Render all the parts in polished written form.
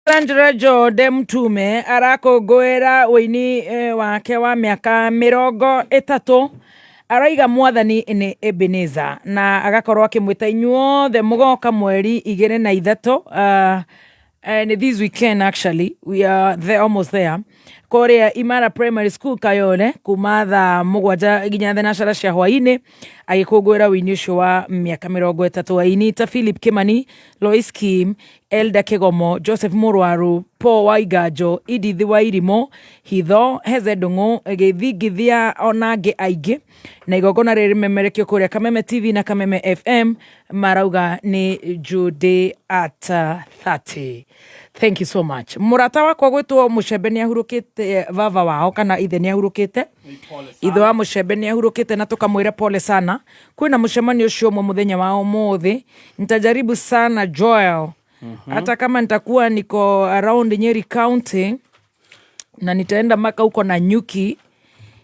Sandra Jode Mtume arakũngũĩra ũini wake wa mĩaka 30, araiga mwathani nĩ Ebenezer na agakorwo akĩmwĩta inyuothe mũgoka mweri 2 na 3, and this weekend actually we are there, almost there, kũrĩa Imara Primary School Kayole, kuma thaa 7 nginya thenacara cia hwainĩ, agĩkũngũĩra ũini ũcio wa mĩaka 30. Aini ta Philip Kimani, Lois Kim, Elda Kigomo, Joseph Mũrwaru, Paul Waiganjo, Edith Wairimo, Hitho Heze, Ndung'u Gĩthingithia ona angĩ aingĩ. Na igongona rĩrĩ rĩmemerekio kũrĩa Kameme TV na Kameme FM, marauga nĩ Jude at 30. Thank you so much. Mũrata wakwa gwĩtwo Mũcembe nĩ ahurũkĩte, baba wao kana ithe nĩ ahurũkĩte, ithe wa Mũcembe nĩ ahurũkĩte, na tũkamwĩra pole sana. Kwĩna mũcemanio ũcio ũmwe mũthenya wa ũmũthĩ. Nitajaribu sana Joel, hata kama nitakuwa niko around Nyeri County na nitaenda mpaka huko na nyuki,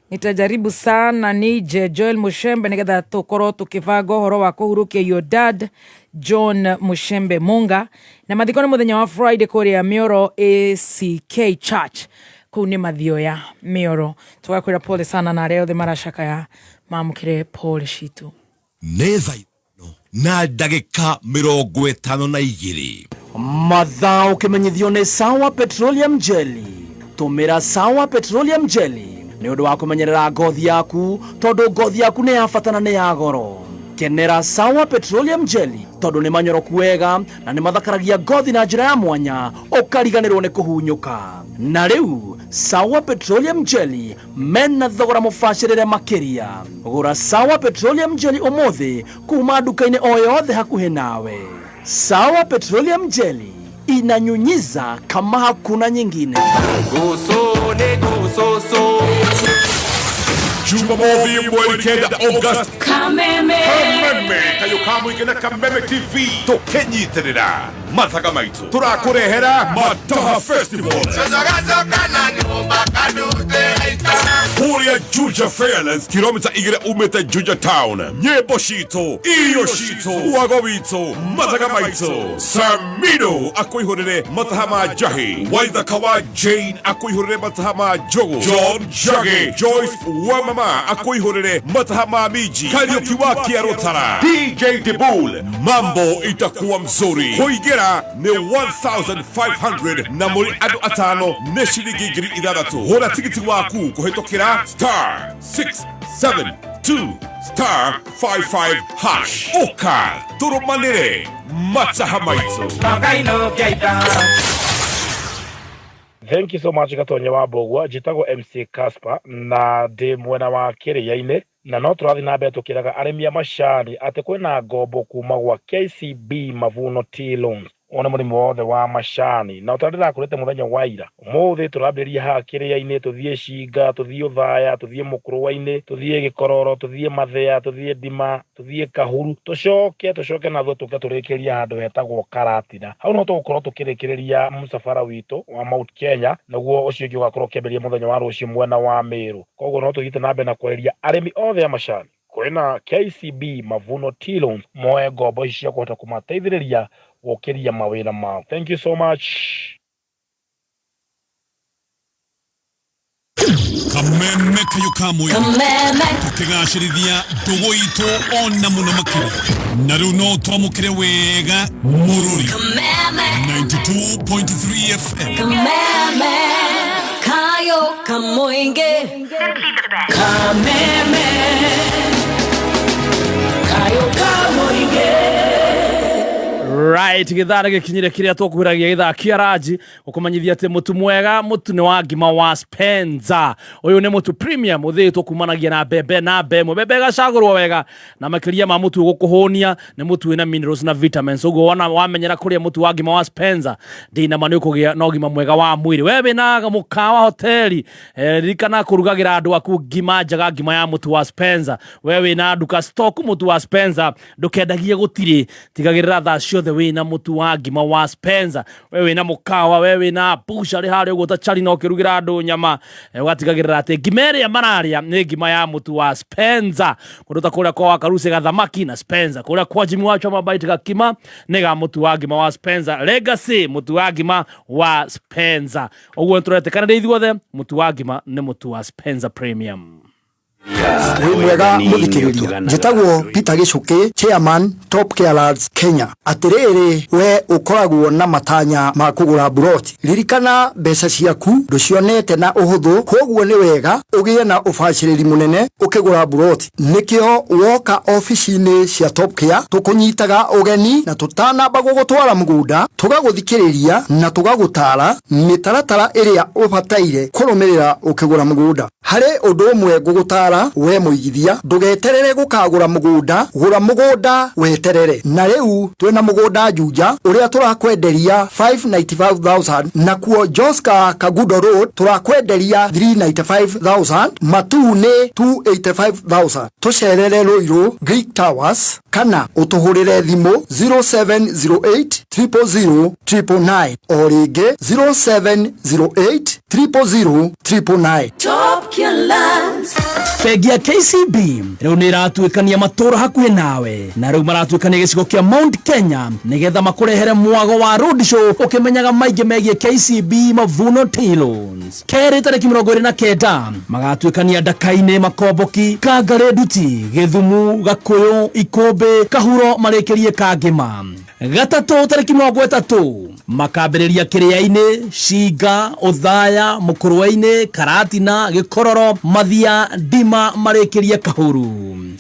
nitajaribu sana nije Joel Mushembe nigetha tukorwo tukibanga ũhoro wa kũhurũkia your dad John Mushembe Munga. Na mathiko nĩ mũthenya wa Friday kũrĩa Mioro ACK Church, kũu nĩ Mathioya Mioro. Tũgakwĩra pole sana, na arĩa othe maracakaya mamũkĩre pole citũ. Nĩ thaa 5 na ndagĩka 52. Mathaa ũkĩmenyithio nĩ Sawa Petroleum Jelly. Tũmĩra Sawa Petroleum Jelly nĩ ũndũ wa kũmenyerera ngothi yaku, tondũ ngothi yaku nĩ ya bata na nĩ ya goro. Kenera Sawa Petroleum Jelly tondũ nĩ manyoroku wega na nĩ mathakaragia ngothi na njĩra ya mwanya, ũkariganĩrwo nĩ kũhunyũka. Na rĩu Sawa Petroleum Jelly mena thogora mũbacĩrĩre makĩria. Gũra Sawa Petroleum Jelly ũmũthĩ kuma nduka-inĩ o yothe hakuhĩ nawe. Sawa Petroleum Jelly inanyunyiza kama hakuna nyingine. Jumamothi mweri 9 August, Kameme. Kameme Kayũ ka Mũingĩ na Kameme TV tũkĩnyitĩrĩra mathaga maitũ tũrakũrehera Mataha Festival kũrĩa Juja Fairlands, kilomita 2 umĩte Juja Town. Nyĩmbo citũ, irio citũ, wago witũ, mathaga maitũ. Samido akũihũrĩre mataha ma njahi, Waithaka wa Jane akũihũrĩre mataha ma njũgũ, John Njagi, Joyce wa mama akũihũrĩre mataha ma minji, Kariũki wa Kĩarũtara, DJ Dibul. Mambo itakuwa mzuri. Kũingĩra nĩ 1500 na mũrĩ andũ atano nĩ ciringi 6000. Hũra tigiti waku kũhĩtũkĩra *672*55#. Ũka tũrũmanĩre mataha maitũ. Thank you so much, Gatonye wa Mbũgua. Njĩtagwo MC Casper na ndĩ mwena wa Kĩrĩa-inĩ, na no tũrathiĩ na mbere tũkĩraga arĩmi a macani atĩ kwĩna ngombo kuma gwa KCB Mavuno Tea Loans. Ũyũ nĩ mũrĩmi wothe wa macani, na ũtarĩa ndĩrakũrĩte mũthenya wa ira, ũmũthĩ tũrambĩrĩria haha Kĩrĩa-inĩ, tũthiĩ Cinga, tũthiĩ Ũthaya, tũthiĩ Mũkũrũa-inĩ, tũthiĩ Gĩkororo, tũthiĩ Mathĩa, tũthiĩ Ndima, tũthiĩ Kahuru, tũcoke na thutha tũke tũrĩkĩrie handũ hetagwo Karatina. Hau no tũgũkorwo tũkĩrĩkĩrĩria mũcabara witũ wa Mount Kenya, naguo ũcio ũngĩ ũgakorwo ũkĩambĩrĩria mũthenya wa rũciũ mwena wa Meru. Koguo no tũthiĩte na mbere na kwarĩria arĩmi othe a macani kwĩna KCB Mavuno Tea Loans, moe ngombo ici cia kũhota kũmateithĩrĩria gũkĩria mawĩra mao. Thank you so much. Kameme Kayũ ka Mũingĩ. Kameme. Tũkĩgacĩrithia ndũgũ itũ ona mũno makĩria, na rĩu no twamũkĩre wega mũrũri. Kameme. 92.3 FM. Kameme Kayũ ka Mũingĩ. Kameme Kayũ ka Mũingĩ. Right, gĩthaa nĩ gĩkinyire kĩrĩa tũkwĩragia, gĩthaa kĩa ranji, gũkũmenyithia atĩ mũtu mwega, mũtu nĩ wa ngima wa Spenza. Ũyũ nĩ mũtu premium ũthĩĩtwo kumanagia na mbembe na mbemwe, mbembe ĩgacagũrwo wega, na makĩria ma mũtu ũgũkũhũnia nĩ mũtu wĩna minerals na vitamins. Ũguo wona wamenyera kũrĩa mũtu wa ngima wa Spenza, ndĩna ma nĩ ũkũgĩa na ũgima mwega wa mwĩrĩ. We wĩna mũkawa, hoteli, ririkana kũrugagĩra andũ aku ngima njega, ngima ya mũtu wa Spenza. We wĩna nduka, stock mũtu wa Spenza, ndũkendagie gũtirĩ, tigagĩrĩra thaa ciothe. Wĩna mũtu wa ngima wa Spencer, we wĩna mũkawa, we wĩna bucharĩ harĩa ũguo ta chari na ũkĩrugĩra andũ nyama, ũgatigagĩrĩra atĩ ngima ĩrĩa mararĩa nĩ ngima ya mũtu wa Spencer. Kũndũ ta kũrĩa kwa Wakarusi gathamaki na Spencer, kũrĩa kwa Jimmy wa Choma Bite gakima nĩ ga mũtu wa ngima wa Spencer. Legacy mũtu wa ngima wa Spencer. Ũguo nĩtũretĩkanĩria ithuothe, mũtu wa ngima nĩ mũtu wa Spencer Premium. Wĩ mwega mũthikĩrĩria, njĩtagwo Peter Gĩcũkĩ, chairman Top Care Lads Kenya. Atĩrĩrĩ, we ũkoragwo na matanya ma kũgũra mburoti, ririkana mbeca ciaku ndũcionete na ũhũthũ, koguo nĩ wega ũgĩe na ũbacĩrĩri mũnene ũkĩgũra mburoti. Nĩkĩo woka obici-inĩ cia Top Care tũkũnyitaga ũgeni na tũtanamba gũgũtwara mũgũnda tũgagũthikĩrĩria na tũgagũtara mĩtaratara ĩrĩa ũbataire kũrũmĩrĩra ũkĩgũra mũgũnda. Harĩ ũndũ ũmwe ngũgũtara we mũigithia, ndũgeterere gũkagũra mũgũnda, gũra mũgũnda weterere. Na rĩu twĩna mũgũnda Juja ũrĩa tũrakwenderia 595,000, nakuo Joska Kagudo Road tũrakwenderia 395,000, Matuu nĩ 285,000. Tũcerere Ruiru Greek Towers kana ũtũhũrĩre thimũ 0708 000 999, o rĩngĩ 0708 000 999. Top Care Lands. Bengi ya KCB rĩu nĩ ĩratuĩkania matũũra hakuhĩ nawe, na rĩu maratuĩkania gĩcigo kĩa Mount Kenya nĩgetha makũrehere mwago wa road show ũkĩmenyaga maingĩ megiĩ KCB Mavuno Tea Loans. Kerĩ tarĩki 29 magatuĩkania Ndaka-inĩ, Makomboki, Kangarĩ, Nduti, Gĩthumu, Gakũyũ, Ikũmbĩ, Kahuro, marĩkĩrie Kangĩma. Gatatũ tarĩki 30 makambĩrĩria Kĩrĩa-inĩ, Cinga, Ũthaya, Mũkũrwe-inĩ, Karatina, Gĩkororo, Mathia, Ndima, marĩkĩrie Kahuru.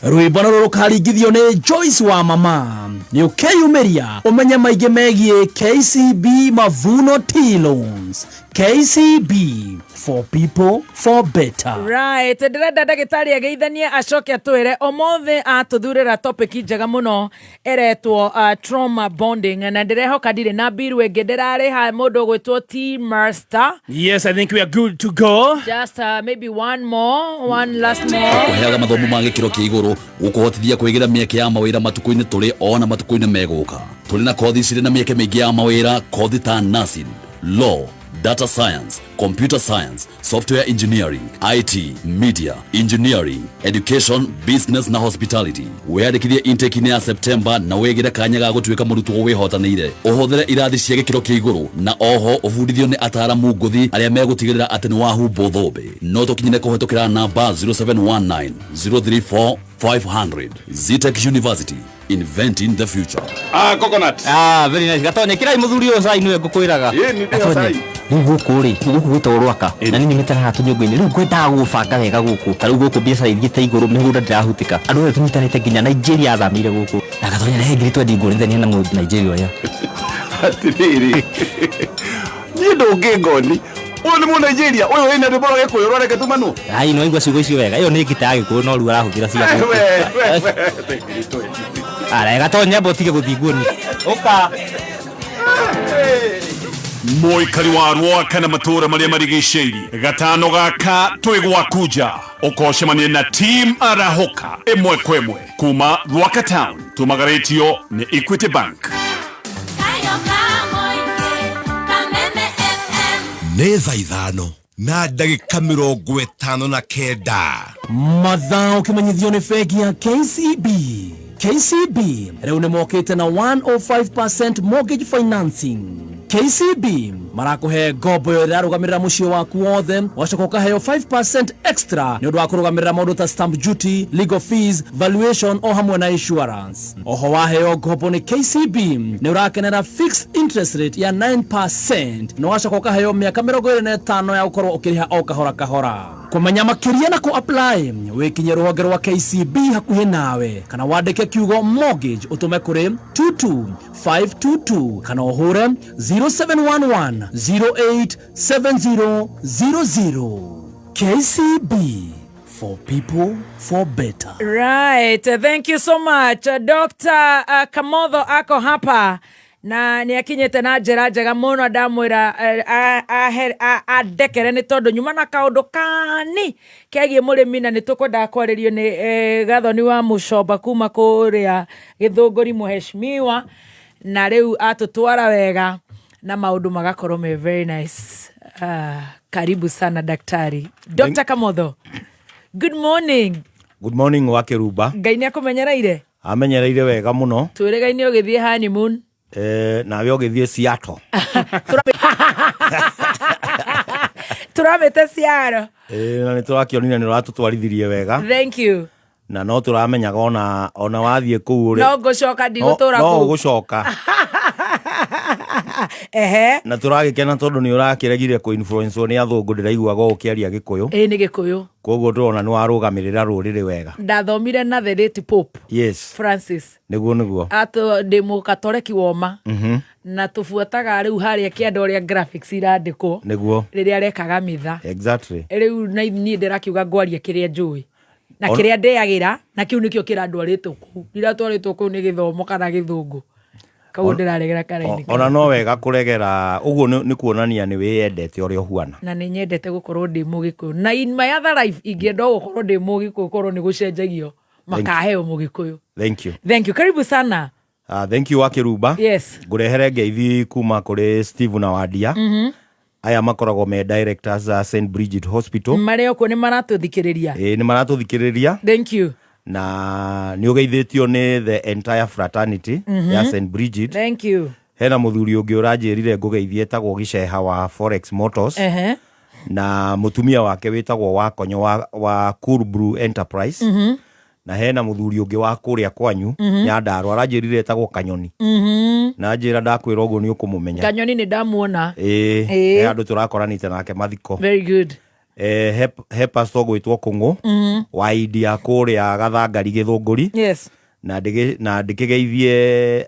Rwĩmbo naruo rũkaringithio nĩ Joyce wa Mama. Nĩ ũkeyumĩria ũmenye maingĩ megiĩ KCB Mavuno Tea Loans. KCB, for people for better. Right, ndĩrenda ndagĩtarĩ ageithanie acoke atwĩre ũmũthĩ atũthurĩra topic njega mũno ĩretwo trauma bonding, na ndĩrehoka ndirĩ na mbiru ĩngĩ ndĩrarĩha mũndũ ũgwĩtwo T Master. Yes, I think we are good to go. Just maybe one more, one last more. Kũheaga mathomo ma gĩkĩro kĩa igũrũ gũkũhotithia kwĩgĩra mĩeke ya mawĩra matukũ-inĩ tũrĩ ona matukũ-inĩ megũka. Tũrĩ na kothi cirĩ na mĩeke mĩingĩ ya mawĩra, kothi ta nursing, law, data science, computer science, software engineering, IT, media, engineering, education, business na hospitality. Wĩyandĩkithie intake-inĩ ya September na wĩgĩre kanya ga gũtuĩka mũrutwo wĩhotanĩire. Ũhũthĩre irathi cia gĩkĩro kĩa igũrũ na oho ũbundithio nĩ ataaramu ngũthi arĩa megũtigĩrĩra atĩ nĩ wahumbwo thũmbĩ. No tũkinyĩre kũhetũkĩra namba 0719 034 500. Zetech University, inventing the future. Ah, coconut. Ah, very nice. Gatonye, kirai muthuri uyu cai niwe ngukwiraga. Ĩĩ, nĩ ndĩyo cai. Rĩu gũkũ rĩ, gũkũ gwĩtagwo Rwaka. Na niĩ nyumĩte haha tũnyũngũ-inĩ. Rĩu ngwendaga gũbanga wega gũkũ. Ta rĩu gũkũ biacara ithiĩte igũrũ, mĩgũnda ndĩrahutika. Andũ othe tũnyitanĩte nginya Nigeria athamĩire gũkũ. Na Gatonye rehe 20,000 nguonithanie na mũndũ Nigeria ũrĩa. Atĩrĩrĩ. Niĩ ndũngĩngoni. Ũyũ nĩ Mũnigeria, ũyũ wĩna rwĩmbo rwa Gĩkũyũ rwa Reke Tumanwo. Ai, no igua ciugo icio wega. Ĩyo nĩ ngita ya Gĩkũyũ no rĩu arahũthĩra cia We, gũkũ. we, we. 20,000. Ara, Gatonye amba ũtige gũthiĩ nguoni. Ũka. Mũikari wa Rwaka na matũũra marĩa marigicĩirie, gatano gaka twĩ gwaku nja ũkocemania na team Arahũka ĩmwe kwa ĩmwe kuma Rwaka Town, tumagarĩtio nĩ Equity Bank. Kayo Kamoinge, Kameme FM. Nĩ thaa 5 na ndagĩka 59. Mathaa ũkĩmenyithio nĩ bengi ya KCB. KCB rĩu nĩ mokĩte na 105% mortgage financing. KCB marakũhe ngombo ĩyo ĩrarũgamĩrĩra mũciĩ waku wothe, wacoka ũkaheo 5% extra nĩ ũndũ wa kũrũgamĩrĩra maũndũ ta stamp duty, legal fees, valuation o hamwe na insurance. Oho waheo ngombo nĩ KCB nĩ ũrakenera fixed interest rate ya 9% na wacoka ũkaheo mĩaka 25 ya gũkorwo ũkĩrĩha o kahora kahora. Kũmenya makĩria na kũ apply wĩkinye rũhonge rwa KCB hakuhĩ nawe kana wandĩke kiugo mortgage ũtũme kũrĩ 22522 kana ũhũre 0711 087000. KCB, for people for better. Right, thank you so much. Dr. Kamotho ako hapa na nä akinyä na njä ra njega må no, ndamwä ra andekere nä tondå nyuma na kaå ndå kani kegiä må rä mi na nä tå kwendaga kwarä rio nä Gathoni wa Mũcomba kuma kå rä a Gä thå ngå ri, mũheshimiwa, Na rĩu atũtwara wega na maũndũ magakorwo me very nice. Karibu sana daktari. Dr. Kamotho. Good morning. Good morning wa Kĩrumba. Ngai nĩ akũmenyereire? Amenyereire wega mũno. Twĩrĩgaine ũgĩthiĩ honeymoon. Eh, nawe ũgĩthiĩ Seattle. Tũramĩte Seattle. Eh, na nĩ tũrakĩonire nĩ ũratũtwarithirie wega. Thank you. Na no tũramenyaga ona wathiĩ kũu ũrĩ. No ngũcoka ndigũtũra No kũu. ũgũcoka. Ehe. Na tũragĩkena tondũ nĩ ũrakĩregire kũ-influence nĩ athũngũ ndĩraiguaga ũkĩaria Gĩkũyũ. Ĩĩ nĩ Gĩkũyũ. Koguo ndĩrona nĩ warũgamĩrĩra rũrĩrĩ wega. Ndathomire na the late Pope. Yes. Francis. Nĩguo nĩguo. Atũ ndĩ mũkatoreki woma. Na tũbuataga rĩu harĩa kĩanda ũrĩa graphics irandĩkwo. Nĩguo. Rĩrĩa arekaga mitha. Exactly. Rĩu na niĩ ndĩrakiuga ngwaria kĩrĩa njũĩ. Na kĩrĩa ndĩagĩra na kĩu nĩkĩo kĩrandwarĩtwo kũu. Ndiratwarĩtwo kũu nĩ gĩthomo kana gĩthũngũ. Koguo ndĩraregera karaini. Ona no wega kũregera ũguo nĩ kuonania nĩ wĩyendete ũrĩa ũhuana. Na nĩ nyendete gũkorwo ndĩ mũgĩkũyũ. Na in my other life ingĩenda o gũkorwo ndĩ mũgĩkũyũ korwo nĩ gũcenjagio makaheo mũgĩkũyũ. Thank you. Thank you. Karibu sana. Thank you wa Kĩrumba. Yes. Ngũrehere ngeithi kuma kũrĩ Steve na Wadia. Aya makoragwo me directors a St Bridget Hospital. Marĩ okuo nĩ maratũthikĩrĩria. Ĩĩ nĩ maratũthikĩrĩria. Thank you. Na nĩ ũgeithĩtio nĩ the entire fraternity ya St Bridget. Thank you. Hena mũthuri ũngĩ ũranjĩrire ngũgeithie etagwo Gĩceha wa Forex Motors. Na mũtumia wake wĩtagwo Wakonyo wa Cool Brew Enterprise. Na hena mũthuri ũngĩ wa kũrĩa kwanyu Nyandarua aranjĩrire etagwo Kanyoni. Na njĩra ndakwĩra ũguo nĩ ũkũmũmenya. Kanyoni nĩ ndamuona. Ĩĩ, he andũ tũrakoranĩte nake mathiko. Very good. He pastor gwĩtwo Kũng'ũ wa India kũrĩa Gathangari Gĩthũngũri. Yes. Na ndĩkĩgeithie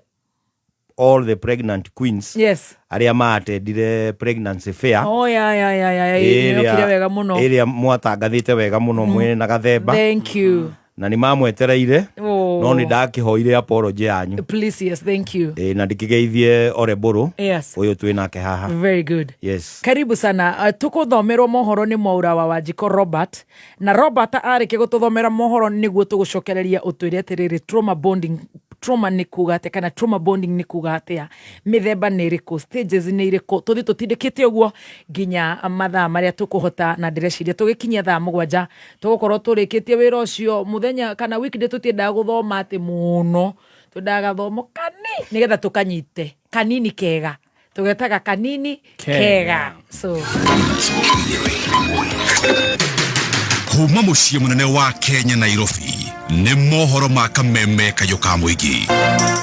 all the pregnant queens. Yes. Arĩa maatendire pregnancy fair. Oh, ya ya ya ya. Nĩokire wega mũno. Ĩrĩa mwatangathĩte wega mũno mwĩ na Gathemba. Thank you. Na nĩ mamwetereire. No nĩ ndakĩhoire apology yanyu. Please, yes, thank you. Na ndĩkĩgeithie Orebũrũ. Yes. Ũyũ twĩ nake haha. Very good. Yes. Karibu sana. Tũkũthomerwo mohoro nĩ Mwaura wa Wanjikũ Robert. Na Robert arĩkia gũtũthomera mohoro nĩguo tũgũcokereria ũtwĩre atĩrĩrĩ trauma bonding, trauma nĩ kuga atĩa kana trauma bonding nĩ kuga atĩa, mĩthemba nĩ ĩrĩkũ, stages nĩ irĩkũ, tũthiĩ tũtindĩkĩte ũguo nginya mathaa marĩa tũkũhota, na ndĩreciria tũgĩkinyia thaa 7 tũgũkorwo tũrĩkĩtie wĩra ũcio mũthenya kana weekday. Tũtiendaga gũthoma atĩ mũno, twendaga gathomo kani nĩgetha tũkanyite kanini kega, tũgetaga kanini kega. So kuma mũciĩ mũnene wa Kenya Nairobi nĩ mohoro ma kameme kayũ ka mũingĩ.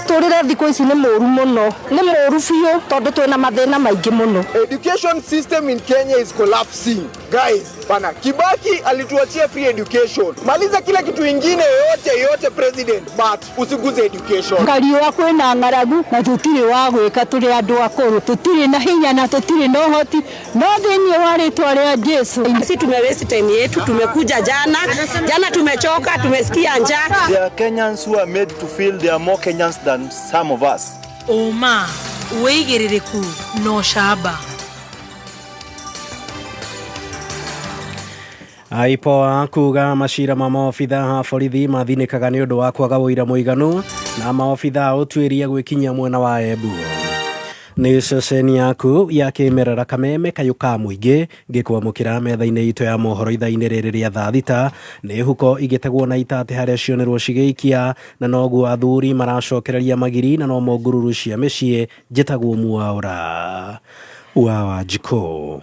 Tũrĩre thikũ ici nĩ mũru mũno, nĩ mũru biũ tondũ twĩna mathĩna maingĩ mũno. Education system in Kenya is collapsing. Guys, bana Kibaki alituachia free education. Maliza kila kitu ingine yote yote president, but usiguze education. Kariũa kwĩna ng'aragu na tũtirĩ wa gwĩka, tũrĩ andũ akũrũ, tũtirĩ na hinya na tũtirĩ na ũhoti, no thĩinĩ wa rĩtwa rĩa Jesu. Sisi tumewaste time yetu, tumekuja jana, jana tumechoka, tumesikia njaa. There are Kenyans who are made to feel they are more Kenyans than some of us. Ũma, wĩigĩrĩrĩku na ũcamba. IPOA kuga macira ma maobitha a borithi mathinĩkaga nĩ ũndũ wa kwaga ũira mũiganu na maobitha a ũtuĩria gwĩkinyia mwena wa Embu. Nĩ ceceni yaku ya kĩmerera kameme kayũ ka mũingĩ ngĩkwamũkĩra metha-inĩ itũ ya mohoro ithaa-inĩ rĩrĩ rĩa thaa 6. Nĩ huko igĩtegwo na itatĩ harĩa cionerwo cigĩikia na noguo athuri maracokereria magiri na no mongururu cia mĩciĩ. Njĩtagwo Mwaũra wa Wanjikũ.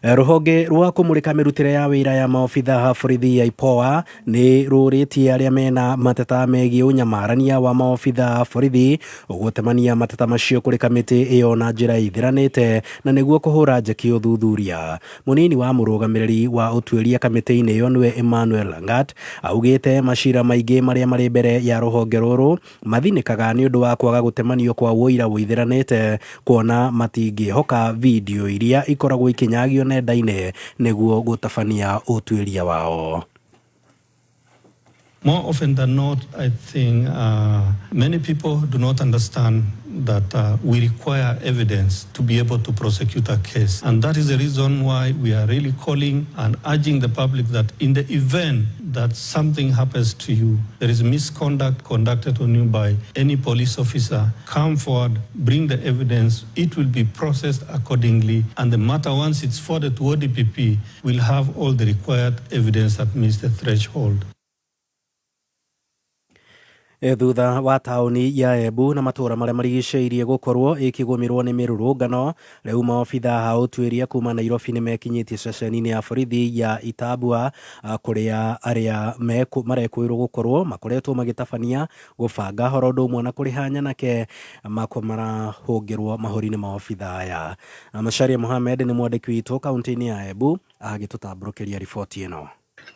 Rũhonge rwa kũmũrĩka mĩrutĩre ya wĩra ya maobitha a borithi ya IPOA nĩ rũrĩtie arĩa mena mateta megiĩ ũnyamarania wa maobitha a borithi gũtemania mateta macio kũrĩ kamĩtĩ ĩyo na njĩra ĩthiranĩte na nĩguo kũhũra njeki ũthuthuria. Mũnini wa mũrũgamĩrĩri wa ũtuĩria kamĩtĩ-inĩ ĩyo nĩwe Emmanuel Langat augĩte macira maingĩ marĩa marĩ mbere ya rũhonge rũrũ mathinĩkaga nĩ ũndũ wa kwaga gũtemanio kwa ũira ũithĩranĩte, kuona matingĩhoka video iria ikoragwo ikinyagio nenda-inĩ nĩguo gũtabania ũtuĩria wao. More often than not, I think many people do not understand that we require evidence to be able to prosecute a case. And that is the reason why we are really calling and urging the public that in the event that something happens to you, there is misconduct conducted on you by any police officer, come forward, bring the evidence, it will be processed accordingly, and the matter, once it's forwarded to ODPP, will have all the required evidence that meets the threshold. Thutha wa taũni ya Embu na matũũra marĩa marigicĩirie gũkorwo ĩkĩgũmĩrwo nĩ mĩrũrũngano, rĩu maobitha a ũtuĩria kuma Nairobi nĩ mekinyĩtie ceceni-inĩ ya borithi ya Itabua kũrĩa arĩa marekũĩrwo gũkorwo makoretwo magĩtabania gũbanga horo ũndũ ũmwe na kũrĩha nyanake marahũngĩrwo mahũri nĩ maobitha aya. Macharia Mohamed nĩ mwandĩki witũ kaũntĩ-inĩ ya Embu agĩtũtambũrũkĩria riboti ĩno.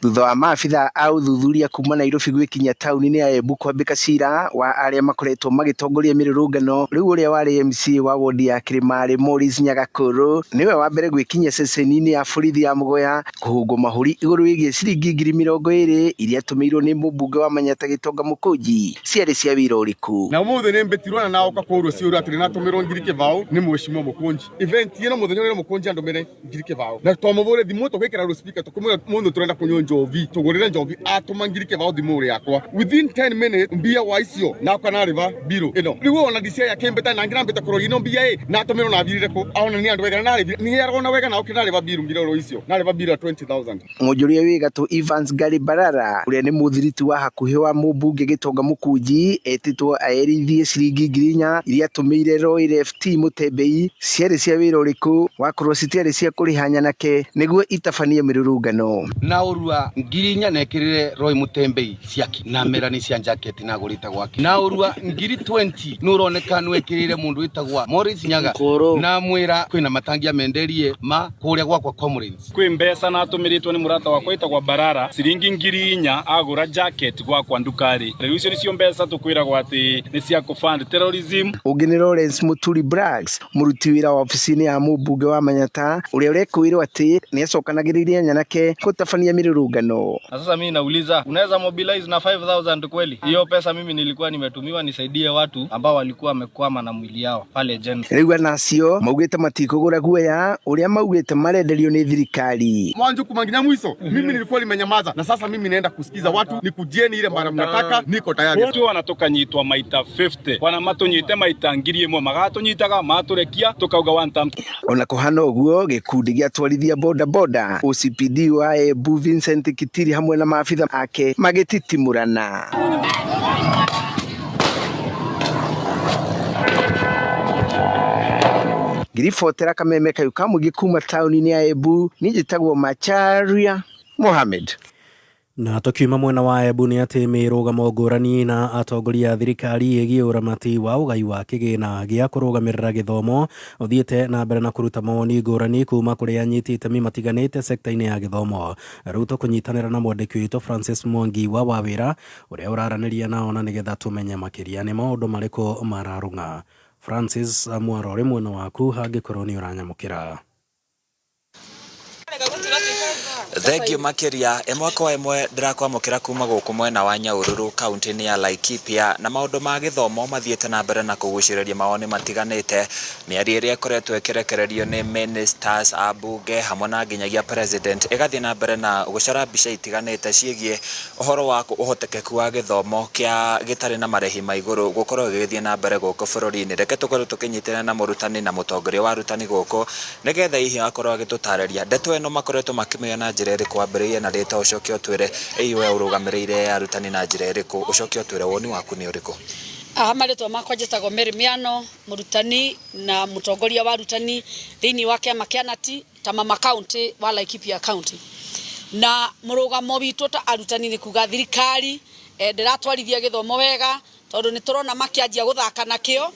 Thutha wa maabitha a ũthuthuria kuma Nairobi gwĩkinyia taũni-inĩ ya Embu kwambĩka cira wa arĩa makoretwo magĩtongoria mĩrũrũngano, rĩu ũrĩa warĩ MCA wa wodi ya Kĩrĩmarĩ Maurice Nyagakũrũ nĩwe wa mbere gwĩkinyia ceceni-inĩ ya borithi ya Mũgoya kũhũngwo mahũri igũrũ wĩgiĩ ciringi 20,000 iria atũmĩirwo nĩ mũmbunge wa Manyata Gĩtonga Mũkũnji ciarĩ cia wĩra ũrĩkũ. Na ũmũthĩ nĩ mbĩtirwo na naoka kũũrwo ciũria atĩrĩ natũmĩrwo 20,000 nĩ mheshimiwa Mũkũnji. Event ĩno mũthenya ũrĩa Mũkũnji andũmĩre 20,000 na twamũbũre thimũ tũgĩkĩra loudspeaker tũkĩmwĩra mũndũ tũrenda kũnyua njovi tũgũrĩre njovi atũma 20,000 thimũ yakwa within 10 minutes mbia wa icio naoka narĩva biru ĩno rĩu ona DCI akĩmbĩta na ngĩrambĩta kũroria ino mbia ĩ natũmĩrwo na thirire kũ ona nĩ andũ wega narĩvire nĩ arona wega na okĩra narĩva biru mbia oro icio narĩva biru ya 20,000. Mwonjoria wĩ gatũ Evans Gary Barara ũrĩa nĩ mũthiriti wa hakuhĩ wa mũmbunge Gĩtonga Mũkũnji etĩtwo aerithie ciringi 4,000 iria atũmĩire Roy FT Mũtembei ciarĩ cia wĩra ũrĩkũ wakorwo citiarĩ cia kũrĩha nyanake nĩguo itabanie mĩrũrũngano. Na ũrua 4,000 nekĩrĩre Roy Mũtembei ciake na mera nĩ cia jacket na agũrĩte gwake. Na ũrua 20,000 nĩ ũroneka nĩ wekĩrĩire mũndũ wĩtagwa Maurice Nyaga na mwĩra kwĩna matangi amenderie ma kũrĩa gwakwa kwa Mũrĩnzi. Kwĩ mbeca natũmĩrĩtwo nĩ mũrata wakwa wĩtagwa Barara ciringi 4,000 agũra jacket gwakwa ndukari. Rĩu icio nĩcio mbeca tũkwĩragwo atĩ nĩ cia kũ-fund terrorism. Ũngĩ nĩ Lawrence Mũturi Braggs mũruti wĩra wa obici-inĩ ya mũmbunge wa Manyata ũrĩa ũrekũĩrwo atĩ nĩacokanagĩrĩria nyanake gũtabania mĩrũrũngano. Na sasa mimi nauliza, unaweza mobilize na 5000 kweli? Hiyo pesa mimi nilikuwa nimetumiwa nisaidie watu ambao walikuwa wamekwama na mwili yao pale Gen. Rĩu anacio maugĩte matikũgũra guoya ũrĩa maugĩte marenderio nĩ thirikari. Mwanzo kuma nginya mwisho mimi nilikuwa nimenyamaza na sasa mimi naenda kusikiza watu, nikujieni ile mara mnataka, niko tayari. Watu wanatoka nyitwa maita 50 wana matunyite maita 1000 magatunyitaga maturekia tukauga one time. Ona kũhana ũguo gĩkundi gĩa atwarithia boda boda OCPD wa Embu Vincent Kitiri hamwe na maabitha ake magĩtitimũrana. Ngiribotera kameme kayu ka mũingĩ kuma taũni-inĩ ya Embu, niĩ njĩtagwo Macharia Mohamed. Na tukiuma mwena wa Embu nĩ atĩ mĩrũgamo ngũrani na atongoria a thirikari ĩgiĩ ũramati wa ũgai wa kĩgĩna gĩa kũrũgamĩrĩra gĩthomo ũthiĩte na mbere na kũruta mawoni ngũrani kuma kũrĩ anyiti itemi matiganĩte sekta-inĩ ya gĩthomo. Rĩu tũkũnyitanĩra na mwandĩki witũ Francis Mwangi wa Wawĩra ũrĩa ũraranĩria nao na nĩgetha tũmenye makĩria nĩ maũndũ marĩkũ mararũng'a. Francis Mwaro, rĩ mwena waku hangĩkorwo nĩ ũranyamũkĩra. Thengio makiria ĩmwe kwa ĩmwe ndĩrakwamũkĩra kuma gũkũ mwena wa Nyahururu kaunti-inĩ ya Laikipia na maũndũ ma gĩthomo mathiĩte na mbere na kũgucĩrĩria mawoni matiganĩte. Mĩario ĩrĩa ĩkoretwo ĩkĩrekererio nĩ ministers a bunge hamwe na nginyagia president ĩgathiĩ na mbere na gũcora mbica itiganĩte ciĩgiĩ ũhoro wa ũhotekeku wa gĩthomo kĩa gĩtarĩ na marĩhi ma igũrũ gũkorwo gĩgĩthiĩ na mbere gũkũ bũrũri-inĩ. Reke tũkorwo tũkĩnyitana na mũrutani na mũtongoria wa arutani gũkũ nĩgetha hihi akorwo agĩtũtarĩria ndeto ĩno makoretwo makĩmĩoya na njĩra ĩrĩkũ. Wambĩrĩrie na rĩtwa ũcoke ũtwĩre ĩĩ we ũrũgamĩrĩire arutani na njĩra ĩrĩkũ, ũcoke ũtwĩre woni waku nĩ ũrĩkũ. Aha marĩtwa makwa njĩtagwo Mary Miano, mũrutani na mũtongoria wa arutani thĩinĩ wa kĩama kĩa NATI ta mama county wa Laikipia county. Na mũrũgamo witũ ta arutani nĩ kuga thirikari ndĩratwarithia gĩthomo wega tondũ nĩ tũrona makĩanjia gũthaka nakĩo.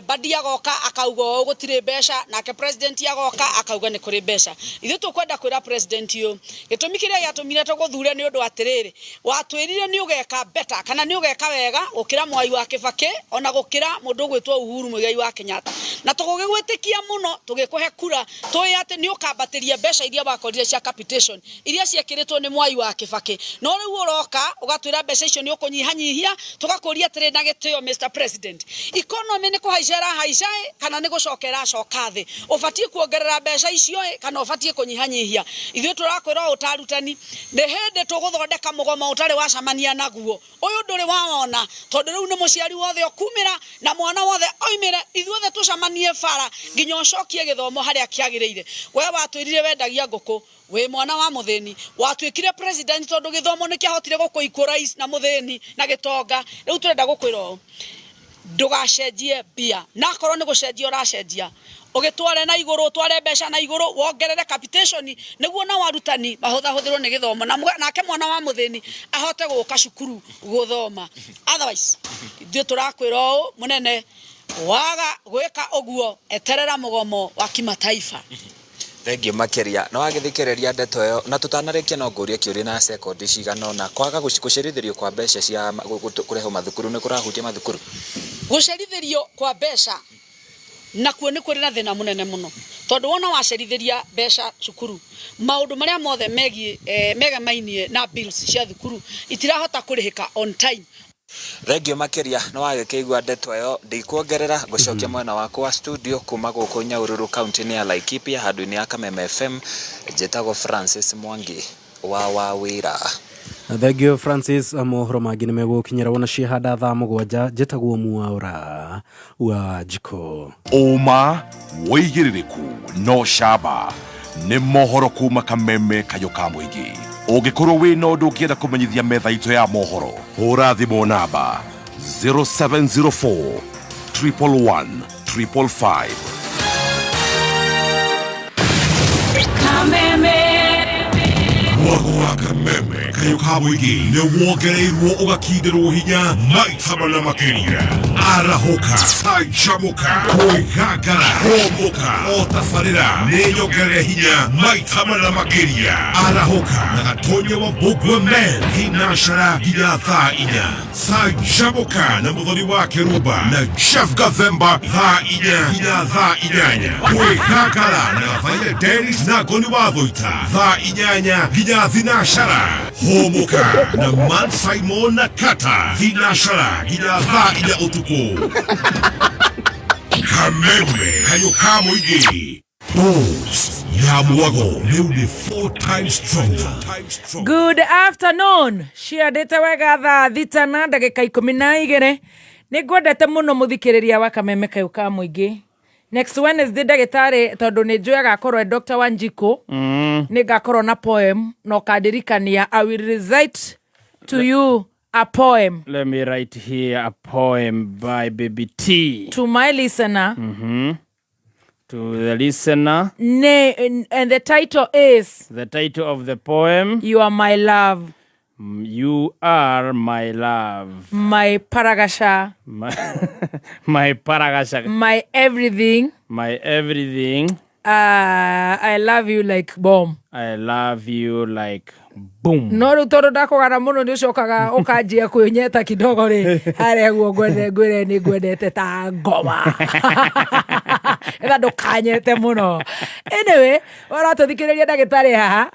Badi agoka akauga ũũ gũtirĩ mbeca, nake president agoka akauga nĩ kũrĩ mbeca. Ithuĩ tũkwenda kwĩra president ũyũ gĩtũmi kĩrĩa gĩatũmire tũgũthure nĩ ũndũ atĩrĩrĩ, watwĩrire nĩ ũgeka better kana nĩ ũgeka wega gũkĩra Mwai wa Kĩbakĩ ona gũkĩra mũndũ ũgwĩtwo Uhuru Muigai wa Kenyatta, na tũgũgĩgwĩtĩkia mũno tũgĩkũhe kura tũĩ atĩ nĩ ũkambatĩria mbeca iria wakorire cia capitation iria ciekĩrĩtwo nĩ Mwai wa Kĩbakĩ. No rĩu ũroka ũgatwĩra mbeca icio nĩ ũkũnyihanyihia, tũgakũria atĩrĩ na gĩtĩo Mr President, economy nĩ kũhaica ĩrahaica ĩ kana nĩ gũcoka ĩracoka thĩ, ũbatiĩ kuongerera mbeca icio ĩ kana ũbatiĩ kũnyihanyihia. Ithuĩ tũrakwĩra ũũ ta arutani, nĩ hĩndĩ tũgũthondeka mũgomo ũtarĩ wacemania naguo. Ũyũ ndũrĩ wawona, tondũ rĩu nĩ mũciari wothe ũkumĩra na mwana wothe oimĩre, ithuothe tũcemanie bara nginya ũcokie gĩthomo harĩa kĩagĩrĩire. We watwĩrire wendagia ngũkũ, wĩ mwana wa mũthĩni, watuĩkire president tondũ gĩthomo nĩ kĩahotire gũkũ equalize na mũthĩni na gĩtonga. Rĩu tũrenda gũkwĩra ũũ, ndũgacenjie mbia, na akorwo nĩ gũcenjia ũracenjia, ũgĩtware na igũrũ, ũtware mbeca na igũrũ, wongerere capitation, nĩguo nao arutani mahũthahũthĩrwo nĩ gĩthomo, na nake mwana wa mũthĩni ahote gũka cukuru gũthoma. Otherwise, ithuĩ tũrakwĩra ũũ mũnene, waga gwĩka ũguo, eterera mũgomo wa kimataifa. Thengiũ makĩria. Nĩ wagĩthikĩrĩria ndeto ĩyo, na tũtanarĩkia no ngũrie kĩũria na sekondi cigana ũna, kwaga gũcerithĩrio kwa mbeca cia kũrehwo mathukuru nĩ kũrahutia mathukuru? Gũcerithĩrio kwa mbeca nakuo nĩ kũrĩ na thĩna mũnene mũno, tondũ wona wacerithĩria mbeca cukuru, maũndũ marĩa mothe megiĩ megemainie na bills cia thukuru itirahota kũrĩhĩka on time. Thengiũ makĩria nĩ wagĩkĩigua ndeto ĩyo, ndikuongerera ngũcokia mwena waku wa studio kuma gũkũ Nyahururu kaunti-inĩ ya Laikipia handũ-inĩ ya Kameme FM, njĩtagwo Francis Mwangi wa Wawĩra. Thengiũ Francis, mohoro mangĩ nĩ megũkinyĩra wona ciahanda thaa mũgwanja. Njĩtagwo Mwaũra wa Njikũ. Ũma, wĩigĩrĩrĩku na ũcamba nĩ mohoro kuma Kameme Kayũ ka Mũingĩ. Ũngĩkorwo wĩna ũndũ ũngĩenda kũmenyithia metha itũ ya mohoro, hũra thimũ namba 0704 111 555. Kameme. Mwago wa Kameme Kayũ ka Mũingĩ nĩ wongereirwo ũgakindĩrwo hinya maita mana makĩria. Arahũka, canjamũka, kwĩgangara, hũmũka, o tabarĩra nĩ nyongerere hinya maita mana makĩria. Arahũka na Gatonya wa Mbũngwe Men thinashara nginya thaa inya. Canjamũka na Mũthoni wa Kĩrumba na Jeff Gathemba thaa inya nginya thaa inyanya. Kwĩgangara na Gathaia Dennis na Ngoni wa Thũita thaa inyanya nginya thinashara. Hũmũka na Man Simon na Kata thinashara nginya thaa inya ũtukũ. Kameme Kayũ ka Mũingĩ. Dose ya mwago rĩu nĩ 4 times stronger. Good afternoon. Ciandĩte wega thaa thita na ndagĩka ikũmi na igĩrĩ. Nĩ ngwendete mũno mũthikĩrĩria wa Kameme Kayũ ka Mũingĩ. Next Wednesday ndagĩtarĩ tondũ nĩ njũĩ agakorwo e Dr. Wanjikũ. Nĩ ngakorwo na poem na ũkandirikania I will recite to you a poem. Let me write here a poem by Baby T. To my listener. To the listener. Ne, and the title is The title of the poem. You are my love. You are my love. My paragasha. My paragasha. My everything. My everything. I love you like bomb. I love you like boom. No rĩu tondũ ndakũgana mũno nĩ ũcokaga ũkanjia kwĩnyeta kidogo rĩ, harĩa guo ngwende ngwĩre nĩ ngwendete ta ngoma. Etha ndũkanyete mũno. Anyway, ũratũthikĩrĩria ndagĩtarĩ haha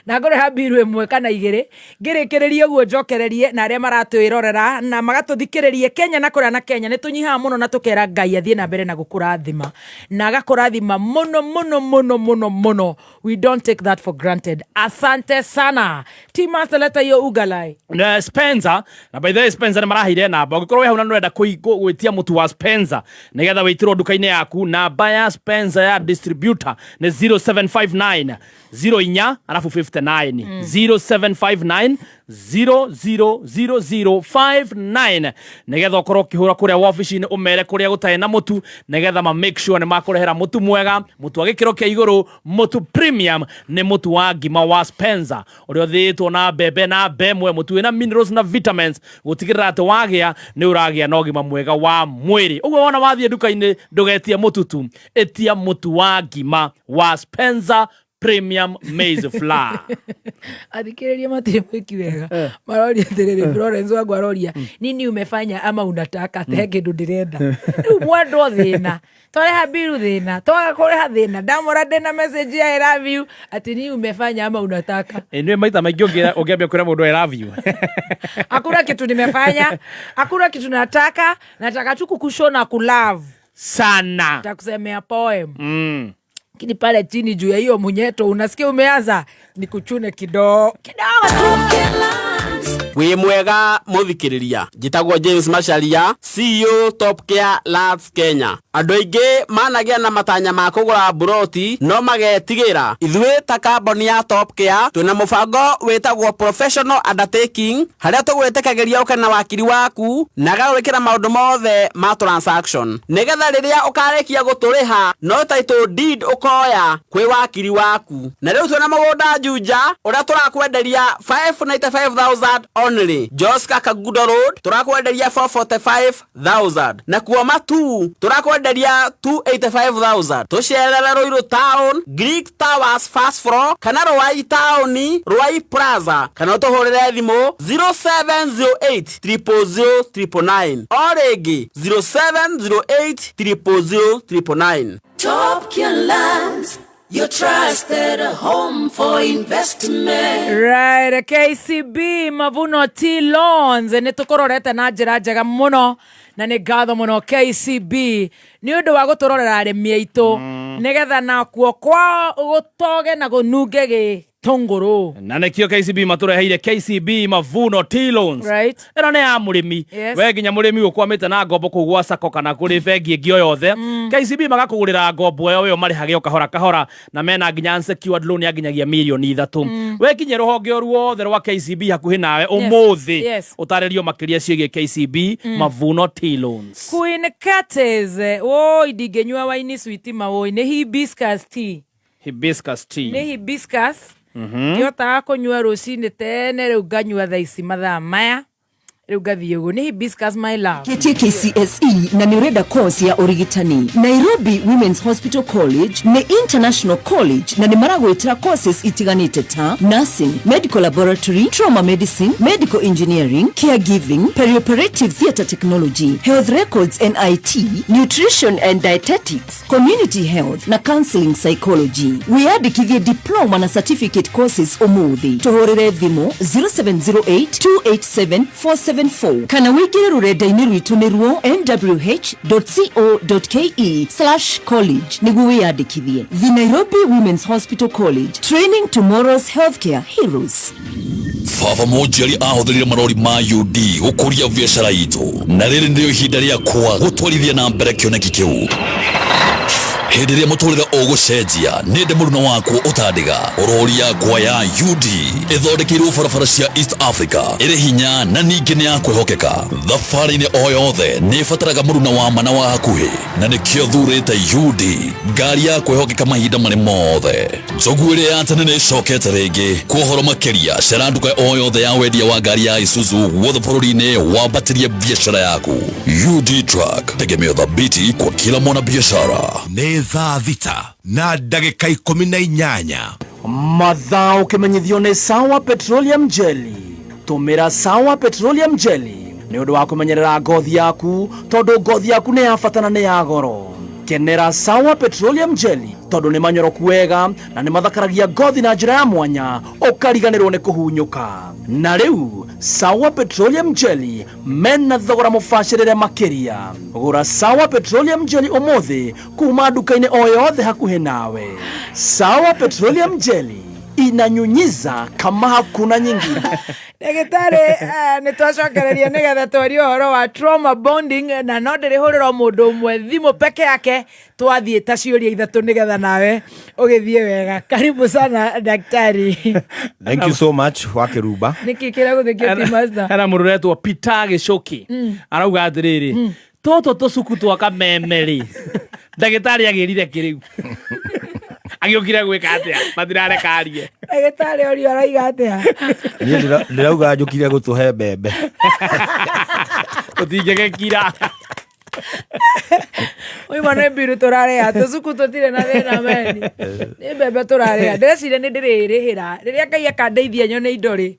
na ngũrĩha mbiru ĩmwe kana igĩrĩ ngĩrĩkĩrĩria ũguo njokererie na arĩa maratwĩrorera na magatũthikĩrĩria Kenya na kũrĩa na Kenya nĩ tũnyihaga mũno na tũkera Ngai athiĩ na mbere na gũkũrathima na agakũrathima mũno mũno mũno mũno mũno. We don't take that for granted. Asante sana. Team Master, leta hiyo ugalai. Na Spencer, na by the way Spencer nĩ maraheire namba. Ũngĩkorwo wĩ hau na nĩ ũrenda gwĩtia mũtu wa Spencer nĩgetha wĩitĩrwo nduka-inĩ yaku, namba ya Spencer ya distributor nĩ 0759 04 alafu 59. 0759 000059 nĩgetha ũkorwo ũkĩhũra kũrĩa wabici-inĩ ũmere kũrĩa gũtarĩ na mũtu nĩgetha ma make sure nĩ makũrehera mũtu mwega, mũtu wa gĩkĩro kĩa igũrũ, mũtu premium, nĩ mũtu wa ngima wa Spencer ũrĩa ũthĩĩtwo na mbembe na mbemwe, mũtu wĩna minerals na vitamins gũtigĩrĩra atĩ wagĩa nĩ ũragĩa na ũgima mwega wa mwĩrĩ. Ũguo wona wathiĩ nduka-inĩ ndũgetie mũtu tu, ĩtia mũtu wa ngima wa Spencer Premium Maize Flour. Athikĩrĩria matirĩ mwĩki wega, maroria atĩrĩrĩ, Florence wangu aroria nini umefanya ama unataka te kĩndũ ndĩrenda rĩu mwendwo thĩna twareha biru thĩna twaga kũreha thĩna ndamũra ndĩna message ya I love you atĩ nini umefanya ama unataka. Ĩ nĩ maita maingĩ ũngĩambia kwĩra mũndũ I love you. Hakuna kitu nimefanya, hakuna kitu nataka, nataka tu kukushow na kulove sana. Takusemea poem lakini pale chini juu ya hiyo munyeto unasikia umeanza nikuchune kidogo kidogo tu. Wĩ mwega mũthikĩrĩria, njĩtagwo James Macharia, CEO Top Care Lands Kenya. Andũ aingĩ managĩa na matanya ma kũgũra mburoti no magetigĩra. Ithuĩ ta kambuni ya Top Care twĩna mũbango wĩtagwo Professional Undertaking, harĩa tũgwĩtĩkagĩria ũke na wakiri waku na agagwĩkĩra maũndũ mothe ma transaction, nĩgetha rĩrĩa ũkarĩkia gũtũrĩha no title deed ũkoya kwĩ wakiri waku. Na rĩu twĩna mũgũnda Juja ũrĩa tũrakwenderia 595,000 only. Joska Kagudo Road tũrakwenderia 445,000, na kuo Matu tũrakwenderia 285,000. Tũcerere Ruiru Town, Greek Towers first floor, kana Ruai Town, Ruai Plaza, kana ũtũhũrĩre thimũ 0708 000 999, o rĩngĩ 0708 000 999. Top Care Lands, your trusted home for investment. Right, KCB Mavuno Tea Loans nĩ tũkũrorete na njĩra njega mũno na nĩ ngatho mũno KCB nĩ ũndũ wa gũtũrorera arĩmi aitũ nĩgetha nakuo kwao gũtoge na gũnunge gĩtũngũrũ. Na nĩkĩo KCB matũreheire KCB Mavuno Tea Loans. Ĩno nĩ ya mũrĩmi. We nginya mũrĩmi ũkwamĩte na ngombo kũu gwa Sacco kana kũrĩ bengi ĩngĩ o yothe, KCB magakũgũrĩra ngombo ĩyo, marĩhage o kahora kahora, na mena nginya unsecured loan ya nginyagia mirioni 3. We kinye rũhonge o ruothe rwa KCB hakuhĩ nawe ũmũthĩ, ũtarĩrio makĩria ciĩgiĩ KCB Mavuno Tea Loans. Queen Curtis, woi ndingĩnyua waini sweet mawoi, nĩ hibiscus tea. Hibiscus tea. Nĩ hibiscus. Ndihotaga kũnyua rũcinĩ tene, rĩu nganyua thaa ici mathaa maya, rĩu ngathiĩ ũguo, nĩ hibiscus my love. Ketie KCSE na nĩ ũrenda course ya ũrigitani, Nairobi Women's Hospital College nĩ international college na nĩ maragwĩtĩra courses itiganĩte ta nursing, medical laboratory, trauma medicine, medical engineering, caregiving, perioperative theatre technology, health records and IT, nutrition and dietetics, community health na counseling psychology. Wĩyandĩkithie diploma na certificate courses ũmũthĩ, tũhũrĩre thimũ 0708 287 474 kana wĩingĩre rũrenda-inĩ rwitũ nĩruo nwh.co.ke/college nĩguo wĩyandĩkithie. The Nairobi Women's Hospital College, training tomorrow's healthcare heroes. Baba mũnjiari ahũthĩrire marori ma UD gũkũria biacara itũ, na rĩrĩ nĩrĩo ihinda rĩakwa gũtwarithia na mbere kĩoneki kĩu. Hĩndĩ ĩrĩa mũtũrĩre ũgũcenjia, nĩ ndĩ mũruna wakwo ũtandiga. Rori yakwa ya UD ĩthondekeirwo barabara cia East Africa, ĩrĩ hinya na ningĩ nĩ ya kwĩhokeka. Thabarĩ-inĩ o yothe nĩ ĩbataraga mũruna wa ma na wa hakuhĩ, na nĩkĩo thurĩte UD, ngari ya kwĩhokeka mahinda marĩ mothe. Njogu ĩrĩa ya tene nĩ ĩcokete rĩngĩ. Kwa ũhoro makĩria, cera nduka o yothe ya wendia wa ngari ya Isuzu guothe bũrũri-inĩ, wambatĩrie biacara yaku. UD Truck, tegemeo thabiti kwa kila mwanabiashara. Nĩ thaa 6:18. Mathaa ũkĩmenyithio nĩ Sawa Petroleum Jelly. Tũmĩra Sawa Petroleum Jelly nĩ ũndũ wa kũmenyerera ngothi yaku, tondũ ngothi yaku nĩ ya bata na nĩ ya goro. Kenera Sawa Petroleum Jelly tondũ nĩ manyoroku wega na nĩ mathakaragia ngothi na njĩra ya mwanya, ũkariganĩrwo nĩ kũhunyũka. Na rĩu Sawa Petroleum Jelly mena thogora mũbacĩrĩre makĩria. Gũra Sawa Petroleum Jelly ũmũthĩ kuma nduka-inĩ o yothe hakuhĩ nawe. Sawa Petroleum Jelly inanyunyiza kama hakuna nyingine. Ndagĩtarĩ, nĩ twacokereria nĩgetha twarie ũhoro wa trauma bonding, na no ndĩrĩhũrĩra o mũndũ ũmwe thimũ peke yake, twathiĩ ta ciũria ithatũ nĩgetha nawe ũgĩthiĩ wega. Karibu sana daktari. Thank you so much, Wakeruba. Nĩkĩ kĩragũthĩkio ti master? Hena mũndũ ũretwo Peter Gĩcũki arauga atĩrĩrĩ, tũtũ tũcuku twa kameme rĩ, ndagĩtarĩ agĩrire kĩrĩu agĩũkire gwĩka atĩa, matirareka arie. Ndagĩtarĩ ũria arauga atĩa? Niĩ ndĩrauga njũkire gũtũhe mbembe. Tũtingĩgĩkira. Oima nĩ mbiru tũrarĩa tũcuku tũtirĩ na thĩna meni nĩ mbembe tũrarĩa ndĩreciria nĩ ndĩrĩrĩhĩra rĩrĩa Ngai akandeithia nyone indo rĩ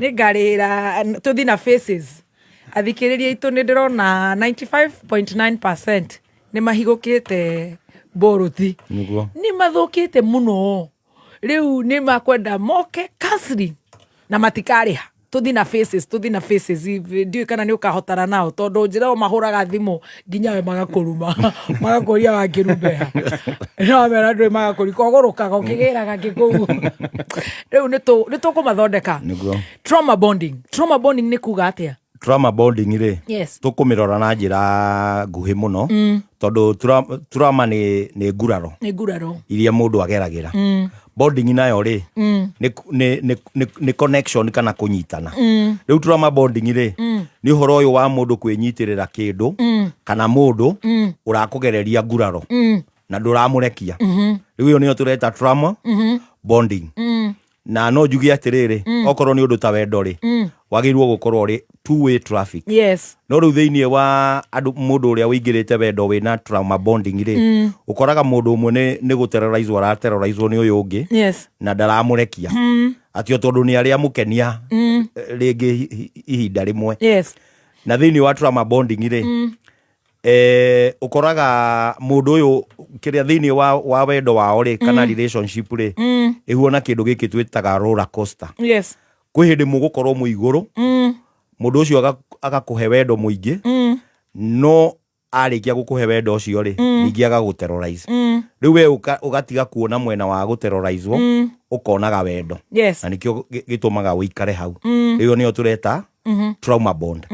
nĩ ngarĩhĩra tũthi na faces athikĩrĩria aitũ nĩ ndĩrona 95.9% nĩ mahigũkĩte mbũrũti Nĩguo. nĩ mathũkĩte mũno rĩu nĩ makwenda moke counseling na matikarĩha tũthi na faces tũthi na faces ndiũĩ kana nĩ ũkahotana nao tondũ njĩra o mahũraga thimũ nginya we magakũruma magakũria wakĩrumbeha no mera ndũĩ magakũri kogũrũkaga ũkĩgĩraga kĩkũu rĩu nĩ tũkũmathondeka. Nĩguo. Trauma bonding, trauma bonding nĩ kuga atĩa? Trauma bonding rĩ, Yes. tũkũmĩrora na njĩra nguhĩ mũno tondũ trauma nĩ nguraro Nĩ nguraro iria mũndũ ageragĩra. Bonding nayo rĩ, nĩ connection kana kũnyitana. Rĩu trauma bonding rĩ, nĩ ũhoro ũyũ wa mũndũ kwĩnyitĩrĩra kĩndũ kana mũndũ ũrakũgereria nguraro na ndũramũrekia. Rĩu ĩyo nĩyo tũreta trauma bonding. Na no njuge atĩrĩrĩ, okorwo nĩ ũndũ ta wendo rĩ, wagĩrĩirwo gũkorwo ũrĩ two way traffic. No rĩu thĩinĩ wa andũ, mũndũ ũrĩa ũingĩrĩte wendo wĩna trauma bonding rĩ, ũkoraga mũndũ ũmwe nĩ gũterrorizwo araterrorizwo nĩ ũyũ ũngĩ na ndaramũrekia, atĩ o tondũ nĩ arĩa mũkenia rĩngĩ ihinda rĩmwe. Na thĩinĩ wa trauma bonding rĩ, ũkoraga mũndũ ũyũ kĩrĩa thĩinĩ wa wendo wao rĩ, kana relationship rĩ, ĩhuana kĩndũ gĩkĩ twĩtaga roller coaster. Kwĩ hĩndĩ mũgũkorwo mwĩ igũrũ, mũndũ ũcio agakũhe wendo mũingĩ, no arĩkia gũkũhe wendo ũcio rĩ, ningĩ agagũterrorize. Rĩu we ũgatiga kuona mwena wa gũterrorizwo, ũkonaga wendo. Na nĩkĩo gĩtũmaga ũikare hau. Rĩu ĩyo nĩyo tũreta trauma bond.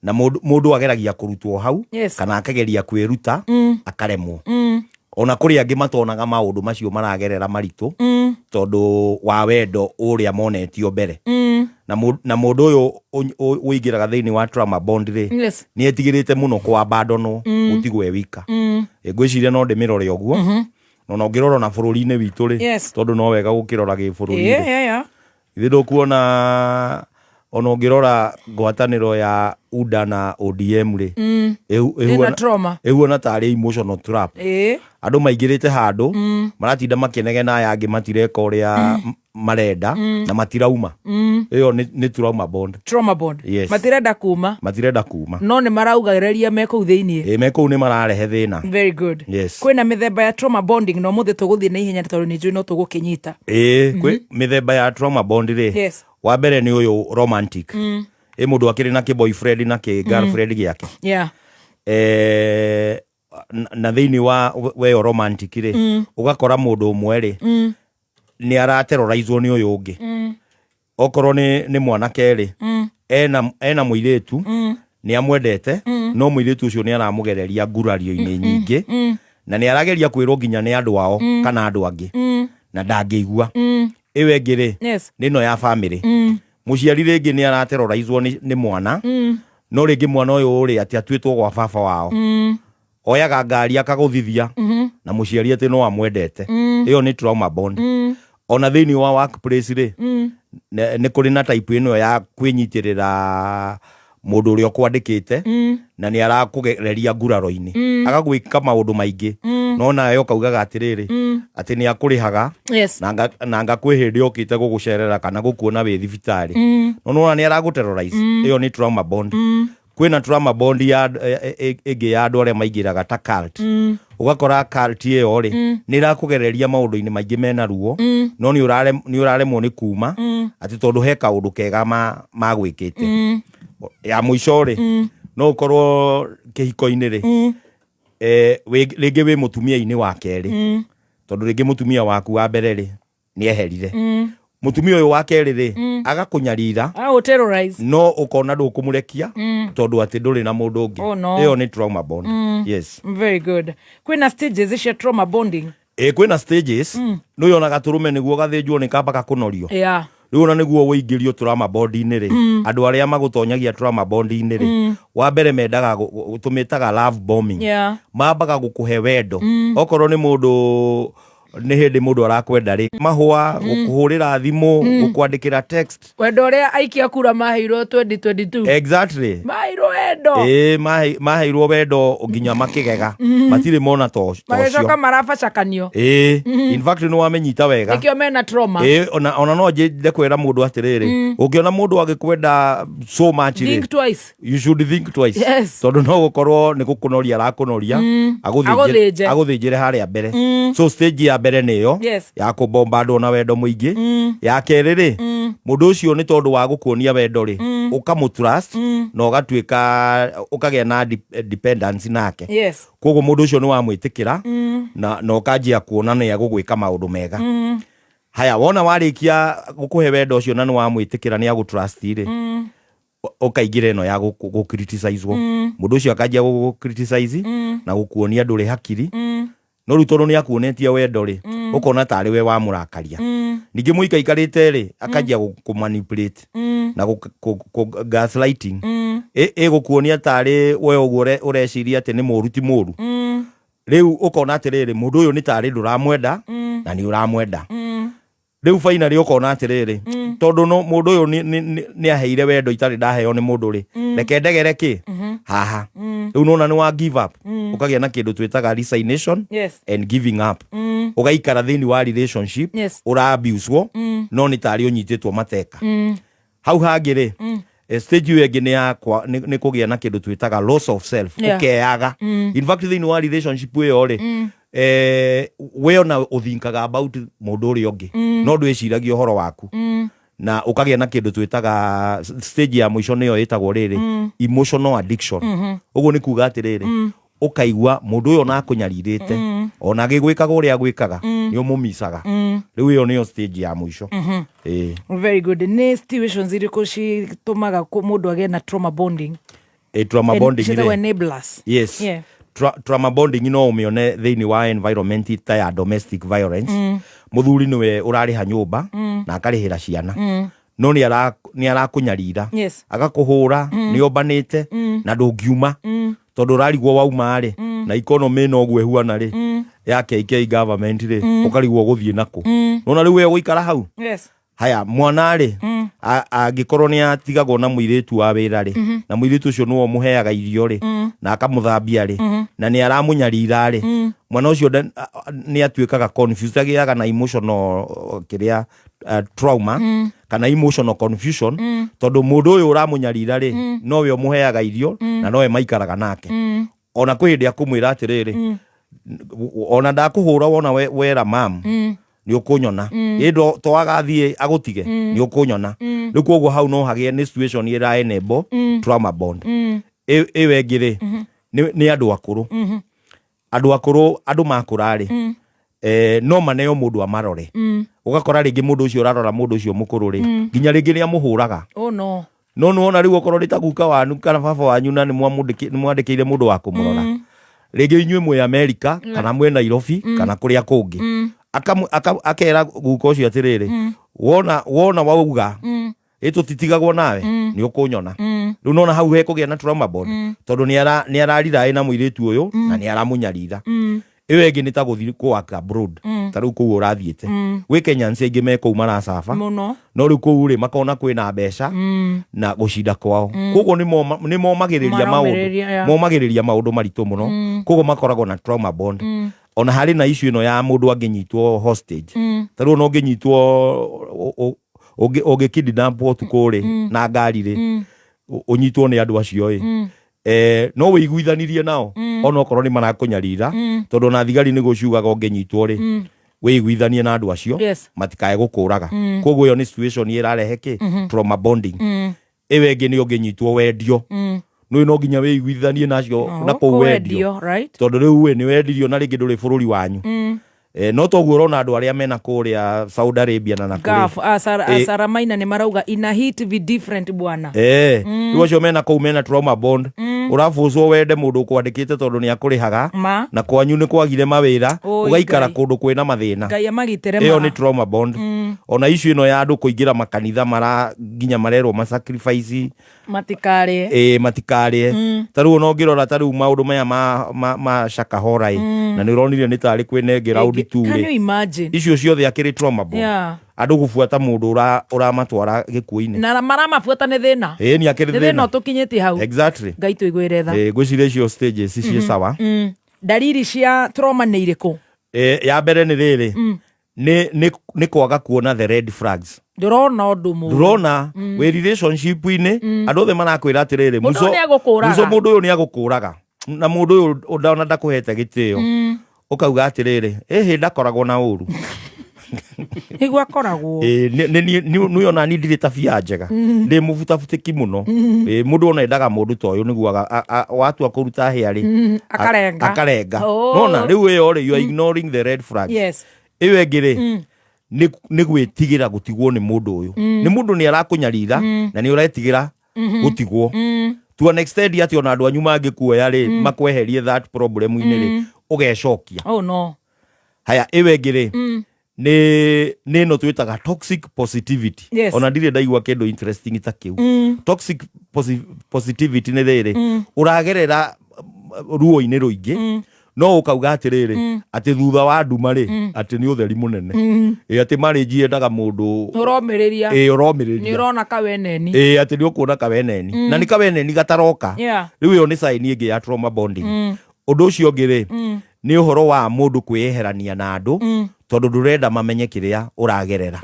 Na mũndũ ageragia kũrutwo hau, kana akageria kwĩruta, akaremwo. Ona kũrĩ angĩ matonaga maũndũ macio maragerera maritũ, tondũ wa wendo ũrĩa monetio mbere. Na mũndũ ũyũ ũingĩraga thĩinĩ wa trauma bond rĩ, nĩ etigĩrĩte mũno kũabandonwo, gũtigwo e wika. Ngwĩciria no ndĩmĩrore ũguo. Na ũngĩrora ona bũrũri-inĩ witũ rĩ, tondũ no wega gũkĩrora gĩbũrũri rĩ. Ithe ndũkuona ona ũngĩrora ngwatanĩro ya UDA na ODM rĩ, Ĩna trauma. Ĩhuana tarĩ emotional trap. Andũ maingĩrĩte handũ, maratinda makĩnegena aya angĩ matireka ũrĩa marenda, na matirauma. Ĩyo nĩ trauma bond. Trauma bond. Yes. Matirenda kuma. Matirenda kuma. No nĩ maraugarĩria me kũu thĩiniĩ. Ĩ, me kũu nĩ mararehe thĩna. Very good. Yes. Kwĩna mĩthemba ya trauma bonding na ũmũthĩ tũgũthiĩ na ihenya tondũ nĩ njũĩ no tũgũkĩnyita. Ĩ, kwĩ mĩthemba ya trauma bond rĩ, wa mbere nĩ ũyũ romantic. Ĩ mũndũ akĩrĩ na kĩ boyfriend na kĩ girlfriend gĩake. Na thĩinĩ wa weyo romantic rĩ, ũgakora mũndũ ũmwe rĩ, nĩ araterrorizwo nĩ ũyũ ũngĩ. Okorwo nĩ mwanake rĩ, ena mũirĩtu, nĩ amwendete, no mũirĩtu ũcio nĩ aramũgereria ngurario-inĩ nyingĩ, na nĩ arageria kwĩrwo nginya nĩ andũ ao kana andũ angĩ, na ndangĩigua. Ĩyo ĩngĩ rĩ, nĩ ĩno ya family. Mũciari rĩngĩ nĩ araterrorizwo nĩ mwana, no rĩngĩ mwana ũyũ rĩ, atĩ atuĩtwo gwa baba wao. Oyaga ngari akagũthithia, na mũciari atĩ no amwendete. Ĩyo nĩ trauma bond. Ona thĩinĩ wa workplace rĩ, nĩ kũrĩ na type ĩno ya kwĩnyitĩrĩra mũndũ ũrĩa ũkwandĩkĩte, na nĩ arakũgereria nguraro-inĩ, agagwĩka maũndũ maingĩ, no nawe ũkaugaga atĩrĩrĩ, atĩ nĩ akũrĩhaga, na nga kwĩ hĩndĩ okĩte gũgũcerera kana gũkuona wĩ thibitarĩ, no nĩwona nĩ aragũterrorize. Ĩyo nĩ trauma bond. Kwĩna trauma bond ya ĩngĩ ya andũ arĩa maingĩraga ta cult. Ũgakora cult ĩyo rĩ, nĩ ĩrakũgereria maũndũ-inĩ maingĩ mena ruo, no nĩ ũraremwo nĩ kuma, atĩ tondũ he kaũndũ kega magwĩkĩte. Ya mũico rĩ, no ũkorwo kĩhiko-inĩ rĩ, rĩngĩ wĩ mũtumia-inĩ wa kerĩ, tondũ rĩngĩ mũtumia waku wa mbere rĩ, nĩ eherire. Mũtumia ũyũ wa kerĩ rĩ, agakũnyarira, Agagũ-terrorize. no ũkona ndũkũmũrekia, tondũ atĩ ndũrĩ na mũndũ ũngĩ. Oh, no. Ĩyo nĩ trauma bond. Yes. Very good. Kwĩna stages cia trauma bonding. Ĩ, kwĩna stages. Nĩ ũyona gatũrũme nĩguo gathĩnjwo nĩ kambaga kũnorio. Rĩu ona nĩguo ũingĩrio trauma bond-inĩ rĩ, andũ arĩa magũtonyagia trauma bond-inĩ rĩ, wa mbere mendaga tũmĩtaga love bombing. Mambaga gũkũhe wendo. Okorwo nĩ mũndũ Nĩ hĩndĩ mũndũ arakwenda rĩ, mahũa, gũkũhũrĩra thimũ, gũkwandĩkĩra text. Wendo ũrĩa aikia kura maheirwo 2022. Maheirwo wendo. Ĩĩ, maheirwo wendo nginya makĩgega. Matirĩ mona ta ũcio. Magĩcoka marabacakanio. Ĩĩ, in fact nĩ wamenyita wega. Nĩkĩo mena trauma. Ĩĩ, ona no njende kwĩra mũndũ atĩrĩrĩ, ũngĩona mũndũ agĩkwenda so much rĩ, Think twice. You should think twice. Tondũ no gũkorwo nĩ gũkũnoria arakũnoria, Agũthĩnje. Agũthĩnjĩre harĩa mbere. So stage ya mbere nĩyo ya kũbombandwo na wendo mũingĩ. Ya kerĩ rĩ, mũndũ ũcio nĩ tondũ wa gũkuonia wendo rĩ, ũkamũ trust na ũgatuĩka ũkagĩa na dependence nake. Koguo mũndũ ũcio nĩ wamwĩtĩkĩra na ũkanjia kuona nĩ egũgwĩka maũndũ mega. Haya, wona warĩkia gũkũhe wendo ũcio na nĩ wamwĩtĩkĩra nĩ agũtrust rĩ, ũkaingĩra ĩno ya gũ-criticizewo. Mũndũ ũcio akanjia gũgũ-criticize na gũkuonia ndũrĩ hakiri. No rĩu tondũ nĩ akuonetie wendo rĩ, ũkona tarĩ we wamũrakaria. Ningĩ mũikaikarĩte rĩ, akanjia kũ-manipulate na gaslighting. Ĩgũkuonia tarĩ we ũguo ũreciria atĩ nĩ mũru ti mũru. Rĩu ũkona atĩrĩrĩ, mũndũ ũyũ nĩ tarĩ ndũramwenda na nĩ ũramwenda. Rĩu finally ũkona atĩrĩrĩ, tondũ no mũndũ ũyũ nĩ aheire wendo itarĩ ndaheo nĩ mũndũ rĩ, reke ndegere kĩ haha. Rĩu nona nĩ wa give up. Ũkagĩa na kĩndũ twĩtaga resignation and giving up. Ũgaikara thĩinĩ wa relationship ũra abuse-wo, no nĩ tarĩ ũnyitĩtwo mateka. Hau hangĩ rĩ, stage ĩyo ĩngĩ nĩ ya nĩ kũgĩa na kĩndũ twĩtaga loss of self. Ũkeyaga. In fact thĩinĩ wa relationship ĩyo rĩ, we ona ũthinkaga about mũndũ ũrĩa ũngĩ, no ndwĩciragia ũhoro waku. Na ũkagĩa na kĩndũ twĩtaga stage ya mũico, nĩyo ĩtagwo rĩrĩ, emotional addiction. Ũguo nĩ kuga atĩrĩrĩ, ũkaigua mũndũ ũyũ ona akũnyarirĩte, ona agĩgwĩkaga ũrĩa agwĩkaga, nĩ ũmũmicaga. Rĩu ĩyo nĩyo stage ya mũico. Ĩĩ. Very good. Nĩ situations irĩkũ citũmaga mũndũ agĩe na trauma bonding? Trauma bonding Ciĩtagwo rĩ, enablers. Yes. Trauma bonding no ũmĩone thĩinĩ wa environment ta ya domestic violence. Mũthuri nĩwe ũrarĩha nyũmba na akarĩhĩra ciana, no nĩ arakũnyarira, agakũhũra, nĩ ombanĩte na ndũngiuma, tondũ ũrarigwo wauma rĩ, na economy ĩno ũguo ĩhuana rĩ, ya KK government rĩ, ũkarigwo ũgũthiĩ nakũ. Nona rĩu we ũgũikara hau. Haya, mwana rĩ, angĩkorwo nĩ atigagwo na mũirĩtu wa wĩra rĩ, na mũirĩtu ũcio nĩwe ũmũheaga irio rĩ, na akamũthambia rĩ, na nĩ aramũnyarira rĩ, mwana ũcio nĩ atuĩkaga confused, agĩaga na emotional kĩrĩa trauma kana emotional confusion, tondũ mũndũ ũyũ ũramũnyarira rĩ, nowe ũmũheaga irio na nowe maikaraga nake. Ona kwĩ hĩndĩ akũmwĩra atĩrĩrĩ, ona ndakũhũra wona wera mam, nĩ ũkũnyona. Ĩ to agathiĩ agũtige, nĩ ũkũnyona. Rĩu koguo hau no hagĩe nĩ situation ĩra enable trauma bond. Ĩyo ĩngĩ rĩ, nĩ andũ akũrũ. Andũ akũrũ, andũ makũra rĩ, no maneo mũndũ amarore. Ũgakora rĩngĩ mũndũ ũcio ũrarora mũndũ ũcio mũkũrũ rĩ, nginya rĩngĩ nĩ amũhũraga. Oh no. No nĩwona rĩu okorwo nĩ ta guka wanyu kana baba wanyu na nĩ mwandĩkĩire mũndũ wa kũmũrora, rĩngĩ inyuĩ mwĩ Amerika kana mwĩ Nairobi kana kũrĩa kũngĩ, akera guka ũcio atĩrĩrĩ, wona wauga ĩ tũtitigagwo nawe, nĩ ũkũnyona. Rĩu nona hau hekũgĩa na trauma bond, tondũ nĩ ararira ĩ na mũirĩtu ũyũ na nĩ aramũnyarira. Ĩyo ĩngĩ nĩ ta gũthiĩ kũ work abroad, ta rĩu kũu ũrathiĩte. Gwĩ Kenyans aingĩ me kũu maracaba. Mũno. No rĩu kũu rĩ, makona kwĩna mbeca na gũcinda kwao, koguo nĩ momagĩrĩria maũndũ, Maromĩrĩria, yeah. momagĩrĩria maũndũ maritũ mũno. Koguo makoragwo na trauma bond. Ona harĩ na issue ĩno ya mũndũ angĩnyitwo hostage. Ta rĩu ona ũngĩnyitwo, ũngĩ kidnapwo ũtukũ rĩ, na ngari rĩ, ũnyitwo nĩ andũ acio ĩ, no wĩiguithanirie nao, ona okorwo nĩ marakũnyarira, tondũ ona thigari nĩ gũciugaga ũngĩnyitwo rĩ, wĩiguithanie na andũ acio, matikae gũkũraga. Koguo ĩyo nĩ situation ĩrarehe kĩ? Trauma bonding. Ĩyo ĩngĩ nĩ ũngĩnyitwo wendio. Nĩ no nginya wĩiguithanie nacio na kũu wendio, kũwendio, right? Tondũ rĩu we nĩ wendirio na rĩngĩ ndũrĩ bũrũri wanyu. No toguo ũrona andũ arĩa mena kũrĩa Saudi Arabia na nakũrĩ. Gulf, Sara Maina nĩ marauga ina hit be different bwana. Rĩu acio mena kũu mena trauma bond. Ũrabũcwo wende mũndũ ũkwandĩkĩte tondũ nĩ akũrĩhaga Ma. na kwanyu nĩ kwagire mawĩra, Oi, ũgaikara Ngai. kũndũ kwĩna mathĩna. Ngai amagitĩre Ĩyo ma. nĩ trauma bond. Ona issue ĩno ya andũ kũingĩra makanitha mara nginya marerwo ma sacrifice Matikarĩe. Ĩ, matikarĩe. Ta rĩu ona ũngĩrora ta rĩu maũndũ maya ma Shakahola ĩ, na nĩ ũronire nĩ tarĩ kwĩna ĩngĩ round two Can rĩ. you imagine? Icio ciothe akĩrĩ trauma bond. Andũ gũbuata mũndũ ũramatwara gĩkuũ-inĩ. Na maramabuata nĩ thĩna. Ĩ, nĩ akĩrĩ Nĩ thĩna thĩna. ũtũkinyĩtie hau. Exactly. Ngai tũiguĩre tha. Ĩ, ngwĩciria icio stages ciĩ sawa. Ndariri cia trauma nĩ irĩkũ? Ĩ, ya mbere nĩ rĩrĩ, nĩ kwaga kuona the red flags. Ndũrona ũndũ mũũru. Ndũrona wĩ relationship-inĩ, andũ othe marakwĩra atĩrĩrĩ, Mũndũ ũyũ nĩegũkũraga. Muco mũndũ ũyũ nĩagũkũraga na mũndũ ũyũ ũndona ndakũhete gĩtĩo. Ũkauga atĩrĩrĩ, ĩhĩ ndakoragwo na ũru. Nĩguo akoragwo. Ĩ, nĩ ona niĩ ndirĩ tabia njega, ndĩ mũbutabutĩki mũno. Ĩ, mũndũ ona endaga mũndũ ta ũyũ nĩguo watua kũruta hĩa rĩ, Akarenga. Akarenga. Oh. Nona rĩu ĩyo rĩ, you are ignoring the red flags. Ĩyo ĩngĩ rĩ, nĩ gwĩtigĩra gũtigwo nĩ mũndũ ũyũ. Nĩ mũndũ nĩ arakũnyarira na nĩ ũretigĩra gũtigwo. To an extent atĩ ona andũ anyu mangĩkuoya rĩ, makweherie that problem-inĩ rĩ, ũgecokia. Oh no. Haya, ĩyo ĩngĩ rĩ, nĩ ĩno twĩtaga toxic positivity. Ona ndirĩ ndaigua kĩndũ interesting ta kĩu. Toxic positivity nĩ rĩrĩ, ũragerera ruo-inĩ rũingĩ, no ũkauga atĩrĩrĩ, atĩ thutha wa nduma rĩ, atĩ nĩ ũtheri mũnene. Ĩ, atĩ marriage yendaga mũndũ Ũromĩrĩria. Ĩ, ũromĩrĩria. Nĩ ũrona kaweneni. Ĩ, atĩ nĩ ũkuona kaweneni. Na nĩ kaweneni gataroka. Rĩu ĩyo nĩ sign ĩngĩ ya trauma bonding. Ũndũ ũcio ũngĩ rĩ, nĩ ũhoro wa mũndũ kwĩyeherania na andũ, tondũ ndũrenda mamenye kĩrĩa ũragerera.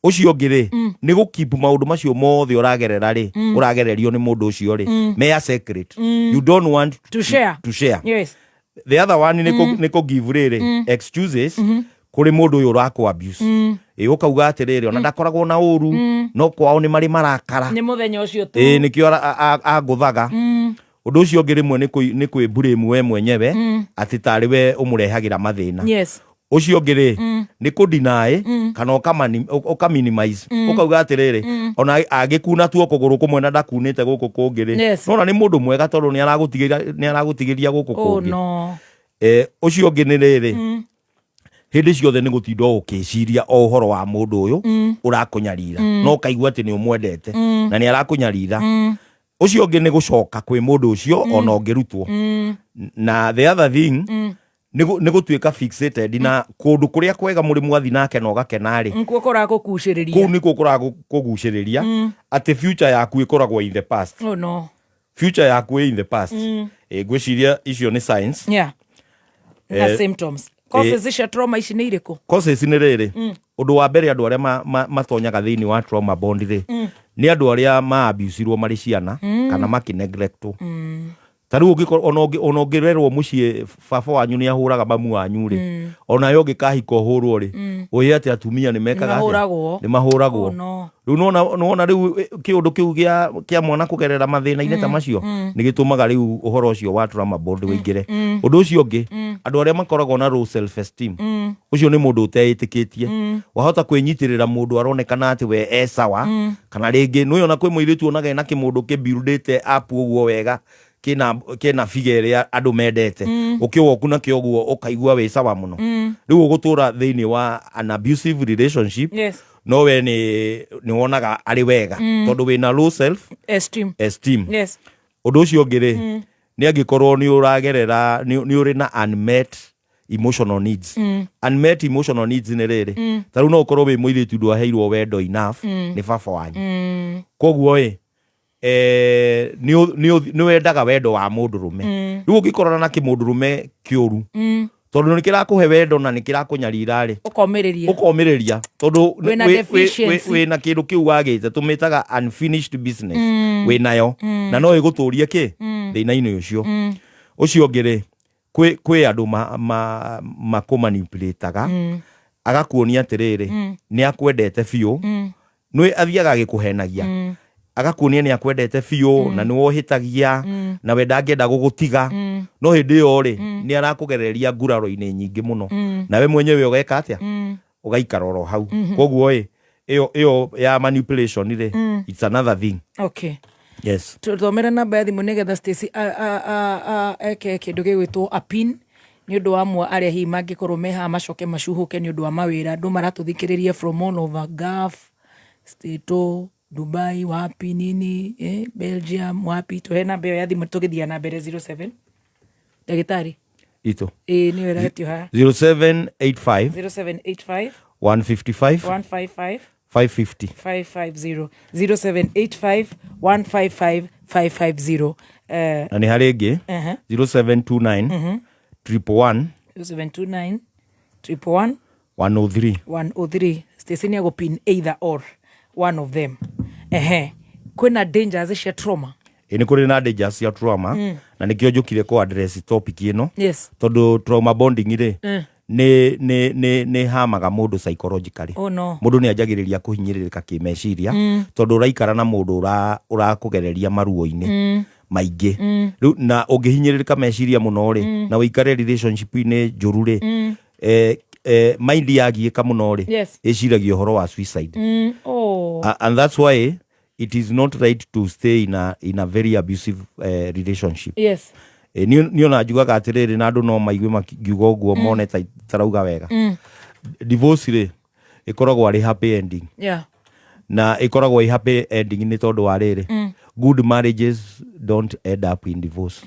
Ũcio ũngĩ rĩ, nĩ gũ keep maũndũ macio mothe ũragerera rĩ, ũragererio nĩ mũndũ ũcio rĩ, me a secret. You don't want To share. To share. The other one nĩ nĩ kũ give rĩrĩ excuses kũrĩ mũndũ ũyũ ũrakũ abuse. Ĩ, ũkauga atĩrĩrĩ, ona ndakoragwo na ũru, no kwao nĩ marĩ marakara. Nĩ mũthenya ũcio tu. Ĩ, nĩkĩo angũthaga. Ũndũ ũcio ũngĩ rĩmwe nĩ kwĩ blame we mwenyewe, atĩ tarĩ we ũmũrehagĩra mathĩna. Ũcio ũngĩ rĩ, nĩ kũ deny kana ũka minimize. Ũkauga atĩrĩrĩ, ona angĩkuna tuo kũgũrũ kũmwe na ndakunĩte gũkũ kũngĩ rĩ, nona nĩ mũndũ mwega tondũ nĩ aragũtigĩria gũkũ Oh, kũngĩ. no. Ũcio ũngĩ nĩ rĩrĩ, hĩndĩ ciothe nĩ gũtinda ũkĩciria o ũhoro wa mũndũ ũyũ ũrakũnyarira, no ũkaigua atĩ nĩ ũmwendete na nĩ arakũnyarira. Ũcio ũngĩ nĩ gũcoka kwĩ mũndũ ũcio ona ũngĩrutwo. Na the other thing, nĩ gũtuĩka fixated na kũndũ kũrĩa kwega mũrĩ mwathi nake na ũgakena rĩ, Nĩkuo kũrakũgucĩrĩria. Kũu nĩkuo kũrakũgucĩrĩria, atĩ future yaku ĩkoragwo in the past. Oh no. Future yaku ĩ in the past. Ĩ, ngwĩciria icio nĩ signs. Na symptoms. Causes cia trauma ici nĩ irĩkũ? Causes nĩ rĩrĩ, ũndũ wa mbere andũ arĩa matonyaga thĩinĩ wa trauma bond rĩ, nĩ andũ arĩa ma-abusirwo marĩ ciana, kana makĩ-neglectwo. Ta rĩu ũngĩkorwo, ona ũngĩrerwo mũciĩ baba wanyu nĩ ahũraga mamu wanyu rĩ, onawe ũngĩkahika ũhũrwo rĩ, ũĩ atĩ atumia nĩ mekaga atĩa? Nĩ mahũragwo. Nĩ mahũragwo. Oh, no. Rĩu nĩwona rĩu kĩũndũ kĩu kĩa mwana kũgerera mathĩna-inĩ ta macio, nĩ gĩtũmaga rĩu ũhoro ũcio wa trauma bond ũingĩre. Ũndũ ũcio ũngĩ, andũ arĩa makoragwo na low self esteem, ũcio nĩ mũndũ ũteĩtĩkĩtie. Wahota kwĩnyitĩrĩra mũndũ aronekana atĩ we e sawa, kana rĩngĩ nĩũĩ ona kwĩ mũirĩtu onaga ena kĩmũndũ kĩ-buildĩte up ũguo wega, kĩna figure ĩrĩa andũ mendete. Ũkĩwoku nakĩo ũguo ũkaigua wĩ sawa mũno. Rĩu ũgũtũra thĩinĩ wa an abusive relationship, no we nĩ wonaga arĩ wega, tondũ wĩna low self esteem. Esteem. Ũndũ ũcio ũngĩ rĩ, nĩ angĩkorwo nĩ ũragerera, nĩ ũrĩ na unmet emotional needs. Unmet emotional needs nĩ rĩrĩ, ta rĩu no ũkorwo wĩ mũirĩtu ndwaheirwo wendo enough nĩ baba wanyu. Koguo ĩ, nĩ wendaga wendo wa mũndũrũme. Rĩu ũngĩkorana na kĩmũndũrũme kĩũru, tondũ nĩ kĩrakũhe wendo na nĩ kĩrakũnyarira rĩ, Ũkomĩrĩria. Ũkomĩrĩria tondũ Wĩna deficiency. Wĩna kĩndũ kĩu wagĩte tũmĩtaga unfinished business, wĩnayo na no ĩgũtũrie kĩ thĩna-inĩ ũcio. Ũcio ũngĩ rĩ, kwĩ andũ makũmanipulataga, agakuonia atĩrĩrĩ, nĩ akwendete biũ, nĩ athiaga agĩkũhenagia, agakuonia nĩ akwendete biũ na nĩ wohĩtagia na we ndangĩenda gũgũtiga, no hĩndĩ ĩyo rĩ, nĩ arakũgereria nguraro-inĩ nyingĩ mũno, nawe mwenyewe ũgeka atĩa? Ũgaikara oro hau. Koguo ĩ, ĩyo ya manipulation rĩ, it's another thing. Okay. Yes. Tũthomere namba ya thimũ nĩgetha Stacy eke kĩndũ gĩgwĩtwo a pin nĩ ũndũ wa amwe arĩa hihi mangĩkorwo me haha macoke macuhũke nĩ ũndũ wa mawĩra. Andũ maratũthikĩrĩria from all over Gulf, Stato, Dubai, wapi nini, Belgium, wapi. Tũhe namba ĩyo ya thimũ tũgĩthiĩ na mbere 07. Ndagĩtarĩ. Itũ. Ĩĩ nĩyo ĩretio haha. 0785 0785 155 155 550. 550 0785 155 550. Na nĩ harĩ ĩngĩ 0729 111 0729 111 103. 103. Stacy nĩ agũpin either or one of them. Ehe, kwĩna dangers cia trauma. Ĩ nĩ kũrĩ na dangers cia trauma na nĩkĩo njũkire kũ address topic ĩno tondũ trauma bonding rĩ nĩ hamaga mũndũ psychologically. Oh no. Mũndũ nĩ anjagĩrĩria kũhinyĩrĩrĩka kĩmeciria tondũ ũraikara na mũndũ ũrakũgereria maruo-inĩ maingĩ. Rĩu na ũngĩhinyĩrĩrĩka meciria mũno rĩ na ũikare relationship-inĩ njũru rĩ mind yagiĩka mũno rĩ ĩciragia ũhoro wa suicide. Oh. And that's why it is not right to stay in a very abusive relationship. Niĩ ona njugaga atĩrĩrĩ, na andũ no maigue makiuga ũguo mone ta tarauga wega, divorce rĩ ĩkoragwo arĩ happy ending na ĩkoragwo ĩ happy ending nĩ tondũ wa rĩrĩ, good marriages don't end up in divorce.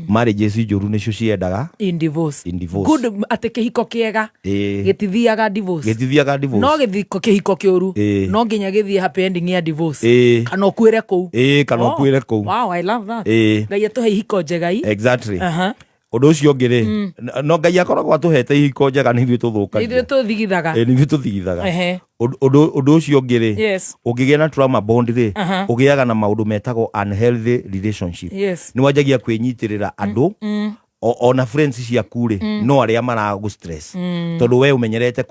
Marriages njũru nĩcio ciendaga in divorce. In divorce. Good, atĩ kĩhiko kĩega gĩtithiaga divorce. Gĩtithiaga divorce. No gĩthiko kĩhiko kĩũru no nginya gĩthiĩ happy ending ya divorce kana ũkuĩre kũu. Ĩĩ, kana Oh, ũkuĩre kũu. Wow, I love that. Ngai atũhe ihiko njega i. Exactly. Ũndũ ũcio ũngĩ rĩ, no Ngai akoragwo atũhete ihiko njega, nĩ ithuĩ tũthũkagia. Ithuĩ tũthigithaga. Ĩ, nĩ ithuĩ tũthigithaga. Ũndũ ũcio ũngĩ rĩ, ũngĩgĩa na trauma bond rĩ, ũgĩaga na maũndũ metagwo unhealthy relationship. Nĩ wanjagia kwĩnyitĩrĩra andũ ona friends ciaku rĩ, no arĩa maragũ stress tondũ we ũmenyerete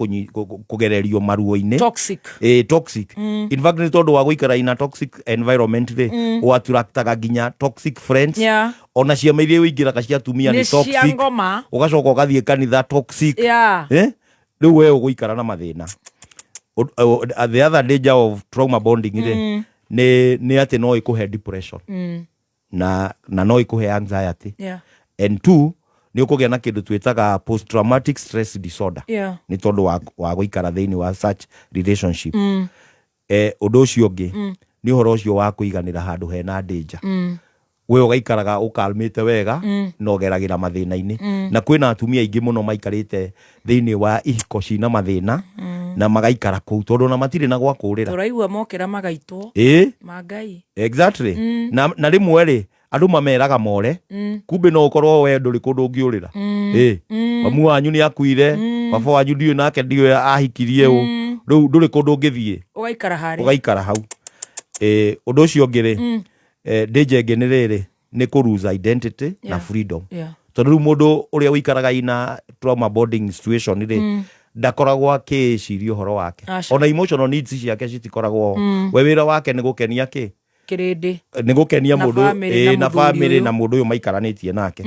kũgererio maruo-inĩ. Toxic. Ĩ, toxic. In fact, nĩ tondũ wa gũikara in a toxic environment rĩ, ũattractaga nginya toxic friends. Ona ciama iria ũingĩraga cia atumia nĩ nĩ cia toxic. Ngoma. Ũgacoka ũgathiĩ kanitha toxic. Eh? Rĩu we ũgũikara na mathĩna. The other danger of trauma bonding rĩ, nĩ atĩ no ĩkũhe depression na no ĩkũhe anxiety and two, nĩ ũkũgĩa na kĩndũ twĩtaga post traumatic stress disorder nĩ tondũ wa gũikara thĩinĩ wa such relationship. Ũndũ ũcio ũngĩ nĩ ũhoro ũcio wa kũiganĩra handũ hena danger. We ũgaikaraga ũkalmĩte wega na ũgeragĩra mathĩna-inĩ, na kwĩna atumia aingĩ mũno maikarĩte thĩinĩ wa ihiko cina mathĩna na magaikara kũu tondũ ona matirĩ na gwa kũrĩra. Tũraigua mokĩra magaitwo Ĩ. ma Ngai. Exactly. Na rĩmwe rĩ, andũ mameraga more kumbe no ũkorwo we ndũrĩ kũndũ ũngĩũrĩra. Ĩ, mamu wanyu nĩ akuire, baba wanyu ndiũĩ nake ndiũĩ ahikirie ũ, rĩu ndũrĩ kũndũ ũngĩthiĩ. Ũgaikara harĩa. Ũgaikara hau. Ũndũ ũcio ũngĩ rĩ, danger ĩngĩ nĩ rĩrĩ, nĩ kũ lose identity na freedom tondũ rĩu mũndũ ũrĩa ũikaraga ina trauma bonding situation rĩ, ndakoragwo akĩĩciria ũhoro wake. Aca. Ona emotional needs ciake citikoragwo ho. We wĩra wake nĩ gũkenia kĩ? Kĩrĩndĩ. Nĩ gũkenia Na mũndũ family, ĩ, na na mũthuri family ũyũ. Na mũndũ ũyũ maikaranĩtie nake.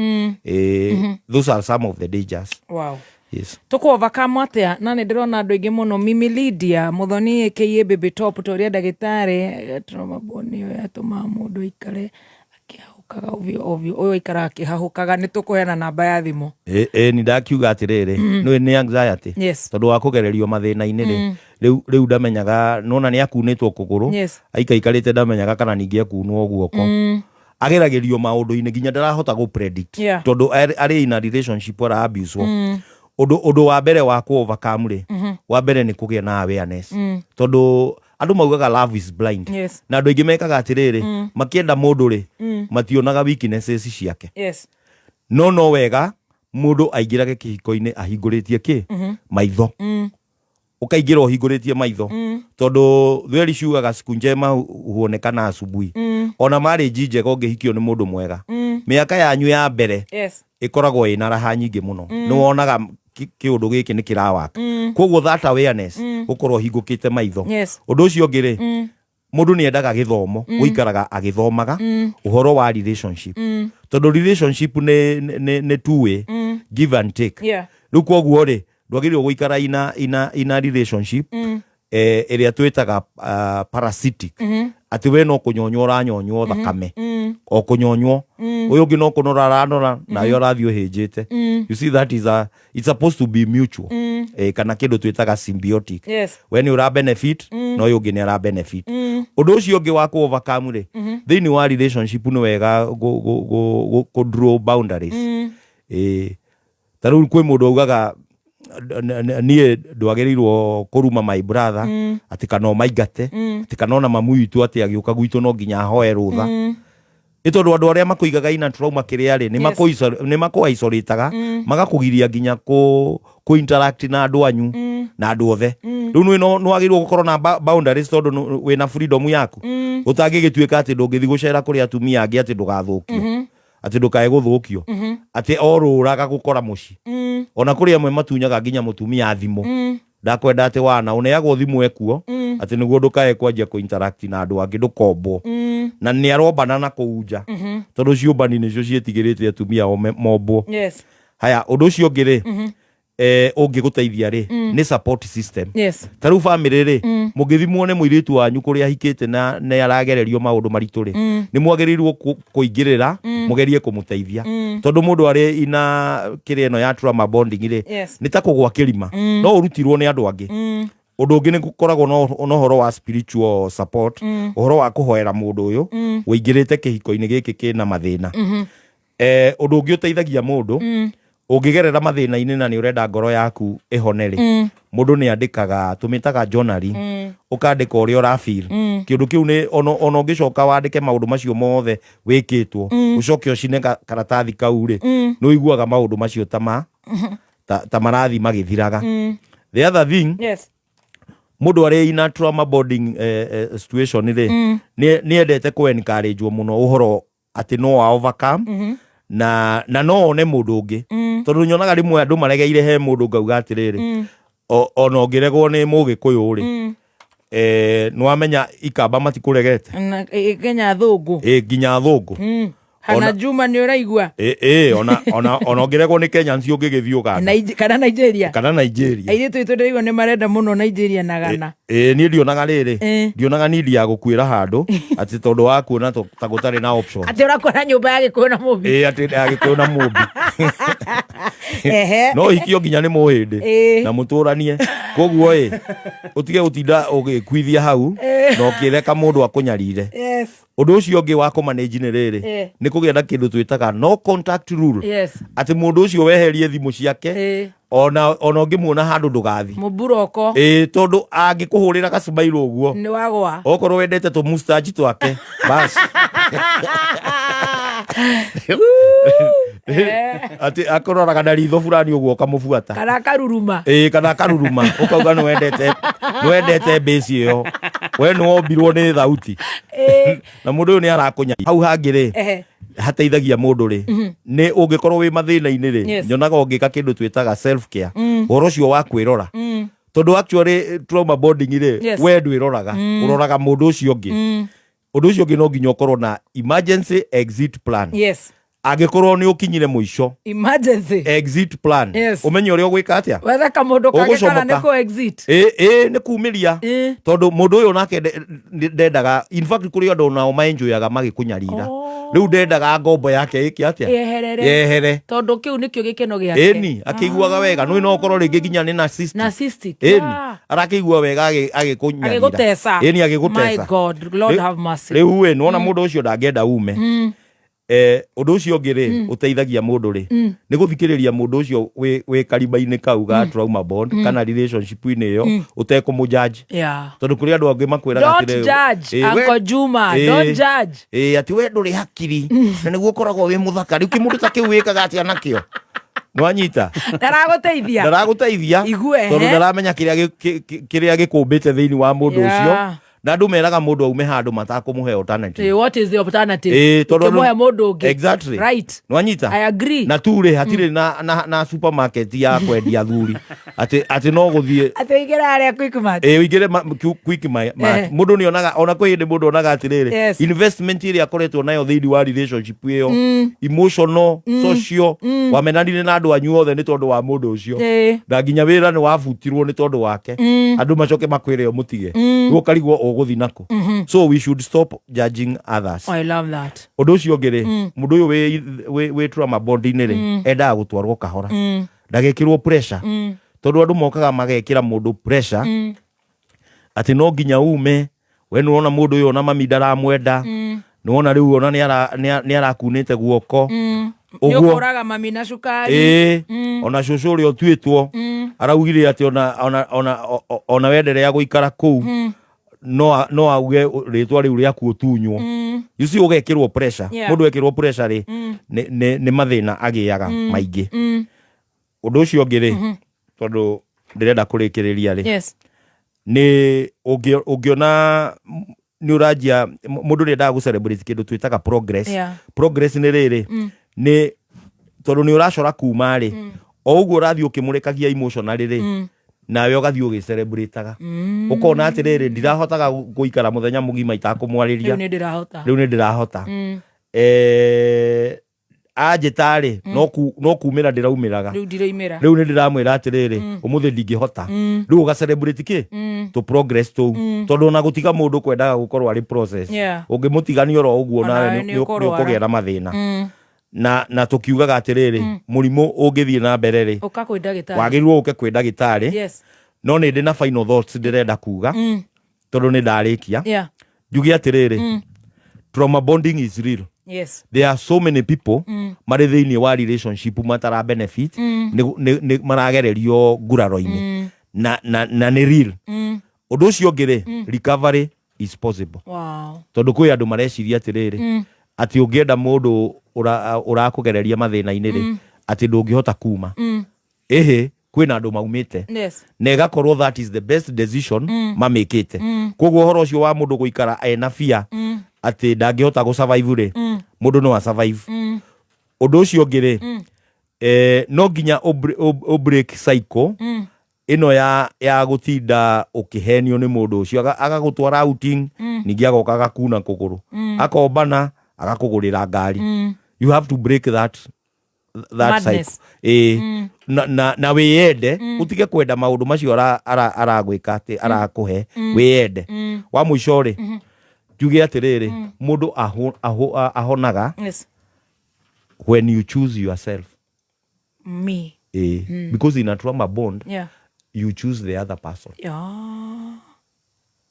Those are some of the dangers. Wow. Yes. Tũkũ overcome atĩa? Na nĩ ndĩrona andũ aingĩ mũno, Mimi Lydia Muthoni aka Baby Top, ta ũrĩa ndagĩtarĩ trauma bond nĩyo yatũmaga mũndũ aikare akĩhahũkaga ovyo ovyo. Ũyũ aikaraga akĩhahũkaga, nĩ tũkũheana namba ya thimũ. Ĩ nĩ ndakiuga atĩrĩrĩ, nĩ anxiety tondũ wa kũgererio mathĩna-inĩ rĩ, rĩu ndamenyaga nona nĩ akunĩtwo kũgũrũ, aikaikarĩte ndamenyaga kana ningĩ akunwo guoko, ageragĩrio maũndũ-inĩ nginya ndarahota gũ predict tondũ arĩ in a relationship ara abuse. Ũndũ wa mbere wa kũ overcome rĩ, wa mbere nĩ kũgĩa na awareness tondũ andũ maugaga love is blind. Na andũ aingĩ mekaga atĩrĩrĩ, makĩenda mũndũ rĩ, mationaga weaknesses ciake. No wega mũndũ aingĩrage kĩhiko-inĩ ahingũrĩtie kĩ maitho, ũkaingĩra ũhingũrĩtie maitho tondũ thweri ciugaga siku njema huonekana asubuhi. Ona marriage njega, ũngĩhikio nĩ mũndũ mwega, mĩaka yanyu ya mbere ĩkoragwo ĩna raha nyingĩ mũno. Nĩ wonaga kĩũndũ gĩkĩ nĩ kĩrawaka. Koguo that awareness, gũkorwo ũhingũkĩte maitho. Ũndũ ũcio ũngĩ rĩ, mũndũ nĩ endaga gĩthomo, gũikaraga agĩthomaga ũhoro wa relationship tondũ relationship nĩ two way, give and take. Rĩu koguo rĩ, ndwagĩrĩirwo gũikara ina relationship ĩrĩa twĩtaga parasitic. Atĩ we no kũnyonywo ũranyonywo thakame, o kũnyonywo, ũyũ ũngĩ no kũnora aranora, nawe ũrathiĩ ũhĩnjĩte. You see, that is a, it's supposed to be mutual, kana kĩndũ twĩtaga symbiotic. We nĩ ũra benefit, na ũyũ ũngĩ nĩ ara benefit. Ũndũ ũcio ũngĩ wa kũ overcome rĩ, thĩinĩ wa relationship nĩ wega kũ draw boundaries. Ta rĩu kwĩ mũndũ augaga, "Niĩ ndwagĩrĩirwo kũruma my brother, atĩ kana ũmaingate, atĩ kana ona mamu witũ atĩ agĩũka gwitũ no nginya ahoe rũtha." Nĩ tondũ andũ arĩa makũigaga ina trauma kĩrĩa rĩ, nĩ makũ isolataga, magakũgiria nginya kũ interact na andũ anyu na andũ othe. Rĩu nĩ nĩ wagĩrĩirwo gũkorwo na boundaries, tondũ wĩna freedom yaku, ũtangĩgĩtuĩka atĩ ndũngĩthiĩ gũcera kũrĩ atumia angĩ, atĩ ndũgathũkio, atĩ ndũkae gũthũkio, atĩ orũraga gũkora mũciĩ. Ona kũrĩ amwe matunyaga nginya mũtumia thimũ. Ndakwenda atĩ wana ũneagwo thimũ ekuo, atĩ nĩguo ndũkae kwanjia kũ interact na andũ angĩ, ndũkombwo. Na nĩ arombana na kũu nja, tondũ ciũmbani nĩcio ciĩtigĩrĩte atumia ao mombwo. Haya, ũndũ ũcio ũngĩ rĩ, ũngĩgũteithia rĩ, nĩ support system. Ta rĩu family rĩ, mũngĩthimwo nĩ mũirĩtu wanyu kũrĩa ahikĩte na nĩ aragererio maũndũ maritũ rĩ, nĩ mwagĩrĩirwo kũingĩrĩra, mũgerie kũmũteithia, tondũ mũndũ arĩ ina kĩrĩa ĩno ya trauma bonding rĩ, nĩ ta kũgwa kĩrima, no ũrutirwo nĩ andũ angĩ. Ũndũ ũngĩ nĩ gũkoragwo na ũhoro wa spiritual support, ũhoro wa kũhoera mũndũ ũyũ ũingĩrĩte kĩhiko-inĩ gĩkĩ kĩna mathĩna. Ũndũ ũngĩ ũteithagia mũndũ ũngĩgerera mathĩna-inĩ na nĩ ũrenda ngoro yaku ĩhone rĩ, mũndũ nĩ andĩkaga, tũmĩtaga journaling. Ũkandĩka ũrĩa ũra feel. Kĩũndũ kĩu nĩ ona ũngĩcoka wandĩke maũndũ macio mothe wĩkĩtwo, ũcoke ũcine karatathi kau rĩ, nĩ ũiguaga maũndũ macio ta marathiĩ magĩthiraga. The other thing, mũndũ arĩ ina trauma bonding situation rĩ, nĩ endete kũ encourage mũno ũhoro atĩ no a overcome, na no one mũndũ ũngĩ, tondũ nyonaga rĩmwe andũ maregeire he mũndũ, ngauga atĩrĩrĩ, ona ũngĩregwo nĩ mũgĩkũyũ rĩ, nĩ wamenya ikamba matikũregete. Na Kenya thũngũ. Ĩ, nginya thũngũ. Hana Juma, nĩ ũraigua? Ĩ, ona ũngĩregwo nĩ Kenyans, ũngĩgĩthiĩ Uganda. Kana Nigeria. Kana Nigeria. Airĩtu aitũ ndĩraigua nĩ marenda mũno Nigeria na Ghana. Ĩ, niĩ ndionaga rĩrĩ, ndionaga need ya gũkuĩra handũ atĩ tondũ wa kuona ta gũtarĩ na option. Atĩ ũrakora nyũmba ya gĩkũyũ na mũmbi. Ĩ, atĩ ya gĩkũyũ na mũmbi. No hikio nginya nĩ mũhĩndĩ na mũtũranie. Koguo ĩ, ũtige gũtinda ũgĩkuithia hau na ũkĩreka mũndũ akũnyarire. Ũndũ ũcio ũngĩ wa kũmanage nĩ rĩrĩ, nĩ kũgĩa na kĩndũ twĩtaga no contact rule, atĩ mũndũ ũcio weherie thimũ ciake, ona ũngĩmuona handũ ndũgathi. Mũmburoko. Ĩ, tondũ angĩkũhũrĩra gacumairũ ũguo, nĩ wagwa. Okorwo wendete tũ mustache twake, bas, atĩ akũroraga na ritho fulani ũguo, ũkamũbuata. Kana akaruruma. Ĩ, kana akaruruma, ũkauga nĩ wendete mbĩci ĩyo, we nĩ wombirwo nĩ thauti, na mũndũ ũyũ nĩ arakũnya hau hangĩ rĩ. Hateithagia mũndũ rĩ, nĩ ũngĩkorwo wĩ mathĩna-inĩ rĩ, nyonaga ũngĩka kĩndũ twĩtaga self care, ũhoro ũcio wa kwĩrora, tondũ actually trauma bonding rĩ, we ndwĩroraga, ũroraga mũndũ ũcio ũngĩ. Ũndũ ũcio ũngĩ, no nginya ũkorwo na emergency exit plan. Angĩkorwo nĩ ũkinyire mũico, emergency exit plan. Ũmenye ũrĩa ũgwĩka atĩa. Wethe kamũndũ kangĩ kana nĩ Ũgũcomoka. kũ exit. Ĩ, nĩ kumĩria, tondũ mũndũ ũyũ nake ndendaga, in fact kũrĩ andũ nao maenjoyaga magĩkũnyarira. Rĩu ndendaga ngombo yake ĩke atĩa? Yeherere. Yehere. Tondũ kĩu nĩkĩo gĩkeno gĩake. Ĩni, akĩiguaga wega nĩ no ũkorwo rĩngĩ nginya nĩ narcissistic. Narcissistic. Ĩni, arakĩigua wega agĩkũnyarira. Agĩgũteca. Ĩni, agĩgũteca. My God, Lord have mercy. Rĩu ĩ, nĩwona mũndũ ũcio ndangĩenda ume. Ũndũ ũcio ũngĩ rĩ, ũteithagia mũndũ rĩ, nĩ gũthikĩrĩria mũndũ ũcio wĩ karima-inĩ kau ga trauma bond, kana relationship-inĩ ĩyo, ũtekũmũjudge, tondũ kũrĩ andũ angĩ makwĩraga Don't atĩrĩrĩ, judge, Uncle Juma, don't judge. Ĩ, atĩ we ndũrĩ hakiri na nĩguo ũkoragwo wĩ mũthaka. Rĩu kĩmũndũ ta kĩu wĩkaga atĩa nakĩo? Nĩwanyita? Ndaragũteithia. Ndaragũteithia. Igue, tondũ ehe. ndaramenya kĩrĩa gĩkũmbĩte thĩinĩ wa mũndũ ũcio, na andũ meraga mũndũ aume handũ matakũmũhe alternative. What is the alternative? Ĩ, tondũ Ũkĩmũhe mũndũ ũngĩ. Exactly. Nĩwanyita? I agree. Na tu rĩ, hatirĩ na supermarket ya kwendia athuri atĩ no gũthiĩ atĩ ũingĩre harĩa Quickmart. Ĩ, ũingĩre quick mart. Mũndũ nĩ onaga, ona kwĩ hĩndĩ mũndũ onaga atĩrĩrĩ, investment ĩrĩa akoretwo nayo thĩinĩ wa relationship ĩyo, emotional, social, wamenanire na andũ anyu othe nĩ tondũ wa mũndũ ũcio, na nginya wĩra nĩ wabutirwo nĩ tondũ wake, andũ macoke makwĩre ũmũtige. Rĩu ũkarigwo Ũgũthiĩ nakũ? So we should stop judging others. I love that. Ũndũ ũcio ũngĩ rĩ, mũndũ ũyũ wĩ trauma bond-inĩ rĩ, endaga gũtwarwo kahora, ndagekĩrwo pressure, tondũ andũ mokaga magekĩra mũndũ pressure atĩ no nginya ume. We nĩ wona mũndũ ũyũ, ona mami ndaramwenda, nĩ wona rĩu ona nĩ arakunĩte guoko. Nĩ Ũguo. ũkũraga mami na cukari. Ĩĩ, ona cũcũ ũrĩa ũtuĩtwo araugire atĩ ona wenderea gũikara kũu, no auge rĩtwa rĩu rĩaku ũtunywo. You see, ũgekĩrwo pressure. Mũndũ ekĩrwo pressure rĩ, nĩ mathĩna agĩaga maingĩ. Ũndũ ũcio ũngĩ rĩ, tondũ ndĩrenda kũrĩkĩrĩria rĩ, nĩ ũngĩona nĩ ũranjia mũndũ ũrĩa endaga gũ celebrate kĩndũ twĩtaga progress. Progress nĩ rĩrĩ, nĩ tondũ nĩ ũracora kuma rĩ, o ũguo ũrathiĩ ũkĩmũrekagia emotionally rĩ, nawe ũgathiĩ ũgĩcelebrataga, ũkona atĩrĩrĩ, ndirahotaga gũikara mũthenya mũgima itakũmwarĩria. Rĩu nĩ ndĩrahota. Rĩu nĩ ndĩrahota. Anjĩta rĩ, no kumĩra ndĩraumĩraga. Rĩu ndiraimĩra. Rĩu nĩ ndĩramwĩra atĩrĩrĩ, ũmũthĩ ndingĩhota. Rĩu ũga celebrate kĩ tũ progress tũu, tondũ ona gũtiga mũndũ kwendaga gũkorwo arĩ process. Ũngĩmũtigania oro ũguo, Ona nawe nawe nĩ nĩ ũkũrwara. ũkũgĩa na mathĩna. Na tũkiugaga atĩrĩrĩ, mũrimũ ũngĩthiĩ na mbere rĩ, Ũka kwĩ ndagĩtarĩ. Wagĩrĩirwo ũke kwĩ ndagĩtarĩ. No nĩ ndĩ na final thoughts ndĩrenda kuga, tondũ nĩ ndarĩkia. Njuge atĩrĩrĩ, trauma bonding is real. There are so many people marĩ thĩinĩ wa relationship matara benefit, nĩ maragererio nguraro-inĩ, na nĩ real. Ũndũ ũcio ũngĩ rĩ, recovery is possible. Tondũ kwĩ andũ mareciria atĩrĩrĩ, atĩ ũngĩenda mũndũ ũrakũgereria mathĩna-inĩ rĩ, atĩ ndũngĩhota kuma. Ĩhĩ, kwĩna andũ maumĩte na ĩgakorwo that is the best decision mamĩkĩte. Koguo ũhoro ũcio wa mũndũ gũikara ena fear atĩ ndangĩhota gũ survive rĩ, mũndũ no a survive. Ũndũ ũcio ũngĩ rĩ, no nginya ũ break cycle ĩno ya gũtinda ũkĩhenio nĩ mũndũ ũcio. Agagũtwara outing, ningĩ agoka agakuna kũgũrũ, akombana agakũgũrĩra ngari. You have to break that Madness. cycle. Ĩĩ, na wĩyende, ũtige kwenda maũndũ macio aragwĩka atĩ arakũhe. Wĩyende. Wa mũico rĩ, njuge atĩrĩrĩ, mũndũ ahonaga when you choose yourself. Me. Ĩĩ, because in a trauma bond, you choose the other person.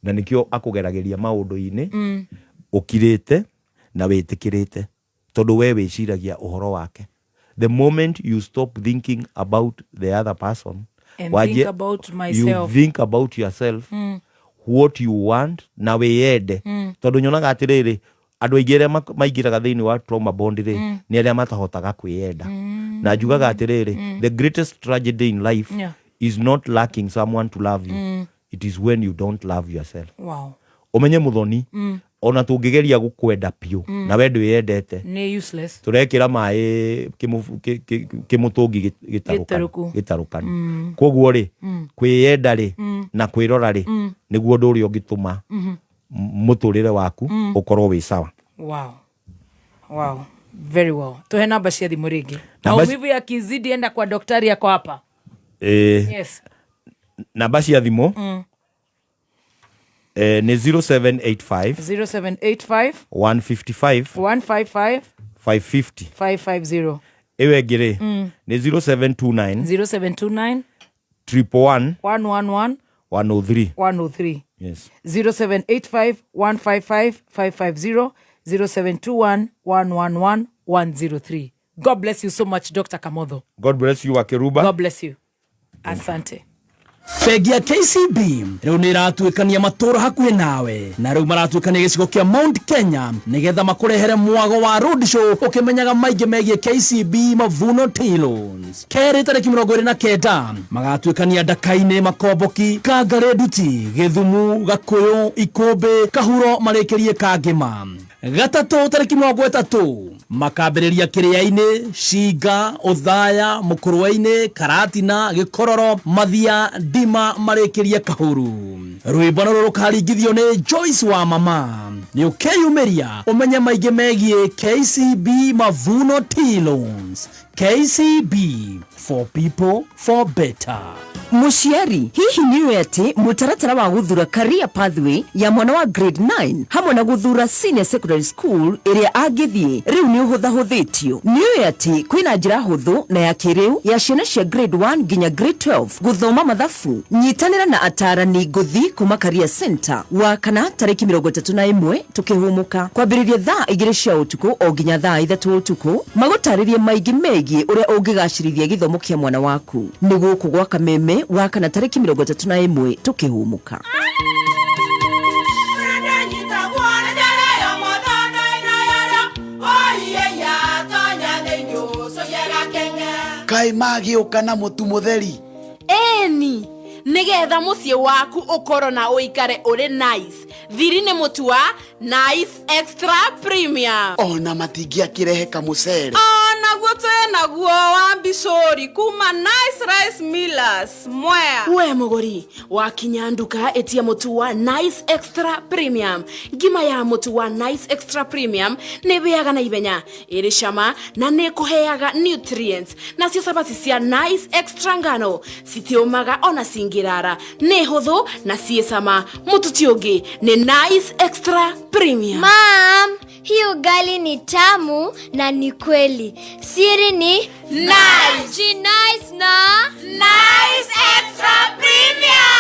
Na nĩkĩo akũgeragĩria maũndũ-inĩ ũkirĩte na wĩtĩkĩrĩte, tondũ we wĩciragia ũhoro wake. The moment you stop thinking about the other person And think about you myself. Think about yourself, what you want, na wĩyende. Tondũ nyonaga atĩrĩrĩ, andũ aingĩ arĩa maingĩraga thĩinĩ wa trauma bond rĩ, nĩ arĩa matahotaga kwĩyenda. Na njugaga atĩrĩrĩ, the greatest tragedy in life is not lacking someone to love you, it is when you don't love yourself. Ũmenye mũthoni, ona tũngĩgeria gũkwenda biũ na we ndwĩyendete, Nĩ useless. Tũrekĩra maĩ kĩmũtũngi Gĩtarũku. gĩtarũkanu. Koguo rĩ, kwĩyenda rĩ na kwĩrora rĩ, nĩguo ũndũ ũrĩa ũngĩtũma mũtũrĩre waku ũkorwo wĩ sawa. Wow. Very well. Tuhe namba cia thimũ rĩngĩ. Namba Maumivu yakizidi, enda kwa daktari, yako hapa. Namba cia thimũ nĩ 0785 0785 155 155 550. 550. Ĩyo ĩngĩ rĩ, nĩ 0729 0729 111 111 103. 103. Yes. 0785 155 550, 0721 111 103. God bless you so much, Dr. Kamotho. God bless you, Wakeruba. God bless you. Asante. Bengi ya KCB rĩu nĩ ĩratuĩkania matũũra hakuhĩ nawe, na rĩu maratuĩkania gĩcigo kĩa Mount Kenya nĩgetha makũrehere mwago wa road show ũkĩmenyaga maingĩ megiĩ KCB Mavuno Tea Loans. Kerĩ tarĩki 29 magatuĩkania Ndaka-inĩ, Makomboki, Kangarĩ, Nduti, Gĩthumu, Gakũyũ, Ikũmbĩ, Kahuro, marĩkĩrie Kangĩma. Gatatũ tarĩki 30 makambĩrĩria Kĩrĩa-inĩ, Cinga, Ũthaya, Mũkũrwe-inĩ, Karatina, Gĩkororo, Mathia, Ndima, marĩkĩrie Kahuru. Rwĩmbo nĩrwo rũkaringithio nĩ Joyce wa Mama. Nĩ ũkeyumĩria ũmenye maingĩ megiĩ KCB Mavuno Tea Loans. KCB. For people, for better. Mũciari, hihi nĩ ũĩ atĩ mũtaratara wa gũthura career pathway ya mwana wa grade 9 hamwe na gũthura senior secondary school ĩrĩa angĩthiĩ rĩu nĩ ũhũthahũthĩtio? Nĩ ũĩ atĩ kwĩna njĩra hũthũ na ya kĩrĩu ya ciana cia grade 1 nginya grade 12 gũthoma mathabu? Nyitanĩra na atarani ngũthi kuma Career Center wa kana tarĩki 31 tũkĩhũmũka kwambĩrĩria thaa 2 cia ũtukũ o nginya thaa 3 ũtukũ, magũtarĩrie maingĩ megiĩ ũrĩa ũngĩgacĩrithia gĩthomo kĩa mwana waku. Nĩ gũkũ gwa Kameme wa kana tarĩki 31 tũkĩhũmũka. Kaĩ magĩũka na mũtu mũtheri? Ĩni, nĩgetha mũciĩ waku ũkorwo na ũikare ũrĩ nice. Thiri nĩ mũtu wa Nice Extra Premium. Ona matingĩakĩrehe kamũcere. Onaguo twĩ naguo wa mbicũri kuma Nice Rice Millers Mwea. We mũgũri, wakinya nduka ĩtia mũtu wa Nice Extra Premium. Ngima ya mũtu wa Nice Extra Premium nĩ ĩhĩaga na ihenya, ĩrĩ cama na nĩ ĩkũheaga nutrients. Nacio cabaci cia Nice Extra ngano citiũmaga ona cingĩrara, nĩ hũthũ na ciĩ cama. Mũtu ti ũngĩ nĩ Nice Extra Premium. Mom, hii ugali ni tamu na ni kweli. Siri ni Nice. Ji nice na Nice Extra Premium.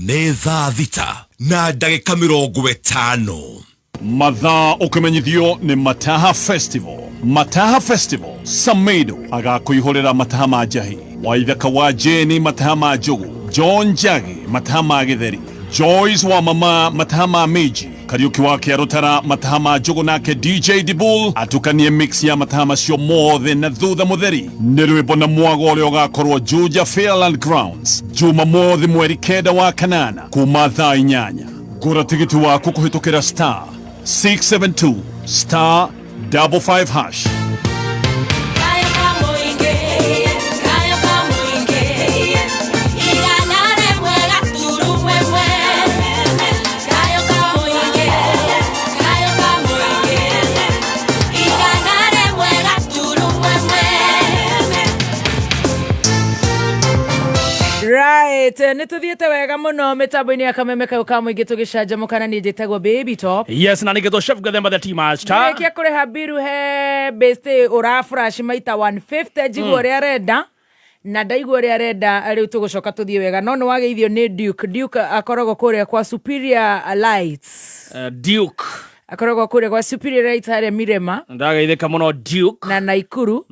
Nĩ thaa 6 na ndagĩka 50. Mathaa ũkĩmenyithio nĩ Mataha Festival. Mataha Festival, Samedo agakũihũrĩra mataha ma njahi, Waithaka wa Jeni mataha ma njũgũ, John Njagi mataha ma gĩtheri, Joyce wa mama mataha ma minji, Kariũki wa Kĩarũtara mataha ma njũgũ, nake DJ Dibul atukanie mix ya mataha macio mothe, na thutha mũtheri nĩ rwĩmbo na mwago ũrĩa ũgakorwo Juja Fairland Grounds Jumamothi mweri 9 wa kanana kuma thaa 8. Gũra tigiti waku kũhĩtũkĩra star 672 star 55 hash. Right, nä tå thiä te wega må no mä tambo-inä ya kameme kau ka må ingä tå gä canjamå kana niä njätagwo Baby Top. Yes, na nĩngĩtwo Chef Gathemba the Tea Master. Rĩkia kũrĩha mbiru he base ũra flash maita 150, njigua ũrĩa arenda na ndaigua ũrĩa arenda. Rĩu tũgũcoka tũthiĩ wega, no nĩ wageithio nĩ Duke. Duke akoragwo kũrĩa kwa Superior Lights. Duke. Akoragwo kũrĩa kwa Superior Lights harĩa Mirema Ndageithĩka mũno Duke. na Naikuru.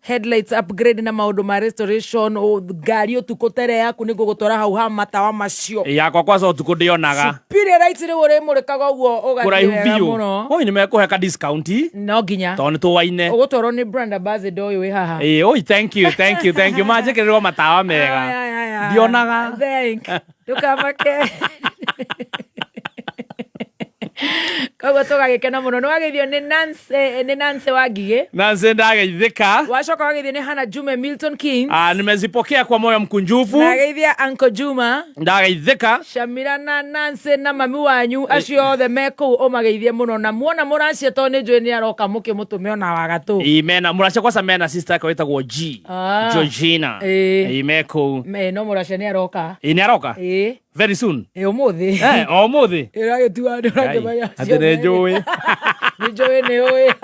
Headlights upgrade na maũndũ ma restoration, ngari ũtukũ tere yaku nĩ ngũgũtwara hau ha matawa macio. Yakwa kwaca ũtukũ ndĩonaga. Superior Lights rĩu ũrĩmũrĩkaga ũguo ũgathiĩ Kũraihu wega biũ. mũno. Oi, nĩ mekũhe ka discount. No nginya. Tondũ nĩ tũwaine. Ũgũtwarwo nĩ brand ambassador ũyũ wĩ haha. Ĩĩ, oi, thank you, thank you, thank you. Manjĩkĩrĩrwo matawa mega, ndionaga. Thank ndũkamake. Koguo tũgagĩkena mũno. Nĩ wageithio nĩ Nancy, nĩ Nancy wa Ngigĩ. Nancy, ndageithĩka. Wacoka wageithio nĩ Hana Jume, Milton Keynes. Ah, nimezipokea kwa moyo mkunjufu. Nageithia Uncle Juma. Ndageithĩka. Shamira na Nancy na mami wanyu acio othe me kũu, ũmageithie mũno, na muona mũracia, tondũ nĩ njũĩ nĩ aroka, mũkĩmũtũme ona wagatũ. Ĩ, mena mũracia kwaca, mena sister yake wĩtagwo G. Ah. Georgina. Ĩ. Ĩ, me kũu. No mũracia nĩ aroka. Ĩ, nĩ aroka. Ĩ. Very soon. Ĩ, ũmũthĩ. O ũmũthĩ. Ĩragĩtua andũ. Atĩ nĩ njũĩ. Nĩ njũĩ, nĩ ũĩ.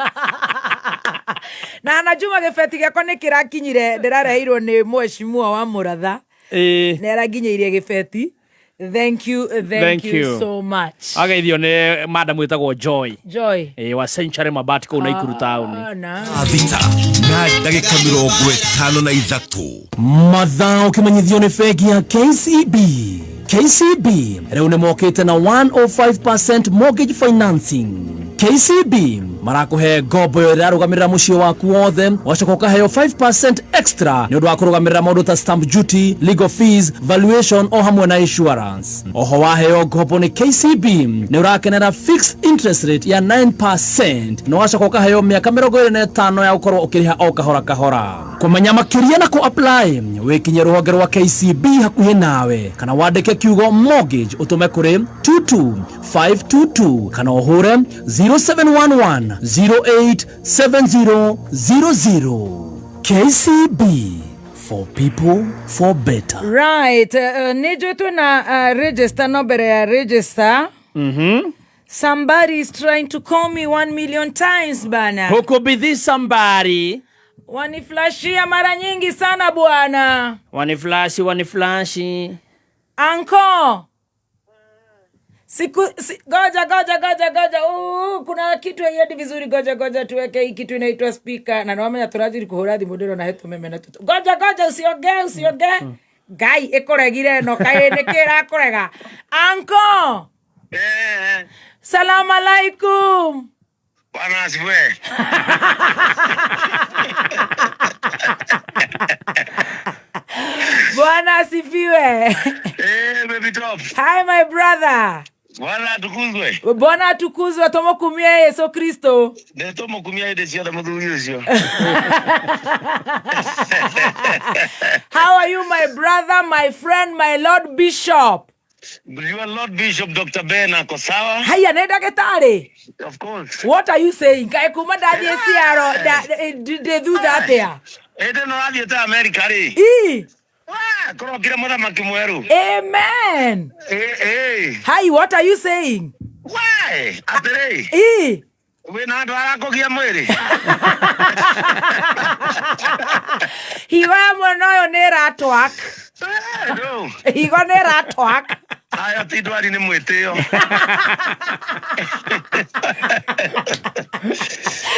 Na Juma, gĩbeti gĩakwa nĩ kĩrakinyire, ndĩrareheirwo nĩ mheshimiwa wa Mũratha. Nĩ aranginyĩirie gĩbeti. Thank you, thank, Thank you, you. so much. Ageithio nĩ madam wĩtagwo Joy. Joy. Ĩ, wa Century Mabati kũu Naikuru town. Ah, na. 6 na ndagĩka 53. Mathaa ũkĩmenyithio nĩ bengi ya KCB. KCB rĩu nĩ mokĩte na 105% mortgage financing. KCB marakũhe ngombo ĩyo ĩrarũgamĩrĩra mũciĩ waku wothe, wacoka ũkaheo 5% extra nĩ ũndũ wa kũrũgamĩrĩra maũndũ ta stamp duty, legal fees, valuation o hamwe na insurance. Oho waheo ngombo nĩ KCB nĩ ũrakenera fixed interest rate ya 9% na wacoka ũkaheo mĩaka 25 ya gũkorwo ũkĩrĩha o kahora kahora. Kũmenya makĩria na kũ apply, wĩkinye rũhonge rwa KCB hakuhĩ nawe kana wandĩke kiugo mortgage ũtũme kũrĩ 22522 kana ũhũre 0711 087000. KCB for people for better. Right, nä njå twä na register no mbere ya register. Somebody is trying to call me 1 million times bana. Who could be this somebody? Waniflashia mara nyingi sana bwana. Waniflashi, waniflashi. Anko. Siku si, goja goja goja goja. Kuna kitu haiendi vizuri. Goja goja tuweke hii kitu inaitwa speaker. Na nwamenya tũrathiĩ kũhũra thimũ ndĩrona he tũmeme na tũtũ. Goja goja usiongee usiongee. Ngai ĩkũregire ĩno kaĩ nĩkĩ ĩrakũrega. Anko. Salamu alaikum. Bwana asifiwe. Bwana asifiwe. Eh, baby top. Hi my brother. Bwana atukuzwe. Bwana atukuzwe tũmũkumie Yesu Kristo. Nĩ tũmũkumia hĩndĩ ciothe mũthuri ũcio. How are you my brother, my friend, my Lord Bishop? Your Lord Bishop Dr. Ben ako sawa. Haya nĩ ndagĩtarĩ. Of course. What are you saying? Kaĩ kuma ndathiĩ ciaro ndĩ thutha atĩa? Ĩndĩ no athiĩte America rĩ. Ii. Kũrokire mũthamaki mwerũ. Amen. Eh, eh. Hi, what are you saying? Why? Atĩrĩ. Ii. Wĩna andũ arakũgia mwĩrĩ. Higo ya mwena ũyũ nĩ ĩratwak. No. Higo nĩ ĩratwak. Ayo ti ndwari nĩ mwĩtĩo.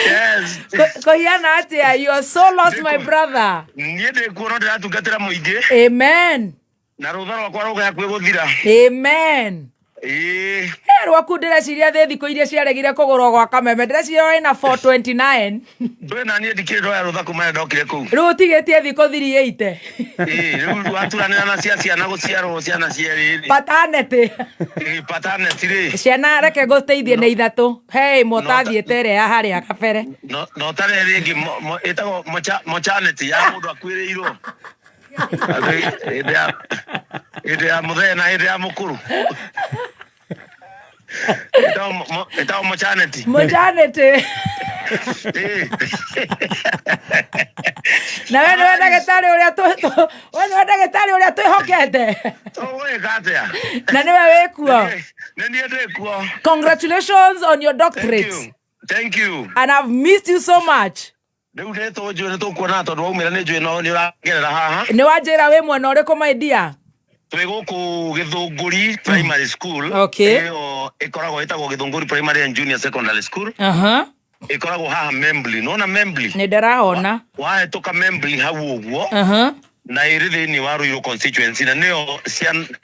Yes. Kũhiana atĩa? You are so lost my brother. Niĩ ndĩ kuo no ndĩratungatĩra mũingĩ. Amen. Na rũtha rwakwa rũge hakuhĩ gũthira. Amen. Ĩĩ. He rwaku ndĩreciria thĩ thikũ iria ciaregire kũgũrwo gwa kameme ndĩreciria wĩna 429. Ndũĩ na niĩ ndikĩrĩ ndoya rũtha kuma rĩrĩa ndokire kũu. Rĩu ũtigĩtie thikũ 380. Ĩĩ, rĩu waturanĩra na cia ciana gũciarwo ciana cierĩ rĩ. Paternity. Ĩĩ, paternity rĩ. Ciana reke ngũteithie nĩ ithatũ. He ĩmwe ũtathiĩte ĩrĩa ya harĩa kabere. No no ũtarĩ rĩngĩ ĩtagwo mochanity ya mũndũ akuĩrĩirwo. Atĩ hĩndĩ ya mũthee na hĩndĩ ya mũkũrũ. Ĩtagwo mochanity. Mochanity. Ĩĩ. Na we nĩwe ndagĩtarĩ ũrĩa we nĩwe ndagĩtarĩ ũrĩa twĩhokete. Tũgwĩka atĩa? Na nĩwe wĩkuo. Nĩ niĩ ndĩ kuo. Congratulations on your doctorate. Thank you. And I've missed you so much. Rĩu nĩ tũnjũĩ nĩ tũkuona tondũ waumĩra nĩ njũĩ no nĩ ũragerera haha. Nĩ wanjĩra wĩ mwena ũrĩkũ my dear? Twĩ gũkũ Gĩthũngũri Primary School. Okay. Ĩyo ĩkoragwo ĩtagwo Gĩthũngũri Primary and Junior Secondary School. Aha. Ĩkoragwo haha Membli. Nĩwona Membli? Nĩ ndĩrahona. Wahĩtũka Membli hau ũguo. Aha. Na ĩrĩ thĩinĩ wa Ruiru constituency na nĩyo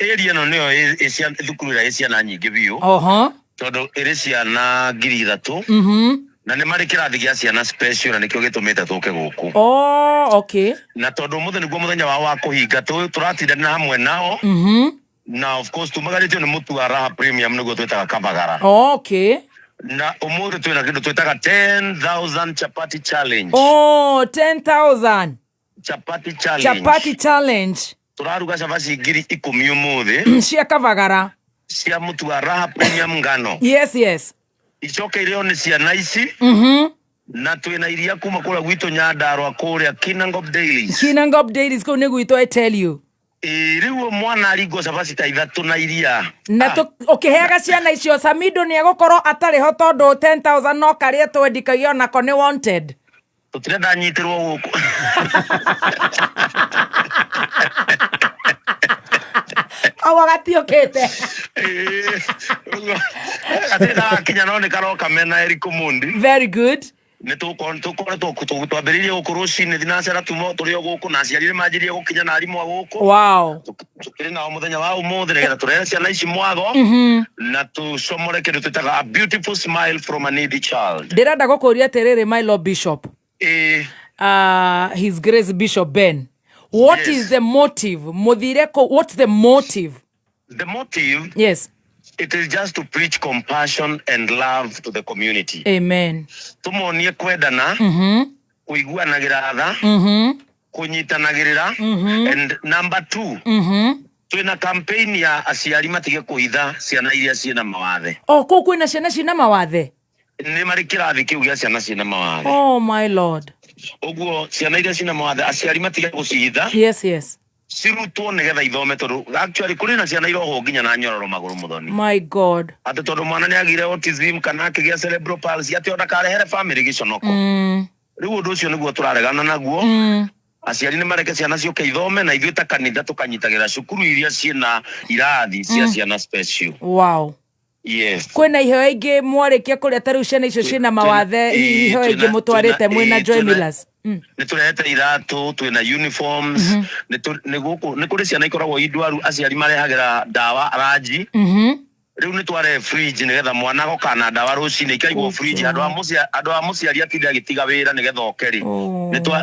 area ĩno nĩyo thukuru ĩrĩa ĩ ciana nyingĩ biũ. Oho. Tondũ ĩrĩ ciana 3,000. Na nĩ marĩ kĩrathi gĩa ciana special na nĩkĩo gĩtũmĩte tũke gũkũ. Oh, okay. Na tondũ ũmũthĩ nĩguo mũthenya wao wa kũhinga tũratindana hamwe nao. Na of course tumagarĩtio nĩ mũtu wa Raha Premium nĩguo twĩtaga Kabagara. Oh, okay. Na ũmũthĩ twĩna kĩndũ twĩtaga 10,000 chapati challenge. Oh, 10,000. Chapati challenge. Chapati challenge. Tũraruga cabaci 10,000 ũmũthĩ. Cia Kabagara. Cia mũtu wa Raha Premium ngano. Yes, yes. Icoke irĩo nĩ ciana ici. Na twĩna iria kuma kũrĩa gwitũ Nyandarua kũrĩa Kinangop Dairies. Kinangop Dairies kũu nĩ gwitũ I tell you. Ĩĩ, rĩu mwana aringwo cabaci ta ithatũ na iria. Na ũkĩheaga ciana icio Samido nĩ egũkorwo atarĩ ho tondũ 10,000 no karĩa twendikagia onako nĩ wanted. Tũtirenda nyitĩrwo gũkũ. Au gatiũkĩte. Gatirĩ karakinya no nĩ karoka mena Eric Omondi. Very good. Nĩ tũkoretwo twambĩrĩirie gũkũ rũcinĩ thinacera tumo tũrĩ o gũkũ na aciari nĩ manjirie gũkinya na arimũ a gũkũ. Wow. Tũkĩrĩ nao mũthenya wa ũmũthĩ nĩgetha tũrehe ciana ici mwago na tũcomore kĩndũ twĩtaga a beautiful smile from a needy child. Ndĩrenda gũkũria atĩrĩrĩ my Lord Bishop. Ĩĩ. His Grace Bishop Ben. What Yes. is the motive? Mũthire kũ, what's the motive? The motive, Yes. it is just to preach compassion and love to the community. Amen. Tũmonie kwendana, kũiguanagĩra tha, kũnyitanagĩrĩra. And number 2, twĩna campaign ya aciari matige kũhitha ciana iria ciĩna mawathe. Oh, kũu kwĩna ciana ciĩna mawathe? Nĩ marĩ kĩrathi kĩu gĩa ciana ciĩna mawathe. Oh my Lord. Ũguo ciana iria cina mawathe aciari matige gũcihitha. Yes, yes. Cirutwo nĩgetha ithome tondũ actually kũrĩ na ciana irohwo nginya na nyororo magũrũ mũthoni. My God. Atĩ tondũ mwana nĩ agĩire autism kana akĩgĩa cerebral palsy atĩ o ndakarehere family gĩconoko. Rĩu ũndũ ũcio nĩguo tũraregana naguo. Aciari nĩ mareke ciana ciũke ithome na ithuĩ ta kanitha tũkanyitagĩra cukuru iria ciĩna irathi cia ciana special. Wow. Yes. Kwĩna iheo ingĩ mwarĩkia kũrĩa ta rĩu ciana icio ciĩna mawathe, hihi iheo ingĩ mũtwarĩte mwĩna Joy Millers? Nĩ tũrehete iratũ, twĩna uniforms, nĩ gũkũ nĩ kũrĩ ciana ikoragwo i ndwaru aciari marehagĩra ndawa ranji. Rĩu nĩ twarehe fridge nĩgetha mwana agoka na ndawa rũcinĩ ikaigwo fridge handũ ha mũcia handũ ha mũciari atinde agĩtiga wĩra nĩgetha oke rĩ.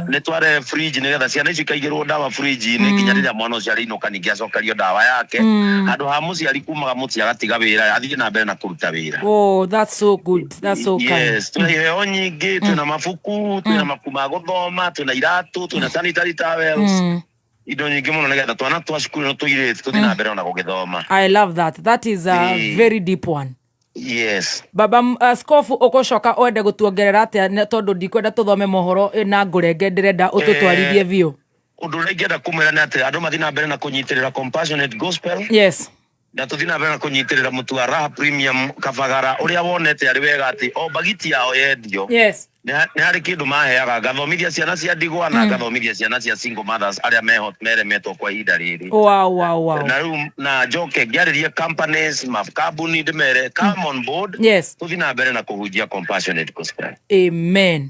Nĩ twarehe fridge nĩgetha ciana icio ikaigĩrwo ndawa fridge-inĩ nginya rĩrĩa mwana ũcio arĩinũka ningĩ acokerio ndawa yake. Handũ ha mũciari kumaga mũciĩ agatiga wĩra athiĩ na mbere na kũruta wĩra. Oh, that's so good. That's so kind. Yes, twĩna iheo nyingĩ, twĩna mabuku, twĩna mabuku ma gũthoma, twĩna iratũ, twĩna sanitary towels. Indo nyingĩ mũno nĩgetha twana twa cukuru ĩno tũirĩtu tũthiĩ na mbere ona gũgĩthoma. I love that. That is a very deep one. Yes. Baba askofu ũgũcoka wende gũtuongerera atĩa tondũ ndikwenda tũthome mohoro na ngũrenge ndĩrenda ũtũtwarithie biũ. Ũndũ ũrĩa ingĩenda kũmwĩra nĩ atĩ andũ mathiĩ na mbere na kũnyitĩrĩra Compassionate Gospel. Yes. Na tũthiĩ na mbere na kũnyitĩrĩra mũtu wa Raha Premium Kabagara ũrĩa wonete arĩ wega atĩ o mbagiti yao yendio. Yes. Nĩ harĩ kĩndũ maheaga ngathomithia ciana cia ndigwa na ngathomithia ciana cia single mothers arĩa meho meremetwo kwa ihinda rĩrĩ. Wow. Na rĩu na njoke ngĩarĩrie companies makambuni ndĩmere come on board. Yes. Tũthiĩ na mbere na kũhunjia Compassionate Gospel. Amen.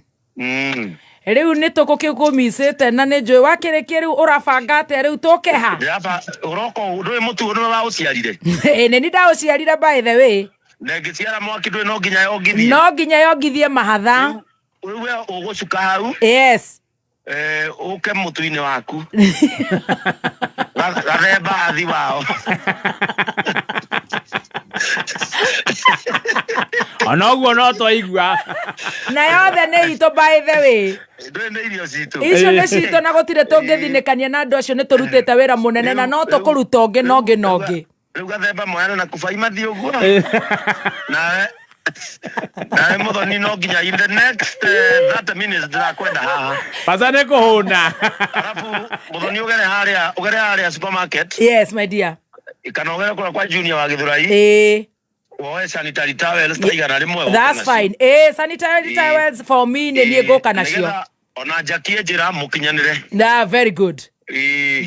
Rĩu nĩ tũkũkĩkũmicĩte na nĩ njũĩ wakĩrĩkia rĩu ũrabanga atĩa rĩu tũke ha? Ndĩraba ũroka ndũĩ mũtu nĩwe waũciarire. Ĩ nĩ ni ndaũciarire by the way. Na ĩngĩciara mwaki ndũĩ no nginya yongithie. No nginya yongithie mahatha. Rĩu we ũgũcuka hau. Yes. Ũke mũtu-inĩ waku. Gathemba athi wao. Ona ũguo no twaigua. Na yothe nĩ itũ by the way. Ndũĩ nĩ irio citũ. Icio nĩ citũ na gũtirĩ tũngĩthinĩkania na andũ acio nĩ tũrutĩte wĩra mũnene na no tũkũruta ũngĩ na ũngĩ na ũngĩ. Rĩu gathemba moyana na kubai mathiĩ ũguo. Nawe nawe mũthoni no nginya in the next 30 minutes ndĩrakwenda haha. Bata nĩ kũhũna. Alafu mũthoni ũgere harĩa ũgere harĩa supermarket. Yes my dear. Kana ũgere kũrĩa kwa Junior wa Gĩthũrai. Woe sanitary towels ta 100 ũke That's nacio. fine. Sanitary towels for me nĩ niĩ ngũka nacio. Nĩgetha ona njakie njĩra mũkinyanĩre. Nah, very good.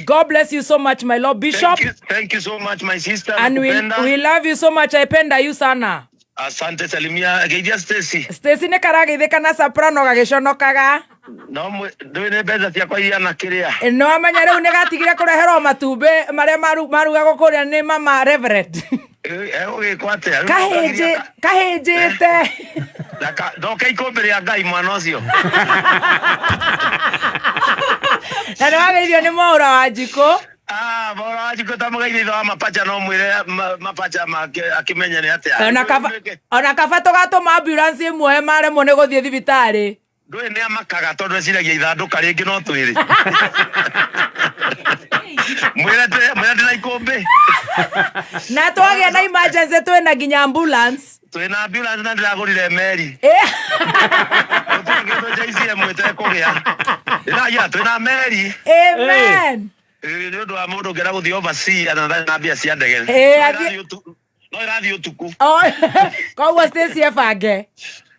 God bless you so much, my Lord Bishop. Thank you, thank you so much my sister. And Nakupenda. we love you so much. I penda you sana. Asante, salimia geithia Stacy. Stacy nĩ karageithĩka na soprano gagĩconokaga. No ndũĩ nĩ mbeca ciakwa ihana kĩrĩa. No amenya rĩu nĩ gatigire kũreherwo matumbĩ marĩa marugagwo kũrĩa nĩ mama Reverend. Egũgĩkwo atĩa? Rĩu Kahĩnjĩte. Ndoke ikũmbĩ rĩa Ngai mwana ũcio. Na nĩ wageithio nĩ Mwaũra wa Njikũ. Ah, Mwaũra wa Njikũ ta mũgeithia ithe wa mapacha no mwĩre mapacha make akĩmenye nĩ atĩa. Ona kaba tũgatũma ambulance ĩmuoe maremwo nĩ gũthiĩ thibitarĩ. Ndũĩ nĩ amakaga tondũ eciragia ithandũka rĩngĩ no twĩrĩ. Mwĩre ndĩna ikũmbĩ. Na twagĩa na emergency twĩna nginya ambulance. Twĩna ambulance na ndĩragũrire meri. Gũtirĩ kĩndũ JCM ĩtekũgĩa. Ndĩragia twĩna meri. Amen. Nĩ ũndũ wa mũndũ ũngĩenda gũthiĩ overseas na ndarĩ na mbia cia ndege. No ĩrathiĩ ũtukũ. Oh, koguo Stacy ebange.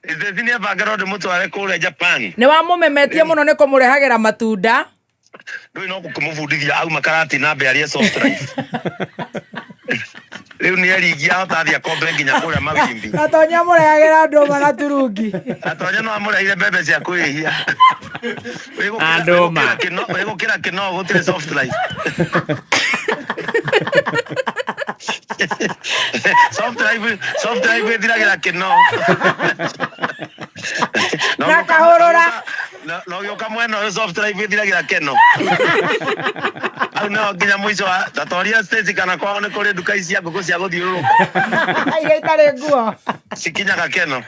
Stacy nĩ ebange no ndĩmũtware kũrĩa Japan. Nĩ wamũmemetie mũno nĩ kũmũrehagĩra matunda. Ndũĩ no gũkĩmũbundithia auma karati na mbe arĩe soft life. Rĩu nĩ eringia ahota athiĩ akombe nginya kũrĩa mawimbi. Gatonya amũrehagĩra ndũma na turungi. Gatonya no amũrehire mbembe cia kwĩhia. Na ndũma. Wĩgũkĩra kĩno gũtirĩ soft life. Soft life, soft life ĩthiragĩra kĩno. Na kahũrũra. Na ũgĩũka mwena ũyũ soft life ĩthiragĩra keno. Hau no nginya mũico wa tatoria stage kana kwao nĩ kũrĩ nduka ici cia ngũkũ cia gũthiũrũrũka. Iria itarĩ nguo. Cikinyaga keno.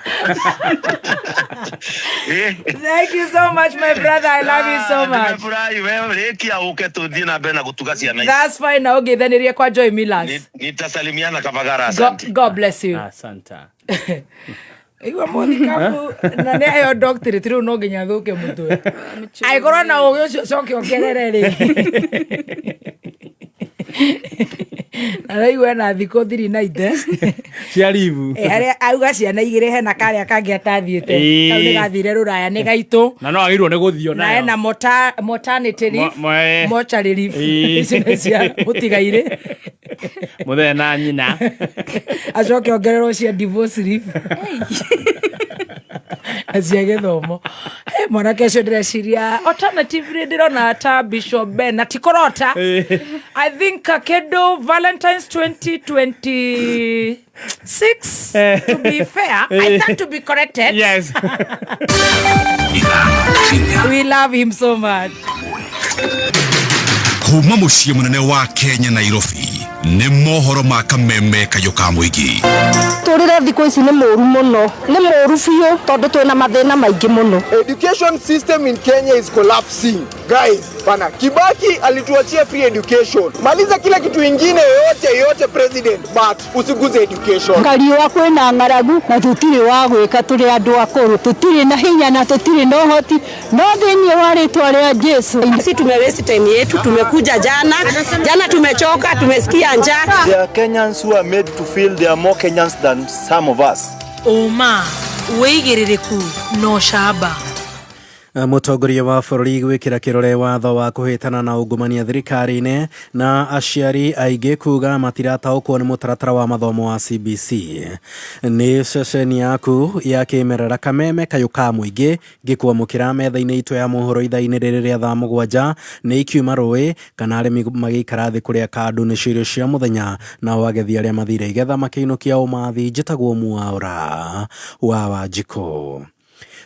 Thank you so much my brother. I love you so much. Nimefurahi wewe rĩkia ũke tũthiĩ na mbere na gũtuga ciana ici. That's fine na ũngeithanirie kwa Joy Millers. Nitasalimiana Kabagara, asante. God bless you. Asante. Igua mũthikabu na nĩ aheo doctorate rĩu no nginya athũke mũtwe. Angĩkorwo na ũgĩ ũcio coke ongerere rĩ. Na araigua ena thikũ 390. Cia ribu. Eh, harĩa auga ciana igĩrĩ hena karĩa kangĩ atathiĩte. Ĩĩ. Kau nĩ gathire rũraya nĩ gaitũ. Na no agĩrĩirwo nĩ gũthiĩ Na onayo. ena maternity leave. Mortuary leave. Ĩĩ. Icio nĩ cia mũtigairĩ. Mũthee na nyina. Acoke ongererwo cia divorce leave. Na cia gĩthomo. Hey, mwanake ũcio ndĩreciria alternatively ndĩrona ta Bishop Ben na ti kũrota. I think kĩndũ Valentine's 2026 to be fair, I stand to be corrected. Yes. We love him so much. Kuma mũciĩ mũnene wa Kenya Nairobi nĩ mohoro ma kameme kayũ ka mũingĩ. Tũrĩre thikũ ici nĩ mũru mũno, nĩ mũru biũ tondũ twĩna mathĩna maingĩ mũno. Education system in Kenya is collapsing. Guys, bana Kibaki alituachia free education. Maliza kila kitu ingine yote yote president, but usiguze education. Kariũa kwĩna ng'aragu na tũtirĩ wa gwĩka tũrĩ andũ akũrũ, tũtirĩ na hinya na tũtirĩ na ũhoti, no thĩinĩ wa rĩtwa rĩa Jesu. Sisi tumewaste time yetu, tumekuja jana jana, tumechoka, tumesikia njaa. There are Kenyans who are made to feel they are more Kenyans than some of us. Ũma, wĩigĩrĩrĩku na ũcamba. Mũtongoria wa bũrũri gwĩkĩra kĩrore watho wa kũhĩtana na ungumania thirikari-inĩ na aciari aingĩ kuga matirataũkwo nĩ mũtaratara wa mathomo wa CBC. Nĩ ceceni yaku ya kĩmerera kameme kayũ ka mũingĩ ngĩkwamũkĩra metha-inĩ itũ ya mohoro ithaa-inĩ rĩrĩ rĩa thaa mũgwanja nĩ ikiuma rũĩ kana arĩmi magĩikara thĩ kũrĩa kandũ nĩ irio cia mũthenya nao agethi arĩa mathire igetha makĩinũkia ũmathi. Njĩtagwo Mwaũra wa Wanjikũ.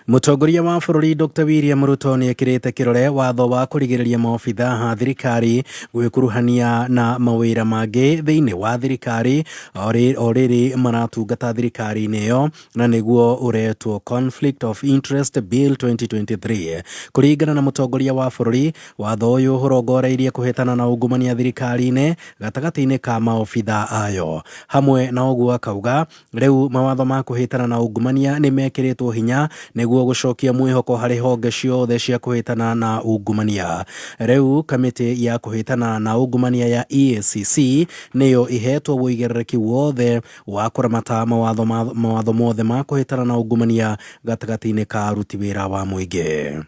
Mũtongoria wa bũrũri Dr William Ruto nĩ ekĩrĩte kĩrore watho wa kũrigĩrĩria maobitha a thirikari gwĩkuruhania na mawĩra mangĩ thĩinĩ wa thirikari o rĩrĩ maratungata thirikari-inĩ ĩyo na nĩguo ũretwo Conflict of Interest Bill 2023. Kũringana na mũtongoria wa bũrũri, watho ũyũ ũrongoreirie kũhĩtana na ungumania thirikari-inĩ gatagatĩ-inĩ ka maobitha ayo. Hamwe na ũguo akauga rĩu mawatho ma kũhĩtana na ungumania nĩ mekĩrĩtwo hinya nĩguo gũcokia mwĩhoko harĩ honge ciothe cia kũhĩtana na ungumania. Rĩu kamĩtĩ ya kũhĩtana na ungumania ya EACC nĩyo ihetwo ũigĩrĩrĩki wothe wa kũramata mawatho mothe ma kũhĩtana na ungumania gatagatĩ-inĩ ka aruti wĩra wa mũingĩ.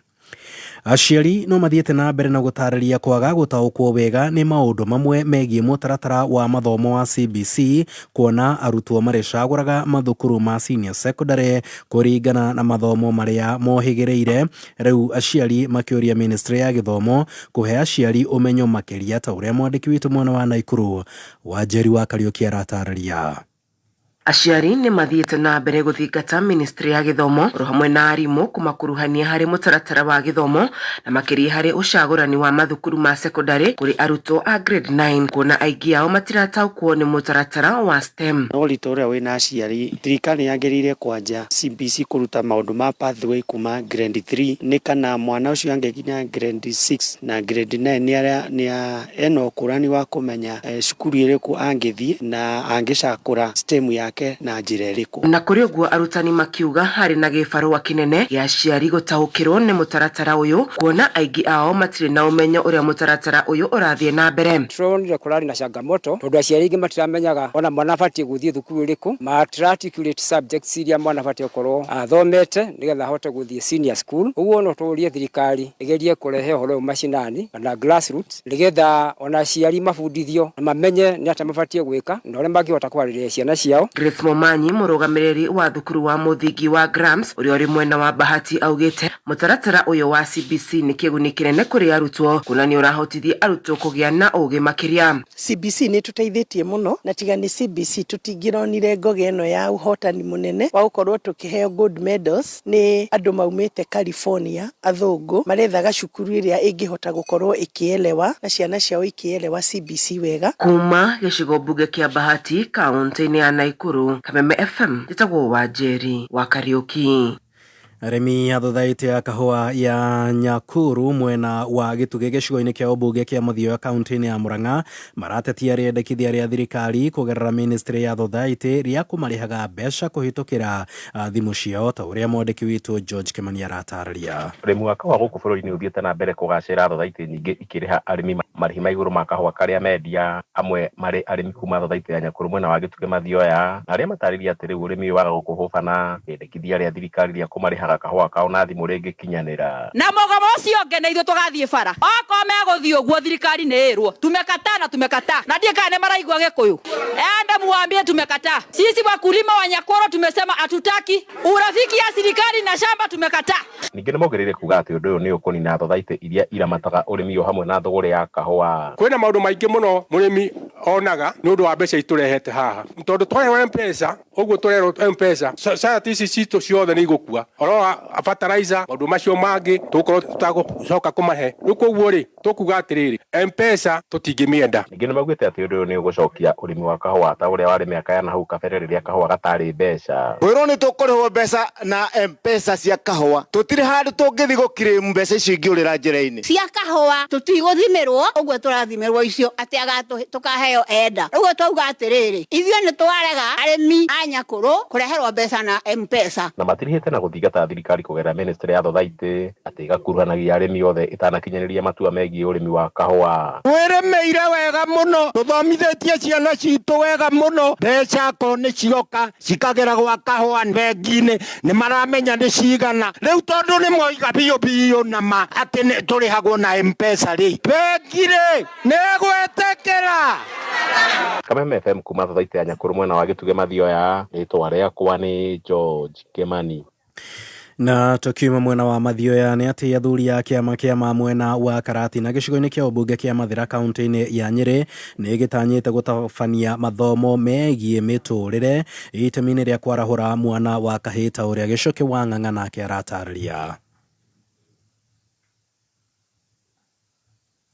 Aciari no mathiĩte na mbere na gũtarĩria kwaga gũtaũkwo wega nĩ maũndũ mamwe megiĩ mũtaratara wa mathomo wa CBC kuona arutwo marĩcagũraga mathukuru ma senior secondary kũringana na mathomo marĩa mohĩgĩrĩire. Rĩu aciari makĩũria ministry ya gĩthomo kũhe aciari ũmenyo makĩria ta ũrĩa mwandĩki witũ mwena wa Naikuru Wanjeri wa Kariũki aratarĩria. Aciari nĩ mathiĩte na mbere gũthingata ministry ya gĩthomo oro hamwe na arimũ kũmakuruhania harĩ mũtaratara wa gĩthomo na makĩria harĩ ũcagũrani wa mathukuru ma secondary kũrĩ arutwo a grade 9 kuona aingĩ ao matirataũkwo nĩ mũtaratara wa STEM. No ũritũ ũrĩa wĩna aciari, thirikari nĩ yagĩrĩire kwanja CBC kũruta maũndũ ma pathway kuma grade 3 nĩ kana mwana ũcio angĩkinya grade 6 na grade 9 nĩ ena ũkũrani wa kũmenya cukuru ĩrĩkũ angĩthiĩ na angĩcakũra STEM yake na njĩra ĩrĩkũ. Na kũrĩ ũguo arutani makiuga harĩ na gĩbarũa kĩnene gĩa aciari gũtaũkĩrwo nĩ mũtaratara ũyũ kuona aingĩ ao matirĩ na ũmenyo ũrĩa mũtaratara ũyũ ũrathiĩ na mbere. Tũronire kũrarĩ na changamoto tondũ aciari aingĩ matiramenyaga ona mwana abatiĩ gũthiĩ thukuru ĩrĩkũ, matira-articulate subjects iria mwana abatiĩ gũkorwo athomete nĩgetha ahote gũthiĩ senior school. Ũguo no tũrie thirikari ĩgerie kũrehe ũhoro ũyũ macinani kana grassroots nĩgetha ona aciari mabundithio na mamenye nĩ atĩa mabatiĩ gwĩka na ũrĩa mangĩhota kwarĩrĩria ciana ciao. Grace Momanyi mũrũgamĩrĩri wa thukuru wa mũthingi wa Grams ũrĩa ũrĩ mwena wa Bahati augĩte mũtaratara ũyũ wa CBC nĩ kĩguni kĩnene kũrĩ arutwo kuona nĩ ũrahotithia arutwo kũgĩa na ũgĩ makĩria. CBC nĩ tũteithĩtie mũno na tiga nĩ CBC tũtingĩronire ngoge ĩno ya ũhotani mũnene wa gũkorwo tũkĩheo gold medals nĩ andũ maumĩte California athũngũ marethaga cukuru ĩrĩa ĩngĩhota gũkorwo ĩkĩelewa na ciana ciao ikĩelewa CBC wega. Kuma gĩcigo mbunge kĩa Bahati kaunti-inĩ ya Naikuru, Kameme FM, njĩtagwo Wanjeri wa Kariũki. Arĩmi a thothaitĩ ya kahũa ya Nyakuru mwena wa Gĩtugĩ gĩcigo-inĩ kĩa ũmbunge kĩa Mathioya kaunti-inĩ ya Murang'a maratetia rĩendekithia rĩa thirikari kũgerera ministry ya thothaitĩ rĩa kũmarĩhaga mbeca kũhĩtũkĩra thimũ ciao ta ũrĩa mwandĩki witũ George Kĩmani aratarĩria. Ũrĩmi wa kahũa gũkũ bũrũri-inĩ ũthiĩte na mbere kũgacĩra, thothaitĩ nyingĩ ikĩrĩha arĩmi marĩhi ma igũrũ ma kahũa karĩa mendia, amwe marĩ arĩmi kuma thothaitĩ ya Nyakuru mwena wa Gĩtugĩ Mathioya, na arĩa matarĩria atĩ rĩu ũrĩmi ũyũ waga gũkũhũbana, rĩendekithia rĩa thirikari rĩa kũmarĩhaga kahũa kao na thimũ rĩngĩkinyanĩra. Na mũgomo ũcio ũngĩ nĩ ithuĩ tũgathiĩ bara. Okorwo megũthiĩ ũguo thirikari nĩ ĩrwo tumekataa na tumekataa. Na ndiũĩ kana nĩ maraigua Gĩkũyũ. Enda muwaambie tumekataa. Sisi wakulima wa Nyakoro tumesema hatutaki urafiki ya serikali na shamba tumekataa. Ningĩ nĩ mongereire kuga atĩ ũndũ ũyũ nĩ ũkũnina thothaitĩ iria iramataga ũrĩmi o hamwe na thũgũrĩ ya kahũa. Kwĩna maũndũ maingĩ mũno mũrĩmi onaga nĩ ũndũ wa mbeca itũrehete haha, tondũ twarehwo M-Pesa ũguo tũrerwo M-Pesa society ici citũ ciothe nĩ igũkua orora fertilizer maũndũ macio mangĩ tũgũkorwo tũtagũcoka kũmahe. Rĩu koguo rĩ tũkuga atĩrĩrĩ, M-Pesa tũtingĩmĩenda. Ningĩ nĩ maugĩte atĩ ũndũ ũyũ nĩ ũgũcokia ũrĩmi wa kahũa ta ũrĩa warĩ mĩaka ya nahau kabere rĩrĩa kahũa gatarĩ mbeca. Kwĩrwo nĩ tũkũrĩhwo mbeca na M-Pesa cia kahũa, tũtirĩ handũ tũngĩthiĩ gũkirĩmu mbeca icio ingĩũrĩra njĩra-inĩ. Cia kahũa tũtigũthimĩrwo ũguo tũrathimĩrwo icio atĩ tũkaheo enda. Ũguo twauga atĩrĩrĩ, ithuĩ nĩ twarega arĩmi a Nyakũrũ kũreherwo mbeca na M-Pesa. Na matirihĩte na gũthingata thirikari kũgerera ministry ya thothaitĩ atĩ ĩgakuruhanagia arĩmi othe ĩtanakinyanĩria matua megiĩ ũrĩmi wa kahũa. Twĩrĩmĩire wega mũno, tũthomithĩtie ciana citũ wega mũno, mbeca akorwo nĩ cioka cikagera gwa kahũa bengi-inĩ nĩ maramenya nĩ cigana. Rĩu tondũ nĩ moiga biũ biũ na ma atĩ nĩ tũrĩhagwo na M-Pesa rĩ, bengi rĩ nĩ ĩgwĩtĩkĩra. Kameme FM kuma thothaitĩ ya Nyakũrũ mwena wa Gĩtugĩ Mathioya, rĩtwa rĩakwa nĩ George Kĩmani. Na tukiuma mwena wa Mathioya nĩ atĩ athuri a kĩama kĩa ma mwena wa Karatina gĩcigo-inĩ kĩa ũmbunge kĩa Mathĩra kaunti-inĩ ya Nyĩrĩ nĩ gĩtanyĩte gũtabania mathomo megiĩ mĩtũrĩre itemi-inĩ rĩa kwarahũra mwana wa kahĩĩ ta ũrĩa Gĩcũkĩ wa Ng'ang'a nake aratarĩria.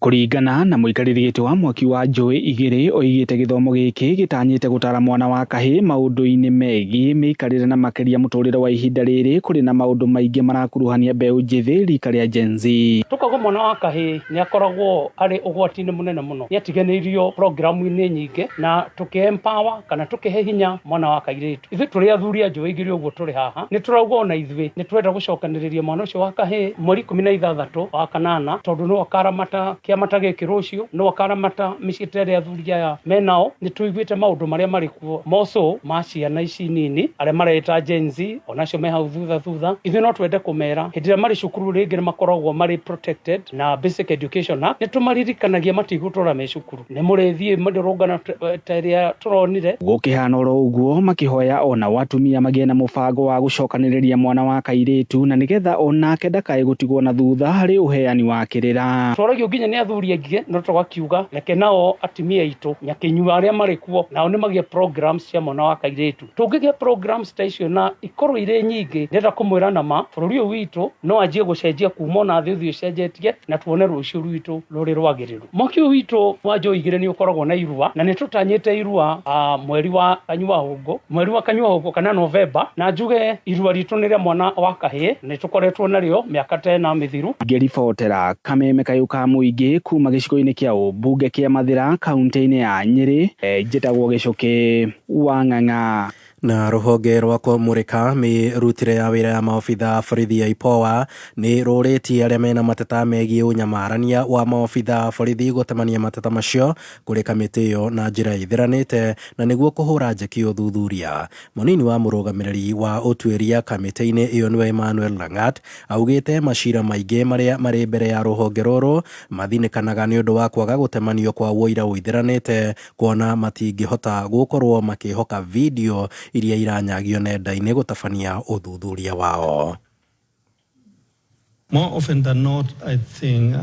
Kũringana na mũikarĩri gĩtĩ wa mwaki wa njũĩ igĩrĩ oigĩte gĩthomo gĩkĩ gĩtanyĩte gũtara mwana wa kahĩĩ maũndũ-inĩ megiĩ mĩikarĩre na makĩria mũtũrĩre wa ihinda rĩrĩ kũrĩ na maũndũ maingĩ marakuruhania mbeũ njĩthĩ rika rĩa Gen Z. Tũkauga mwana wa kahĩĩ nĩ akoragwo arĩ ũgwati-inĩ mũnene mũno, nĩ atiganĩirio programu-inĩ nyingĩ na tũkĩ empower kana tũkĩhe hinya mwana wa kairĩtu. Ithuĩ tũrĩ athuri a njũĩ igĩrĩ ũguo tũrĩ haha nĩ tũrauga ona ithuĩ nĩ tũrenda gũcokanĩrĩria mwana ũcio wa kahĩĩ mweri 16 wa kanana, tondũ nĩwe ũkaramata kĩama ta gĩkĩ rũciũ, nĩwe ũkaramata mĩciĩ ta ĩrĩa athuri aya menao. Nĩ tũiguĩte maũndũ marĩa marĩ kuo moco ma ciana ici nini arĩa mareĩta Gen Z, onacio me hau thutha thutha. Ithuĩ no twende kũmera hĩndĩ ĩrĩa marĩ cukuru rĩngĩ nĩ makoragwo marĩ protected na Basic Education Act, nĩ tũmaririkanagia matigũtũra me cukuru, nĩ mũrĩthiĩ mĩrũrũngano ta ĩrĩa tũronire. Gũkĩhana oro ũguo makĩhoya ona atumia magĩe na mũbango wa gũcokanĩrĩria mwana wa kairĩtu na nĩgetha onake ndakae gũtigwo na thutha harĩ ũheani wa kĩrĩra. Twaragio nginya nĩ athuri aingĩ no tũgakiuga reke nao atumia aitũ nyakĩnyua arĩa marĩ kuo nao nĩ magĩe programs cia mwana wa kairĩtu. Tũngĩgĩa programs ta icio na ikorwo irĩ nyingĩ, ndĩrenda kũmwĩra na ma bũrũri ũyũ witũ no anjie gũcenjia kuma ona thĩ ũthiĩ ũcenjetie na tuone rũciũ rwitũ rũrĩ rwagĩrĩru. Mwaki ũyũ witũ wa njũĩ igĩrĩ nĩ ũkoragwo na irua na nĩ tũtanyĩte irua mweri wa kanyua hũngũ, mweri wa kanyua hũngũ kana Novemba, na njuge irua ritũ nĩ rĩa mwana wa kahĩĩ, nĩ tũkoretwo narĩo mĩaka ta ĩna mĩthiru. Ngĩribotera Kameme Kayũ ka Mũingĩ kuma gĩcigo-inĩ kĩa ũmbunge kĩa Mathĩra kaunti-inĩ ya Nyĩrĩ, njĩtagwo Gĩcũkĩ wa Ng'ang'a. Na rũhonge rwa kũmũrĩka mĩrutĩre ya wĩra ya maobitha borithi ya IPOA nĩ rũrĩtie arĩa mena mateta megiĩ ũnyamarania wa maobitha borithi gũtemania mateta macio kũrĩ kamĩtĩ ĩyo na njĩra ĩtheranĩte na nĩguo kũhũra njeki ũthuthuria. Mũnini wa mũrũgamĩrĩri wa ũtuĩria kamĩtĩ-inĩ ĩyo nĩwe Emmanuel Langat augĩte macira maingĩ marĩa marĩ mbere ya rũhonge rũrũ mathinĩkanaga nĩ ũndũ wa kwaga gũtemanio kwa ũira ũitheranĩte kuona matingĩhota gũkorwo makĩhoka video iria iranyagio nenda-inĩ gũtabania ũthuthuria wao. More often than not, I think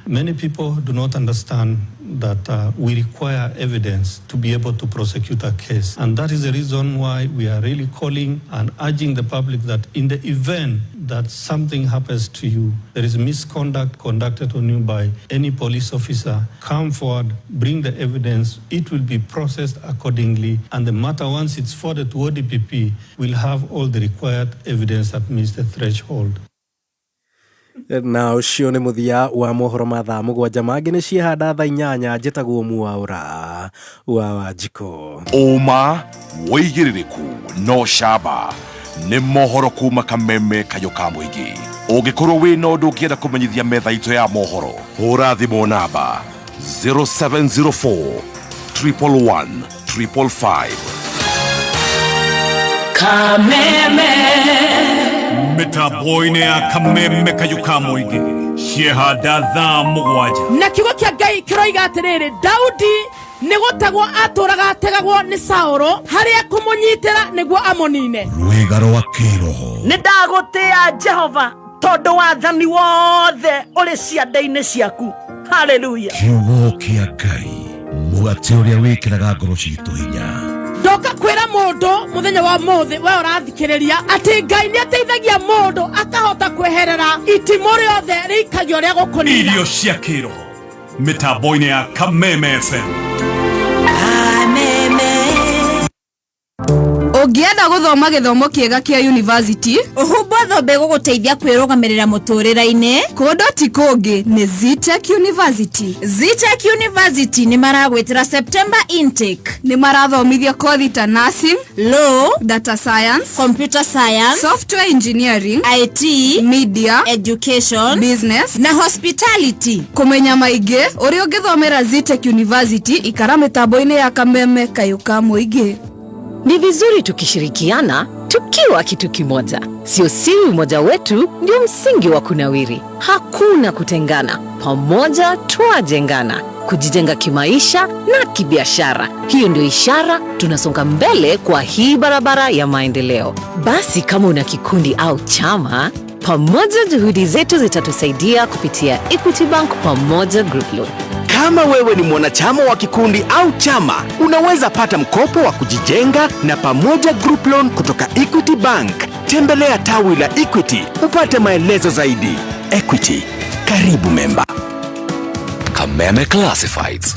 many people do not understand that we require evidence to be able to prosecute a case. And that is the reason why we are really calling and urging the public that in the event that something happens to you, there is misconduct conducted on you by any police officer, come forward, bring the evidence, it will be processed accordingly, and the matter, once it's forwarded to ODPP, will have all the required evidence that meets the threshold. Na ũcio nĩ mũthia wa mohoro ma thaa 7 mangĩ nĩ ciehanda thaa 8. Njĩtagwo Mwaũra wa Wanjikũ. Ũma, wĩigĩrĩrĩku no camba nĩ mohoro kuma Kameme kayũ ka mũingĩ. Ũngĩkorwo wĩna ũndũ ũngĩenda kũmenyithia metha itũ ya mohoro, hũra thimũ namba 0704 111 555. Kameme. Mĩtambo-inĩ ya Kameme kayũ ka mũingĩ ciehanda thaa 7. Na kiugo kĩa Ngai kĩroiga atĩrĩrĩ, Daudi nĩ gũtegwo atũraga ategagwo nĩ Saũlũ harĩa kũmũnyitĩra nĩguo amũnine. Rwĩga rwa kĩroho. Nĩ ndagũtĩa Jehova tondũ wathani wothe ũrĩ ciande-inĩ ciaku. Haleluya. Kiugo kĩa Ngai, mũgate ũrĩa wĩkĩraga ngoro citũ hinya. Ndoka kwĩra mũndũ mũthenya wa mũthĩ we ũrathikĩrĩria atĩ Ngai nĩ ateithagia mũndũ akahota kweherera itimũ rĩothe rĩikagio rĩa gũkũnina. Irio cia kĩroho mĩtambo-inĩ ya Kameme FM. Ũngĩenda gũthoma gĩthomo kĩega kĩa university, ũhumbwo thũmbĩ gũgũteithia kwĩrũgamĩrĩra mũtũrĩre-inĩ. Kũndũ ti kũngĩ nĩ Zetech University. Zetech University nĩ maragwĩtĩra September intake. Nĩ marathomithia kothi ta nursing, law, data science, computer science, software engineering, IT, media, education, business na hospitality. Kũmenya maingĩ ũrĩa ũngĩthomera Zetech University, ikara mĩtambo-inĩ ya Kameme kayũ ka mũingĩ. Ni vizuri tukishirikiana tukiwa kitu kimoja. Sio siri umoja wetu ndio msingi wa kunawiri. Hakuna kutengana, pamoja twajengana, kujijenga kimaisha na kibiashara. Hiyo ndio ishara tunasonga mbele kwa hii barabara ya maendeleo. Basi kama una kikundi au chama, pamoja juhudi zetu zitatusaidia kupitia Equity Bank Pamoja Group Loan. Kama wewe ni mwanachama wa kikundi au chama, unaweza pata mkopo wa kujijenga na Pamoja Group Loan kutoka Equity Bank. Tembelea tawi la Equity upate maelezo zaidi. Equity, karibu memba. Kameme Classifieds.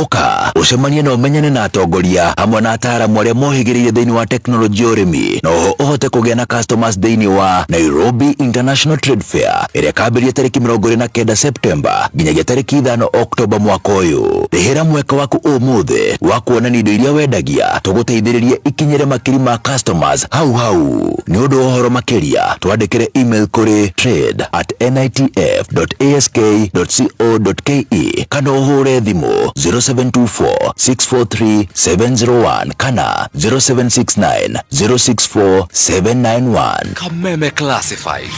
Ũka ũcemanie na ũmenyane na atongoria hamwe na ataaramu arĩa mohĩgĩrĩire thĩinĩ wa tekinoronjĩ ya ũrĩmi, na oho ũhote kũgĩa na customers thĩinĩ wa Nairobi International Trade Fair ĩrĩa ĩkambĩrĩria tarĩki 29 Septemba nginyagia tarĩki 5 Oktoba mwaka ũyũ. Rĩhĩra mweke waku ũmũthĩ wa kuonania indo iria wendagia, tũgũteithĩrĩrie ikinyĩre makiri ma customers hau hau. Nĩ ũndũ wa ũhoro makĩria twandĩkĩre email kũrĩ trade@nitf.ask.co.ke kana ũhũre thimũ 0724 643 701 kana 0769 064 791. Kameme Classifieds.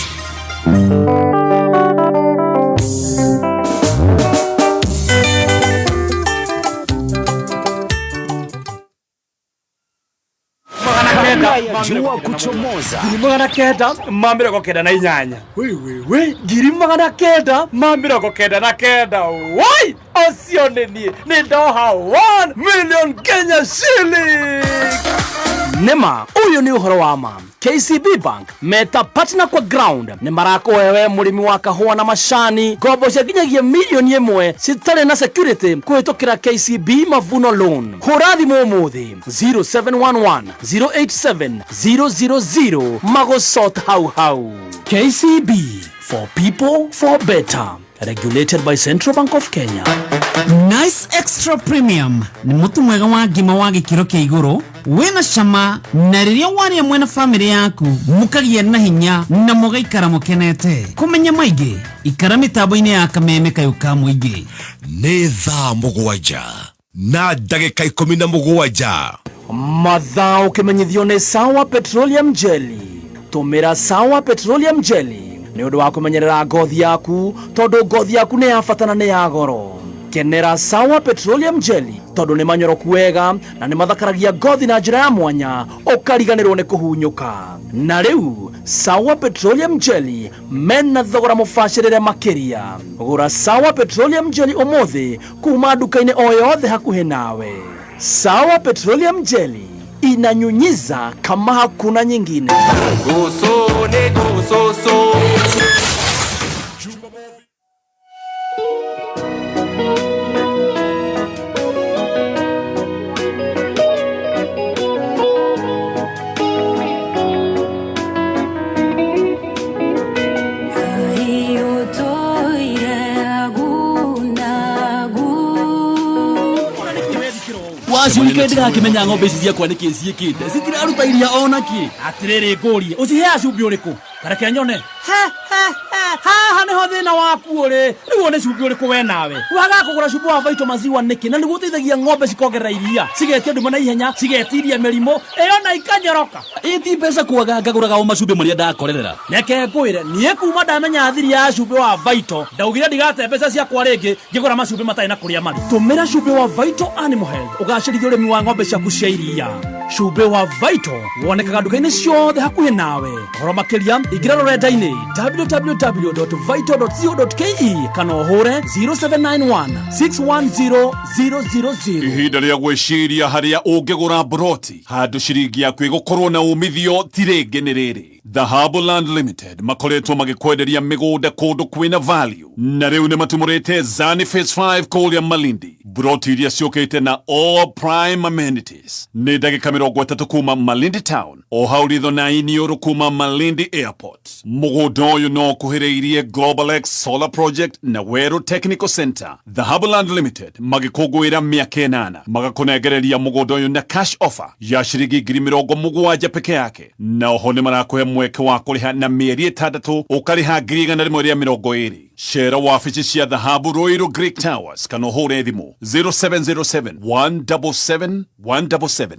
Jua kuchomoza. 998. Wewewe 999. Woi, ũcio nĩ niĩ nĩ ndoha 1 million Kenya shilling. Nĩma ũyũ nĩ ũhoro wa ma. KCB Bank meta partner kwa ground nĩ marakũhe we mũrĩmi wa kahũa na macani ngombo cia nginyagia 1 million citarĩ na security kũhĩtũkĩra KCB Mavuno Loan. Hũra thimũ ũmũthĩ 0711 087 000 magũsort hau hau. KCB, for people, for better. Regulated by Central Bank of Kenya. Nice Extra Premium nĩ mũtu mwega wa ngima wa gĩkĩro kĩa igũrũ wĩna cama, na rĩrĩa warĩa mwena bamĩrĩ yaku mũkagĩa na hinya na mũgaikara mũkenete. Kũmenya maingĩ, ikara mĩtambo-inĩ ya Kameme kayũ ka mũingĩ. Nĩ thaa 7 na ndagĩka 17. Mathaa ũkĩmenyithio nĩ Sawa Petroleum Jelly. Tũmĩra Sawa Petroleum Jelly nĩ ũndũ wa kũmenyerera ngothi yaku, tondũ ngothi yaku nĩ ya bata na nĩ ya goro. Kenera Sawa Petroleum Jelly tondũ nĩ manyoroku wega na nĩ mathakaragia ngothi na njĩra ya mwanya ũkariganĩrwo nĩ kũhunyũka. Na rĩu Sawa Petroleum Jelly mena thogora mũbacĩrĩre makĩria. Gũra Sawa Petroleum Jelly ũmũthĩ kuma nduka-inĩ o yothe hakuhĩ nawe. Sawa Petroleum Jelly. Inanyunyiza kama hakuna nyingine. Gusone gusoso. Wacunike ndirakĩmenya ng'ombe ici ciakwa nĩkĩ ciĩkĩte citiraruta iria ona kĩ. Atirĩrĩ, ngũrie, ũciheaga cumbĩ ũrĩkũ? Tareke nyone. Haha nĩho thĩna waku ũrĩ. Rĩu nĩ cumbĩ ũrĩkũ we nawe wagaga kũgũra cumbĩ wa Vital Maziwa nĩkĩ? Na nĩguo ũteithagia ng'ombe cikongerera iria, cigetia ndume na ihenya, cigetiria mĩrimũ ĩyo na ikanyoroka. Ĩti mbeca kwaga, ngagũraga o macumbĩ marĩa ndakorerera. Reke ngwĩre, niĩ kuma ndamenya thiri ya cumbĩ wa Vital, ndaugire ndigate mbeca ciakwa rĩngĩ ngĩgũra macumbĩ matarĩ na kũrĩa marĩ. Tũmĩra cumbĩ wa Vital Animal Health ũgacĩrithie ũrĩmi wa ng'ombe ciaku cia iria. Cumbĩ wa Vital wonekaga nduka-inĩ ciothe hakuhĩ nawe. Ũhoro makĩria, ingĩra rũrenda-inĩ www.vital.co.ke kana ũhũre 0791 610 000. Ihinda rĩa gwĩciria harĩa ũngĩgũra mburoti handũ ciringi yaku ĩgũkorwo na umithio ti rĩngĩ nĩ rĩrĩ. Dhahabu Land Limited makoretwo magĩkwenderia mĩgũnda kũndũ kwĩna value, na rĩu nĩ matumũrĩte Zani Phase 5 kũrĩa Malindi. Mburoti iria ciũkĩte na all prime amenities nĩ ndagĩka 30 kuma Malindi town, o hau ritho na iniũrũ kuma Malindi Airport. Mũgũnda ũyũ no ũkuhĩrĩirie Global X Solar Project na Weru Technical Center. Dhahabu Land Limited magĩkũngũĩra mĩaka 8, magakũnengereria mũgũnda ũyũ na cash offer ya ciringi 70,000 peke yake, na oho nĩ marakũhe mweke wa kũrĩha na mĩeri 6, ũkarĩha 120,000. Cera wabici cia Dhahabu, Ruiru Greek Towers, kana ũhũre thimũ 0707 177 177.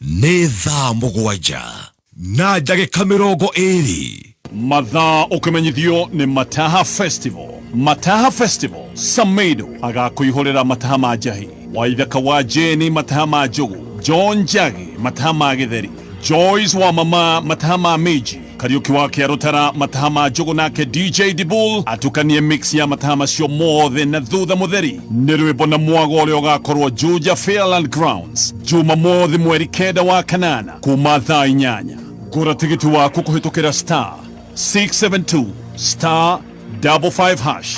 Nĩ thaa 7:20. Mathaa ũkĩmenyithio nĩ Mataha Festival. Mataha Festival, Samedo agakũihũrĩra mataha ma njahi, Waithaka wa Jeni mataha ma njugu, John Njagi mataha ma gĩtheri, Joyce wa mama mataha ma mĩnji, Kariũki wa Kĩarũtara mataha ma njugu, nake DJ Dibul atukanie mix ya mataha macio mothe, na thutha mũtheri nĩ rwĩmbo na mwago ũrĩa ũgakorwo Juja Fairland Grounds Jumamothi mweri 9 wa kanana kuma thaa 8. Gũra tigiti waku kũhĩtũkĩra star 672 star 55 hash.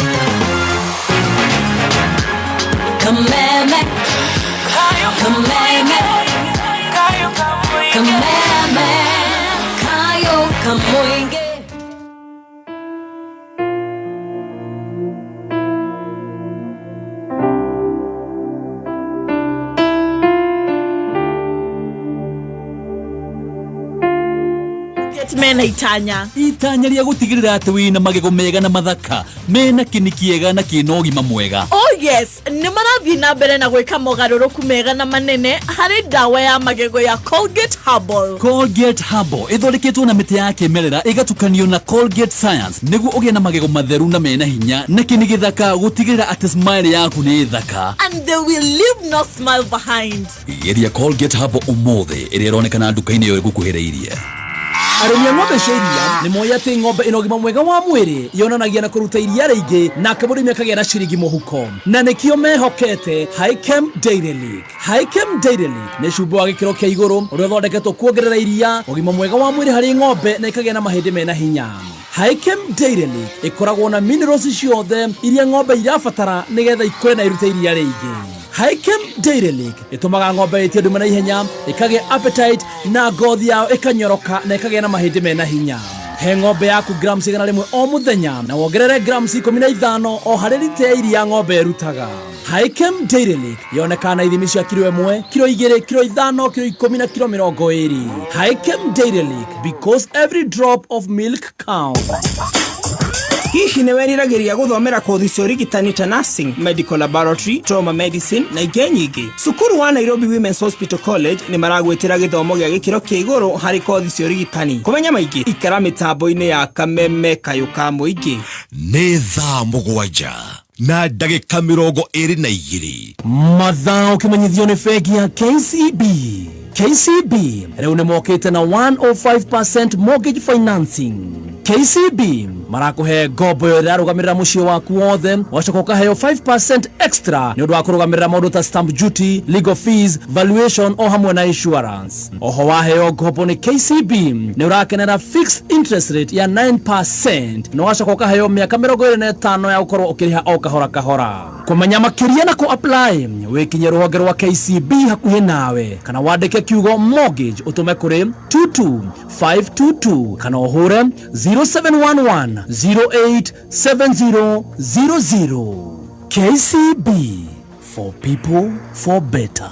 Kameme, kameme, kameme, kayo kamoinge. Mena itanya. Itanya rĩa gũtigĩrĩra atĩ wĩna magego mega na mathaka mena kĩni kĩega na kĩna ũgima mwega. Oh yes, nĩ marathiĩ na mbere na gwĩka mogarũrũku mega na manene harĩ ndawa ya magego ya Colgate Herbal. Colgate Herbal ĩthondeketwo na mĩtĩ ya kĩmerera ĩgatukanio na Colgate Science nĩguo ũgĩe na magego matheru na mena hinya na kĩni gĩthaka, gũtigĩrĩra atĩ smile yaku nĩ thaka. And they will leave no smile behind. Geria Colgate Herbal ũmũthĩ, ĩrĩa ĩronekana nduka-inĩ ĩyo ĩgũkuhĩrĩirie. Arĩmi a ng'ombe cia iria nĩ moĩ atĩ ng'ombe ĩna ũgima mwega wa mwĩrĩ yonanagia na kũruta iria rĩingĩ, nake mũrĩmi akagĩa na ciringi mũhuko, na nĩkĩo mehokete Hikem Dairy League. Hikem Dairy League nĩ cumbĩ wa gĩkĩro kĩa igũrũ ũrĩa ũthondeketwo kuongerera iria, ũgima mwega wa mwĩrĩ harĩ ng'ombe, na ĩkagĩa na mahĩndĩ mena hinya. Hikem Dairy League ĩkoragwo na minerals ciothe iria ng'ombe irabatara nĩgetha ikũre na irute iria rĩingĩ. Hikem Dairy League ĩtũmaga ng'ombe ĩtie ndume na ihenya, ĩkagĩa appetite, na ngothi yao ĩkanyoroka na ĩkagĩa na mahĩndĩ mena hinya. He ng'ombe yaku grams 100 o mũthenya na wongerere grams 15 o harĩ rita ya iria ng'ombe ĩrutaga. Hikem Dairy League yonekaga na ithimi cia kiro 1, kiro 2, kiro 5, kiro 10 na kiro 20. Hikem Dairy League, because every drop of milk counts. Hihi nĩ weriragĩria gũthomera kothi cia ũrigitani ta nursing, medical laboratory, trauma medicine na ingĩ nyingĩ? Cukuru wa Nairobi Women's Hospital College nĩ maragwĩtĩra gĩthomo gĩa gĩkĩro kĩa igũrũ harĩ kothi cia ũrigitani. Kũmenya maingĩ, ikara mĩtambo-inĩ ya Kameme kayũ ka mũingĩ. Nĩ thaa 7:22. Mathaa ũkĩmenyithio nĩ bengi ya KCB. KCB rĩu nĩ mokĩte na 105% mortgage financing. KCB marakũhe ngombo ĩyo ĩrarũgamĩrĩra mũciĩ waku wothe, ũgacoka ũkaheo 5% extra nĩ ũndũ wa kũrũgamĩrĩra maũndũ ta stamp duty, legal fees, valuation o hamwe na insurance. Oho waheo ngombo nĩ KCB nĩ ũrakenera fixed interest rate ya 9% na ũgacoka ũkaheo mĩaka 25 ya gũkorwo ũkĩrĩha o kahora kahora. Kũmenya makĩria na kũ apply wĩkinye rũhonge rwa KCB hakuhĩ nawe kana wandĩke kiugo mortgage ũtũme kũrĩ 22522 kana ũhũre 0711 087000. KCB, for people, for better.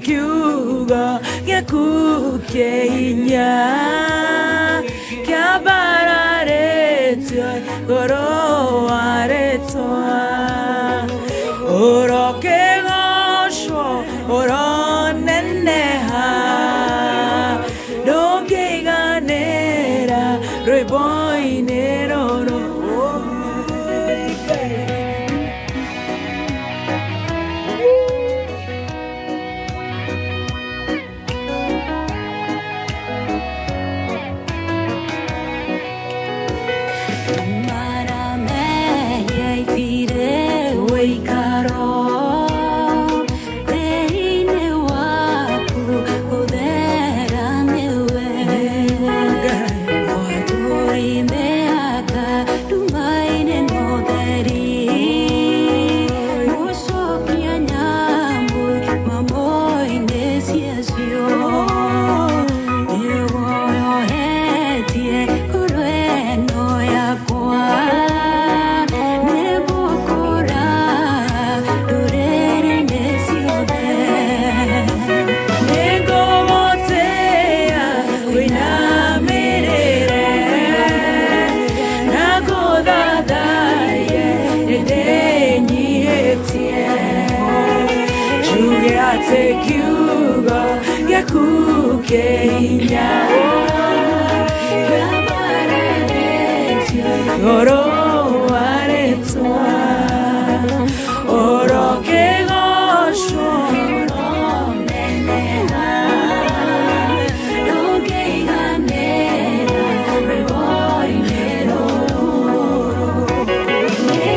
Kiugo gĩaku kĩ hinya kĩambararĩtio igũrũ wa rĩtwa, ũrokĩgocwo, ũroneneha, ndũngĩiganĩra rwĩmbo-inĩ rũrũ.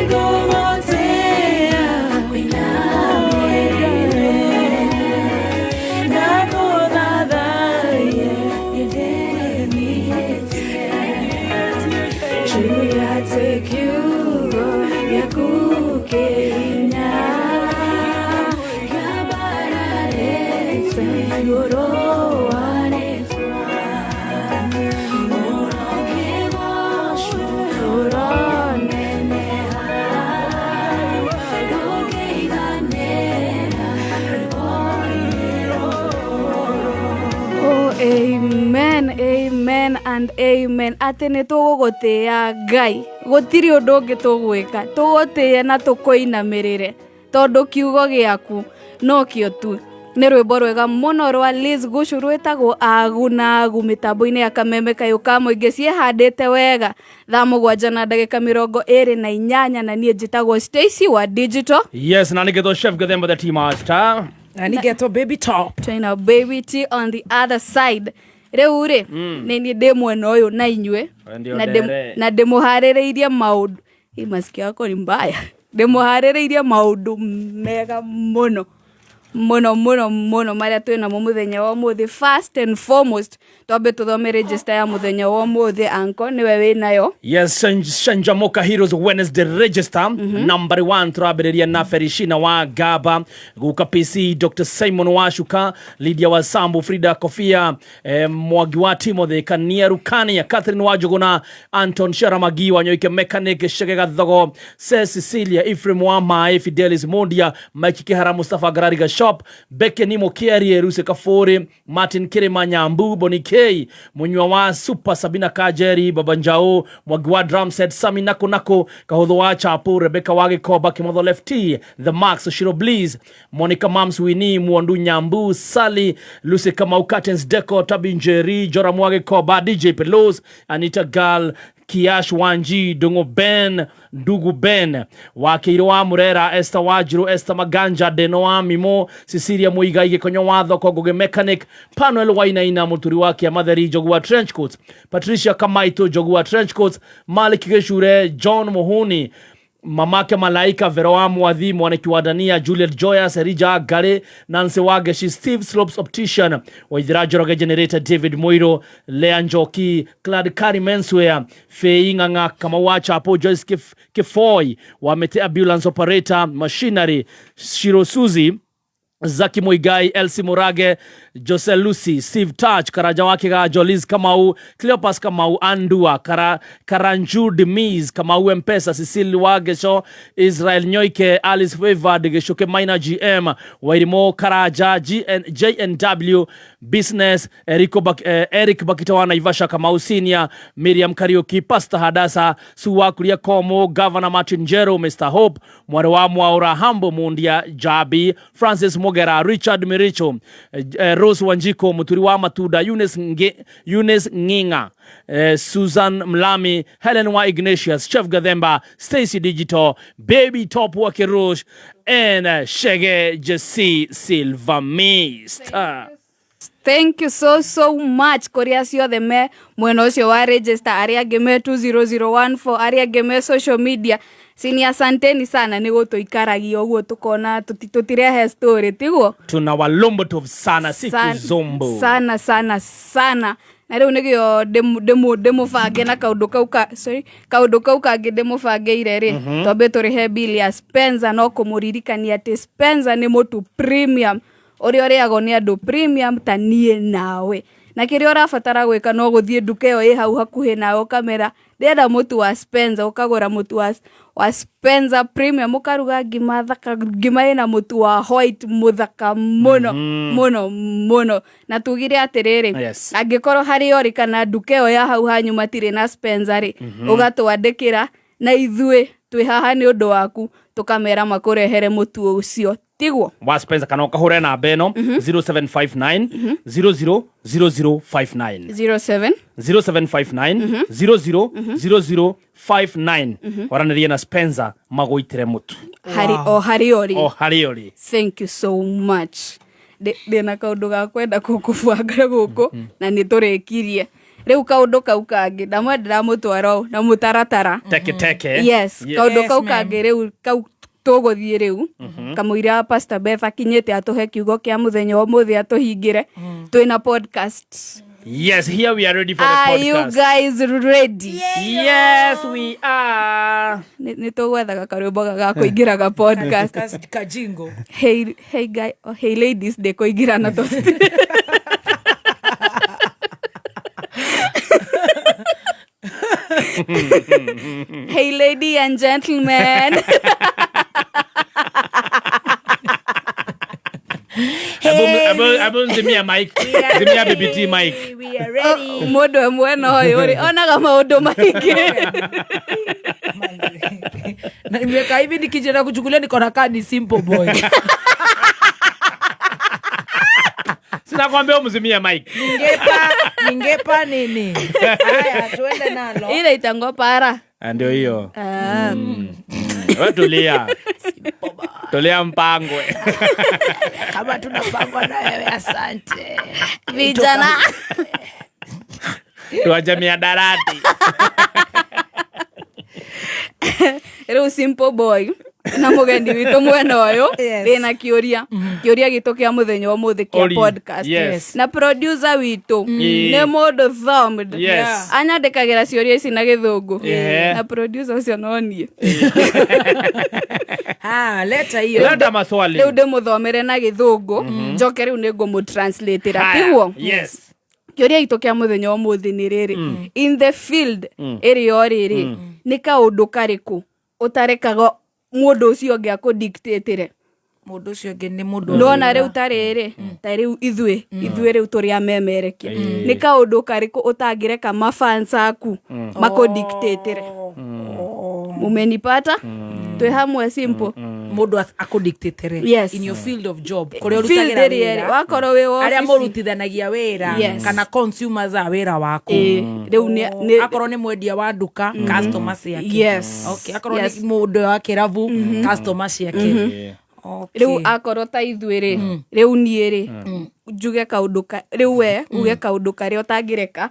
Nĩngũgũtĩa, wĩinamĩrĩre. Tũigue atĩ kiugo gĩaku kĩ hinya kĩambararĩte igũrũ wa rĩtwa. Ũrokĩgocwo, ũroneneha, ndũngĩiganĩra rwĩmbo-inĩ rũrũ. Oh, amen, amen and amen. Atĩ nĩ tũgũgũtĩĩa Ngai, gũtirĩ ũndũ ũngĩ tũgwĩka, tũgũtĩĩe na tũkũinamĩrĩre, tondũ kiugo gĩaku nokĩo tu. Nĩ rwĩmbo rwega mũno rwa Liz Gucu rwĩtagwo agu na agu, mĩtambo-inĩ ya Kameme Kayũ ka Mũingĩ ciĩhandĩte wega thaa 7 na ndagĩka 28, na niĩ njĩtagwo Stacy wa Digital. Yes, na nĩgetwo Chef Gathemba the Tea Master. Na nĩgetwo Baby Top. Twĩna Baby T on the other side. Rĩu rĩ, nĩ niĩ ndĩ mwena ũyũ na inyuĩ Ndio na ndere. na ndĩmũharĩrĩirie maũndũ. Hii masikio yako ni mbaya. Ndĩmũharĩrĩirie maũndũ mega mũno mũno mũno mũno marĩa twĩ namo mũthenya wa ũmũthĩ. First and foremost, twambe tũthome register ya mũthenya wa ũmũthĩ. Anko nĩwe wĩ nayo. Yes, Shanjamoka Heroes Wednesday Register. Number 1 turambĩrĩria na Ferishina wa Gaba, Guka PC, Dr. Simon Washuka, Lydia wa Sambu, Frida Kofia, Mwangi wa Timothy, Kania Rukania, Catherine Wajuguna, Anton Sharamagi wa Nyoike Mechanic, Shege Gathogo, Se Cecilia, Ephraim wa Mae, Fidelis Mondia, Mike Kihara, Mustafa Garariga Shop, Beke Nimo Kiarie, Ruse Kafuri, Martin Kirima Nyambu, Boni K, Munywa wa Super, Sabina Kajeri, Baba Njao, Mwangi wa Drumset, Sami Nako Nako, Kahotho wa Chapu, Rebecca Wagikoba, Kimotho Lefty, The Max, Shiro Bliss, Monica Mams Winnie, Muondu Nyambu, Sally, Lucy Kamau Curtains Deco, Tabi Njeri, Joram Wagikoba, DJ Pelos, Anita Gal, Kiash Wanji, Dungo Ben, Ndugu Ben, Wakeiro wa Murera, Esther Wanjiru, Esther Maganja, Deno wa Mimo, Cecilia Muigai, Gikonyo wa Thoko, Ngugi Mechanic, Panuel Wainaina, Muturi wa Kiamatheri, Njogu wa Trenchcoats, Patricia Kamaito, Njogu wa Trenchcoats, Malik Gichure, John Muhuni, Mamake Malaika, Vero wa Mwathi, Mwaniki wa Dania, Juliet Joyous, Erija Gare, Nancy Wageshi, Steve Slopes Optician, Waithira Njoroge Generator, David Moiro, Lea Njoki, Clad Kari Menswear, Fei Ng'ang'a, Kamau wa Chapo, Joyce Kifoi, Wamete Ambulance Operator, Machinery, Shiro Suzy, Zaki Muigai, Elsie Murage, Jose Lucy, Steve Touch, Karaja wa Kigajo, Liz Kamau, Cleopas Kamau, Andua, Karanju Demiz, Kamau Mpesa, Cecil Wagesho, Israel Nyoike, Alice Favored, Geshuke Maina GM, Wairimo Karaja, JNW Business, Eric Bakitawa Naivasha Kamau Senior, Miriam Kariuki, Pastor Hadasa, Suwa Kuria Komo, Governor Martin Jero, Mr. Hope, Mware wa Mwaura, Hambo Mundia, Jabi, Francis Mogera, Richard Miricho, Rose Wanjiko, Muturi wa Matuda, Eunice Nginga, Susan Mlami, Helen wa Ignatius, Chef Gathemba, Stacy Digital, Baby Top Wakirush, and Shege Jesse Silvermist. Thank you so so much kũrĩ acio othe me mwena ũcio wa register, arĩa angĩ me 20014, arĩa angĩ me social media. Sini asanteni sana nĩ gũtũikaragia ũguo tũkona tũtirehe story, tiguo? Tuna walombo sana siku zombo. Sana sana sana. Na rĩu nĩgĩo ndĩmũbange na kaũndũ kau ka, sorry, kaũndũ kau kangĩ ndĩmũbangĩire rĩ, twambe tũrĩhe bill ya Spencer, no kũmũririkania atĩ Spencer nĩ mũtu premium ũrĩa ũrĩagwo nĩ andũ premium ta niĩ nawe, na kĩrĩa ũrabatara gwĩka no gũthiĩ nduka ĩyo ĩ hau hakuhĩ nawe, ũkamera ndĩrenda mũtu wa Spencer, ũkagũra mũtu wa Spencer premium, ũkaruga ngima thaka, ngima ĩna mũtu wa white mũthaka mũno mũno mũno. Na tugire atĩrĩrĩ, angĩkorwo harĩa ũrĩ kana nduka ĩyo ya hau hanyu matirĩ na Spencer rĩ, ũgatwandĩkĩra na ithuĩ twĩ haha nĩ ũndũ waku, tũkamera makũrehere mũtu ũcio, tiguo? Wa Spencer, kana ũkahũre namba ĩno 0759 00 0059. 07 0759 00 0059, waranĩrie na Spencer magũitĩre mũtu harĩ o harĩ ũrĩ. O harĩ ũrĩ. Thank you so much. Ndĩna kaũndũ ga kwenda gũkũbanga gũkũ na nĩ tũrĩkirie rĩu kaũndũ kau kangĩ ndamwendera mũtwaro ũũ na mũtaratara. Teke teke. Yes, kaũndũ kau kangĩ rĩu kau tũgũthiĩ rĩu kamũira Pastor Beth akinyĩte atũhe kiugo kĩa mũthenya wa ũmũthĩ atũhingĩre, twĩna podcast. Yes, here we are ready for the Are you podcast. guys ready? Yes, we are. Nä tå gwethaga karwä ga kå ingä raga podcast. Kajingo. Hey, hey guy, oh, hey ladies, ndä kå ingä ra na tå Hey lady and gentlemen. Hebu nzimia mic. Zimia BBT mic. We are ready. Må ndå e mwena å yå rä onaga maå ndå maingä. Na nimeweka hivi nikijenda kuchukulia niko na kaa ni simple boy. Sina kwambia umzimia mic. Ningepa nini? Haya, tuende nalo. Ile itango para. Ah, ndio hiyo. Ah. Wewe tulia. Tulia mpangwe. Kama tunapangwa na wewe, asante. Vijana. Tuache miadarati. Rĩu simple boy na mũgeni witũ mwena ũyũ Yes. ndĩna kĩũria kĩũria gitũ kĩa mũthenya ũmũthĩ kĩa Ori. podcast. Yes. Na producer witũ Mm. nĩ mũndũ thumbed. Yes. Anyandĩkagĩra ciũria ici na gĩthũngũ. Yeah. Na producer ũcio no niĩ. Ah, leta hiyo. Leta maswali. Rĩu ndĩmũthomere na gĩthũngũ njoke rĩu nĩ ngũmũtranslateĩra Haya. tiguo? Yes. Kĩũria gitũ kĩa mũthenya ũmũthĩ nĩ rĩrĩ, in the field ĩrĩa ũrĩ rĩ, nĩ kaũndũ karĩkũ ũtarekaga mũndũ ũcio ũngĩ akũdictatĩre? Mũndũ ũcio ũngĩ nĩ mũndũ Ndona rĩu ta rĩrĩ, ta rĩu ithuĩ rĩu tũrĩ amemerekia, nĩ kaũndũ karĩkũ ũtangĩreka mafans aku makũdictatĩre? Mumenipata? Twĩ hamwe simple. Mũndũ akũdictatĩre Yes. in your field of job kũrĩa Field ũrutagĩra ĩrĩa ĩrĩ, wĩra, wakorwo wĩ arĩa wabici. mũrutithanagia wĩra Yes. kana consumers a wĩra waku. Ĩĩ, rĩu Akorwo nĩ mwendia wa nduka, customer ciake. Yes. Okay, akorwo Yes. nĩ mũndũ wa kĩrabu, customer ciake. Okay. Rĩu akorwo ta ithuĩ rĩ, rĩu niĩ rĩ, njuge kaũndũ ka rĩu we uge kaũndũ karĩa ũtangĩreka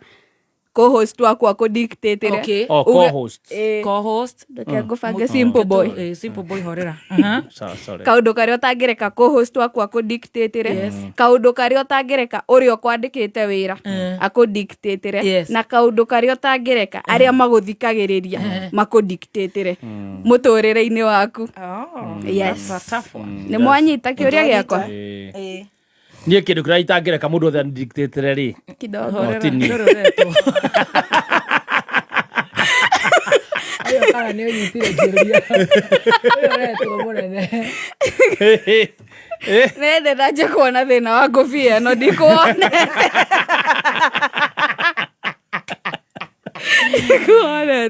co-host wakwa akũdictatĩre. Okay. Oh, Uge- co-host. Ĩĩ. Co-host. Reke ngũbange simple boy. Simple boy horera. Aha. Sorry. Kaũndũ karĩa ũtangĩreka co-host waku akũdictatĩre, kaũndũ karĩa ũtangĩreka ũrĩa ũkwandĩkĩte wĩra akũdictatĩre, Yes. na kaũndũ karĩa ũtangĩreka arĩa magũthikagĩrĩria makũdictatĩre mũtũrĩre-inĩ waku. Oh, Yes. that's a tough one. Nĩ mwanyita kĩũria gĩakwa? Ĩĩ. Niĩ kĩndũ kĩrĩa itangĩreka mũndũ othe andictatĩre rĩ, Kidogo. No, ti niĩ. Ndũrũretwo. Ũyũ kana nĩ ũnyitire kĩũria. Ũyũ ũretwo mũnene. Nende ndanjia kuona thĩna wa ngũbia ĩno ndikuonete.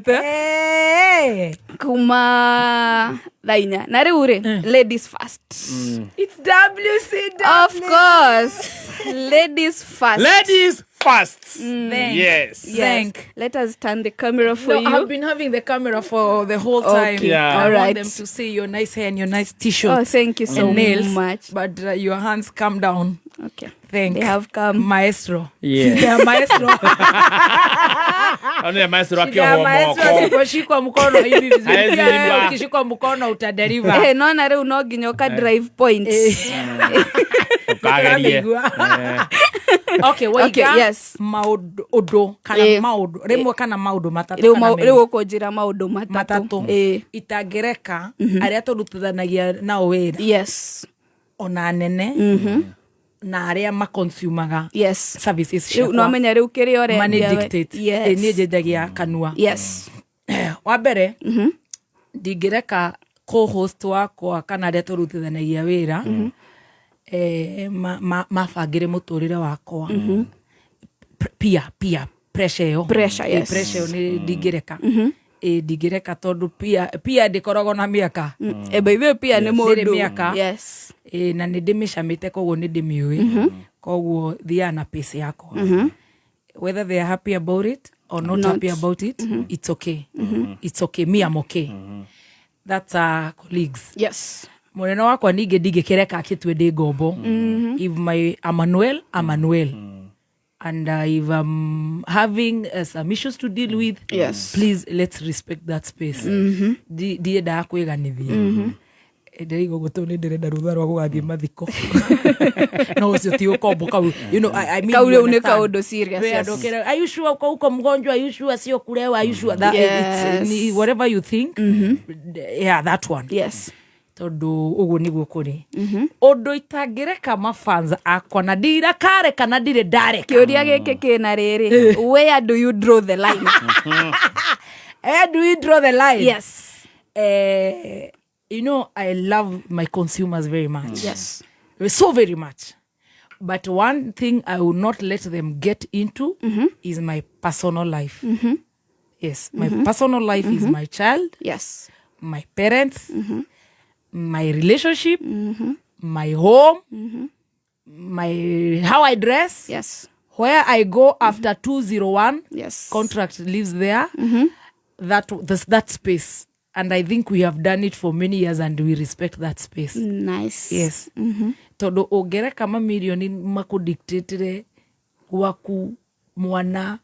Ndikuonete. Kuma thaa inya na rĩu rĩ, ladies first. It's WCW. Of course, ladies first. Ladies first. Thank. Yes. Yes. Thank. Let us turn the camera for No, you. I've been having the camera for the whole time. Okay. Yeah. I All want right. them to see your nice hair and your nice t-shirt. Oh, thank you so and nails, much. But your hands come down. Okay. Thank. They have come. Maestro. Yeah. Yeah, maestro. One maestro Shida ya akiohwo maestro moko. asiposhikwa mkono hivi vizuri. Haezi Pia wewe imba. ukishikwa mkono utadeliver. Eh, nona rĩu no nginya ũka drive point. Ũkagerie. Ndĩramĩigua. Okay, waiga Okay, yes. maũndũ ũndũ kana Eh. maũndũ rĩmwe kana maũndũ matatũ Rĩu kana merĩ. rĩu ũkũnjĩra maũndũ matatũ. Matatũ. Ĩĩ. Itangĩreka arĩa tũrutithanagia nao wĩra Yes. ona nene na arĩa maconsumaga Yes. services Rĩu ciakwa no menya rĩu kĩrĩa ũrendia Money we. dictate. Yes. Ĩ, niĩ njenjagia kanua. Yes. Wa mbere ndingĩreka co-host wakwa kana arĩa tũrutithanagia wĩra mabangĩre mũtũrĩre wakwa. Pia pressure ĩyo. Pressure, yes. Pressure ĩyo nĩ ndingĩreka. Ndingĩreka tondũ pia ndĩkoragwo na mĩaka. By the way, pia nĩ Ndĩrĩ mũndũ. mĩaka. Yes. Na nĩ ndĩmĩcamĩte koguo nĩ ndĩmĩũĩ, koguo thiaga na pace yakwa, whether they are happy about it or not, Not. happy about it, it's okay. It's okay, me I'm okay. That's our colleagues. Yes. Mũnene wakwa ningĩ ndingĩkĩreka akĩtue ndĩ ngombo. If my Amanuel, Amanuel. And if I'm having some issues to deal with, Yes. please let's respect that space. Ndiendaga kwĩganithia. Ndĩraigua ũguo tondũ nĩ ndĩrenda rũtha rwa gũgathiĩ mathiko. No ũcio ti ũkombo kau. You know, I mean, Kau you rĩu nĩ understand. kaũndũ serious, Wĩ yes. andũ ũkĩra, are you sure uko uko mgonjwa? Are you sure sio kulewa? Are you sure that Yes. it's, whatever you think? Yeah, that one. Yes. Tondũ ũguo nĩguo kũrĩ. Ũndũ itangĩreka mafans akwa na ndirakareka na ndirĩ ndareka. Kĩũria gĩkĩ kĩna rĩrĩ, where do you draw the line? Where do we draw the line? Yes. You know, I love my consumers very much. Yes. So very much. But one thing I will not let them get into is my personal life. Yes, my personal life is my child. Yes. My parents, my relationship, my home, my how I dress. Yes. Where I go after 201. Yes. Contract lives there. That space. And I think we have done it for many years and we respect that space. Nice. Yes. Tondũ ũngereka mamirioni makũdictatĩre gwaku mwana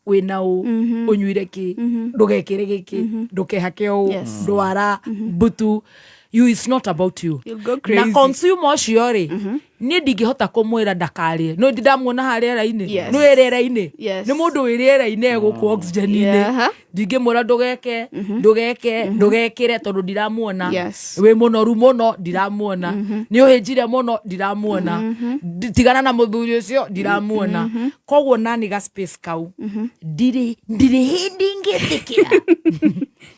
wĩna ũ ũnyuire kĩ ndũgekĩre gĩkĩ ndũkehake ũũ Yes. ndwara mbutu, you, it's not about you. You'll go Na crazy. consumer ũcio rĩ, niĩ ndingĩhota kũmwĩra ndakarĩe no ndindamuona harĩa rĩera-inĩ. Yes. Nĩ wĩ rĩera-inĩ. Yes. Nĩ mũndũ wĩ rĩera-inĩ egũkũ oxygen-inĩ. Yeah. Ndingĩmwĩra ndũgeke ndũgeke ndũgekĩre tondũ ndiramuona. Yes. Wĩ mũnoru mũno, ndiramuona. Nĩ ũhĩnjire mũno, ndiramuona. Tigana na mũthuri ũcio, ndiramuona. Koguo nani ga space kau ndirĩ hĩndĩ ingĩtĩkĩra.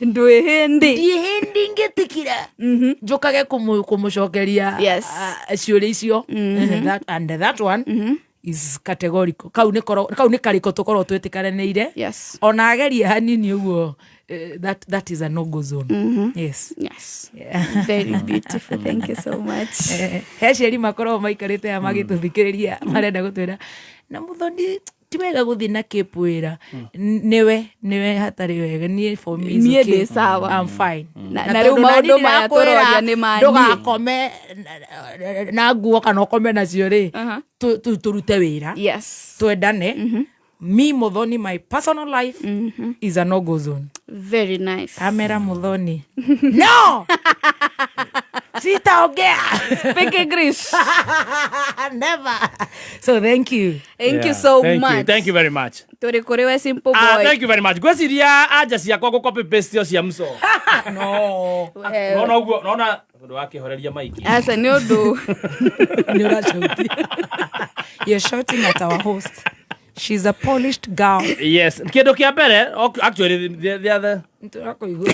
Ndwĩ hĩndĩ. Ndirĩ hĩndĩ ingĩtĩkĩra njũkage kũmũcokeria Yes. ciũria icio. And that one is categorical. Kau nĩ kau nĩ karĩko tũkorwo twĩtĩkanĩire. Yes. Ona agerie hanini ũguo, that is a no go zone. Yes. Yes. Yeah. Very beautiful. Thank you so much. He aciari makoragwo maikarĩte aya magĩtũthikĩrĩria marenda gũtwĩra na Mũthoni ti wega gũthiĩ na kĩpu wĩra. Nĩwe hatarĩ wega. Niĩ for me is Niĩ okay. ndĩ sawa. I'm fine. Na rĩu tondũ nani maũndũ maya ndĩrakwĩra tũroria nĩ ma niĩ. ndũgakome na nguo kana ũkome nacio rĩ, tũrute wĩra. Yes. Twendane. Me Muthoni, my personal life is a no go zone. Very nice. Kamera Muthoni, no, sitaongea. Speak English. Never. So thank you. Thank you so Thank much. you. Thank you very much. Tũrĩ kũrĩ we simple boy. Thank you very much. Ngwĩciria anja ciakwa gũ copy paste cio cia mco. No. Nona ũguo, nona ũndũ wa kĩhoreria maiki. Aca nĩ ũndũ. Nĩ ũracautia. You're shouting at our host. She's a polished girl. Yes. Kĩndũ kĩa mbere, actually the other Tũrakũigua.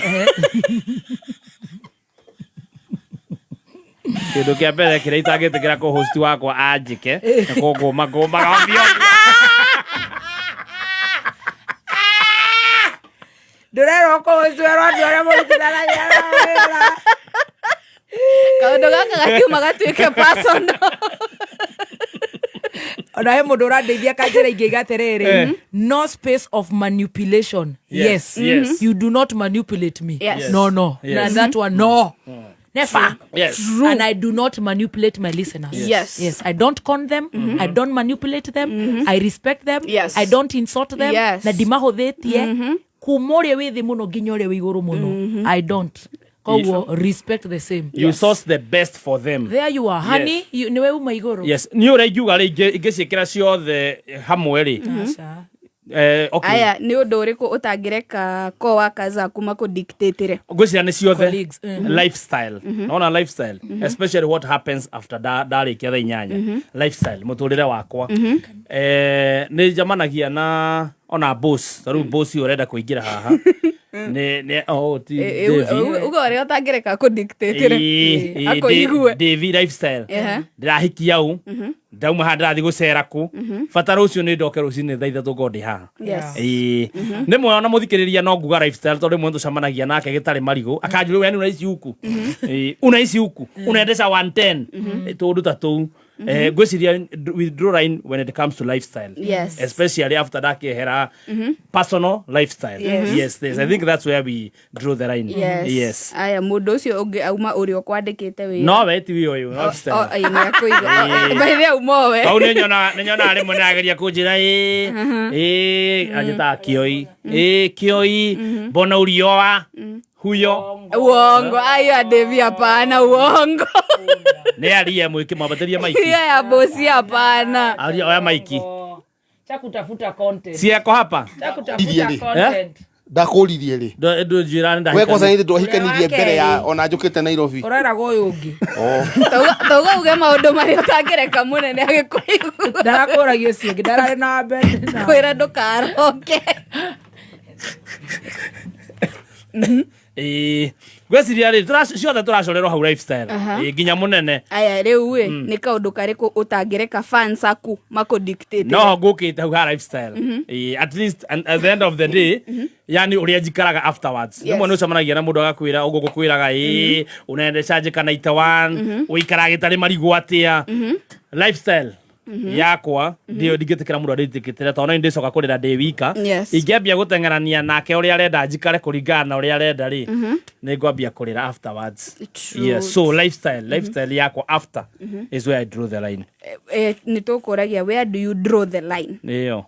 Kĩndũ kĩa mbere kĩrĩa itangĩtĩkĩra co-host wakwa anjĩke nĩ kũngũma ngũmaga ovyo. Ndũrerwo kũhost werwo andũ arĩa mũrutithanagia nao wĩra. Kaũndũ gaka gakiuma gatuĩke personal. Ona he mũndũ ũrandeithia kanjĩra ingĩiga atĩrĩrĩ, no space of manipulation. Yes, Yes. yes. You do not manipulate me. Yes. No, no. Yes. Na that one, no. Never. Yes. And I do not manipulate my listeners. Yes. Yes. I don't con them. I don't manipulate them. I respect them. Yes. I don't insult them. Yes. Na ndimahũthĩtie kuma ũrĩa wĩ thĩ mũno nginya ũrĩa wĩ igũrũ mũno. I don't. Koguo respect the same. You source the best for them. There you are. Honey, you, nĩwe uma igũrũ. Yes. Niĩ ũrĩa ingiuga rĩ, ingĩciĩkĩra ciothe hamwe rĩ. Aca. Okay. Aya nĩ ũndũ ũrĩkũ ũtangĩreka coworkers aku makũdictatĩre? Ngwĩciria nĩ ciothe. Colleagues, Lifestyle. Naona lifestyle, especially what happens after ndarĩkia thaa 8. Lifestyle, mũtũrĩre wakwa. Nĩ njamanagia na ona boss, ta rĩu boss ũyũ ũrenda kũingĩra haha. Nĩ oh ti Davy. Uga ũrĩa ũtangĩreka akũdictatĩre. Ĩĩ, Akũigue. Davy lifestyle. Ehe. Ndĩrahikia u ndauma haha ndĩrathiĩ gũcera kũ bata rũciũ nĩ ndoke rũcinĩ thaa 3 ngorwo ndĩ haha. Yes. Ĩĩ. Nĩ mwega na mũthikĩrĩria no nguga lifestyle tondũ rĩmwe tũcemanagia nake gĩtarĩ marigũ akanjũria, yani unaishi huku? Ĩĩ, unaishi huku unaendesha 110? Tũndũ ta tũu. Ngwĩciria we draw line when it comes to lifestyle. Yes. Especially after ndakĩehera personal lifestyle. Yes. Yes, I think that's where we draw the line. Yes. Yes. Aya mũndũ ũcio ũngĩ auma ũrĩa ũkwandĩkĩte wĩra. No we ti ũyũ lifestyle. O, ĩĩ, nĩ akũigua. Ĩĩ. By the way, auma we. Kau nĩ nyonaga rĩmwe nĩageria kũnjĩra ĩ anjĩtaga kĩoi, ĩ kĩoi, mbona ulioa? Huyo Uongo. Ayo ya Devi hapana, uongo. Nĩ aria mwĩke mwambatĩria maiki. Hiyo ya bosi hapana. Aria oya maiki. Cha kutafuta content. Cieko hapa. Cha kutafuta Eh? content. Ndakũririe rĩ. Ndũnjĩra nĩ We kwanza ndahikanirie. nĩ ndwahikanirie mbere ya ona njũkĩte Nairobi. Ũreraga ũyũ ũngĩ. Oh. Tauga uge maũndũ marĩa ũtangĩreka mũnene agĩkũigua. Ndarakũragia ũcio ũngĩ, ndararĩ na mbere. Kwĩra ndũkaroke. Ĩĩ. Ngwĩciria rĩ ciothe tũracorerwo hau lifestyle. Aha. Ĩĩ, nginya mũnene. Aya rĩu ĩ nĩ kaũndũ karĩkũ ũtangĩreka fans aku makũdictate? No ngũkĩte hau ha lifestyle. Ĩĩ, at least and at the end of the day, yani ũrĩa njikaraga afterwards. Yes. Rĩmwe nĩ ũcemanagia na mũndũ agakwĩra ũguo ngũkwĩraga ĩĩ unaendeshaje kana itawan ũikaraga gĩtarĩ marigũ atĩa. Lifestyle yakwa ndio ndingĩtĩkĩra mũndũ andĩtĩkĩtĩre tondũ no ndĩcoka kũrĩra ndĩ wika. Yes. Ingĩambia gũteng'erania nake ũrĩa arenda njikare kũringana na ũrĩa arenda rĩ, nĩ ngwambia kũrĩra afterwards. True. Yes, so lifestyle yakwa after is where I draw the line. Eh, nĩ tũkũragia where do you draw the line? Nĩyo.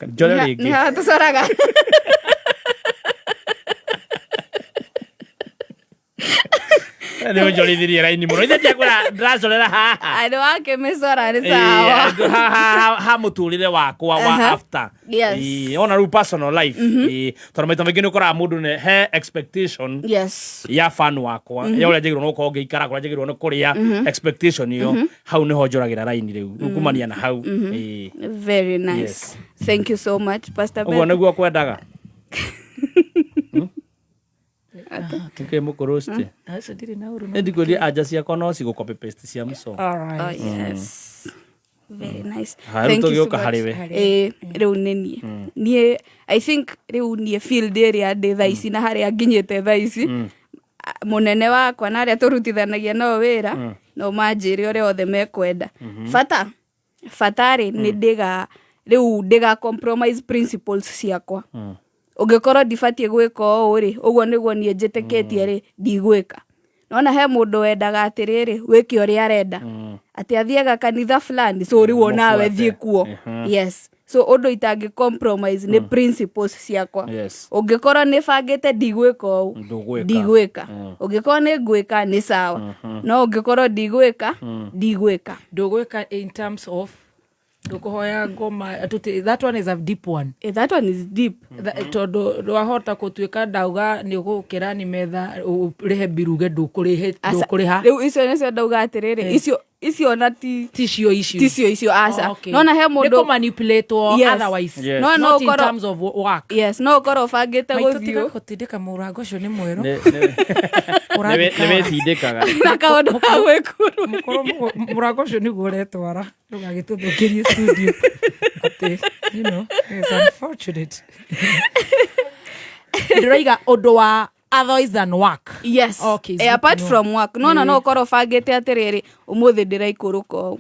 Njore Nĩ rĩngĩ. haha tũcoraga. Nĩ ũnjorithirie raini mũno. Ithe ndiakwĩra ndĩracorera haha. Andũ wake mĩcora nĩ sawa. Ĩĩ, ha mũtũrĩre wakwa wa Aha. after. Yes. Ĩĩ, ona rĩu personal life. Ĩĩ, tondũ maita maingĩ nĩ ũkoraga mũndũ nĩ he expectation Yes. ya fan wakwa ya ũrĩa njagĩrĩirwo nĩ gũkorwo ngĩikara kũrĩa njagĩrĩirwo nĩ kũrĩa expectation ĩyo hau nĩho njoragĩra raini rĩu rĩu kumania na hau. Ĩĩ. Very nice. Yes. Thank you so much, Pastor Ũguo Beth. nĩguo kwendaga. Nĩkĩ mũkũrũcite? Acio ndirĩ na ũru. Nĩ ndikũria anja ciakwa no cigũ copy paste cia mũco. All right. Oh, yes. Very nice. Haya, rĩu Thank you so tũgĩũka much. harĩ we. Ĩĩ, rĩu nĩ niĩ. Niĩ I think rĩu niĩ field ĩrĩa ndĩ thaa ici na harĩa nginyĩte thaa ici mũnene wakwa na arĩa tũrutithanagia nao wĩra no manjĩre ũrĩa othe mekwenda. Bata bata rĩ nĩ ndĩga rĩu ndĩga compromise principles ciakwa. Ũngĩkorwo ndibatiĩ gwĩka ũũ rĩ, ũguo nĩguo niĩ njĩtĩkĩtie rĩ, ndigwĩka. Nona he mũndũ wendaga atĩrĩrĩ, wĩke ũrĩa arenda. Atĩ athiaga kanitha fulani, so rĩu onawe Mũbuate. thiĩ kuo. Yes. So ũndũ itangĩ compromise nĩ principles ciakwa. Yes. Ũngĩkorwo nĩ bangĩte ndigwĩka ũũ, Ndũgwĩka. ndigwĩka. Ũngĩkorwo nĩ ngwĩka nĩ sawa. No ũngĩkorwo ndigwĩka, ndigwĩka. Ndũgwĩka in terms of ndũkũhoya ngoma that one is a deep one. Eh, that one is deep. Tondũ ndwahota gũtuĩka ndauga nĩ ũgũkĩra ni metha ũrĩhe mbiruge ndũkũrĩha. Rĩu icio nĩcio ndauga atĩrĩrĩ, icio icio na ti ticio icio ticio icio aca. Okay. Nona he mũndũ Nĩ kũmanipulate Yes. otherwise. Yes. No, no Not in ũkorwo- terms of work. Yes, no ũkorwo ũbangĩte Maitũ tiga gũthiĩ gũtindĩka mũrango ũcio nĩ mwerũ. Nĩ wĩtindĩkaga. na kaũndũ ga gwĩkuru. Mũrango ũcio nĩguo ũretwara ndũgagĩtũthũkĩrie studio atĩ you know it's unfortunate. Ndĩroiga ũndũ wa otherwise than work. Yes. Okay, Eh, apart no. from work nona no ũkorwo ũbangĩte atĩrĩrĩ ũmũthĩ ndĩraikũrũka ũũ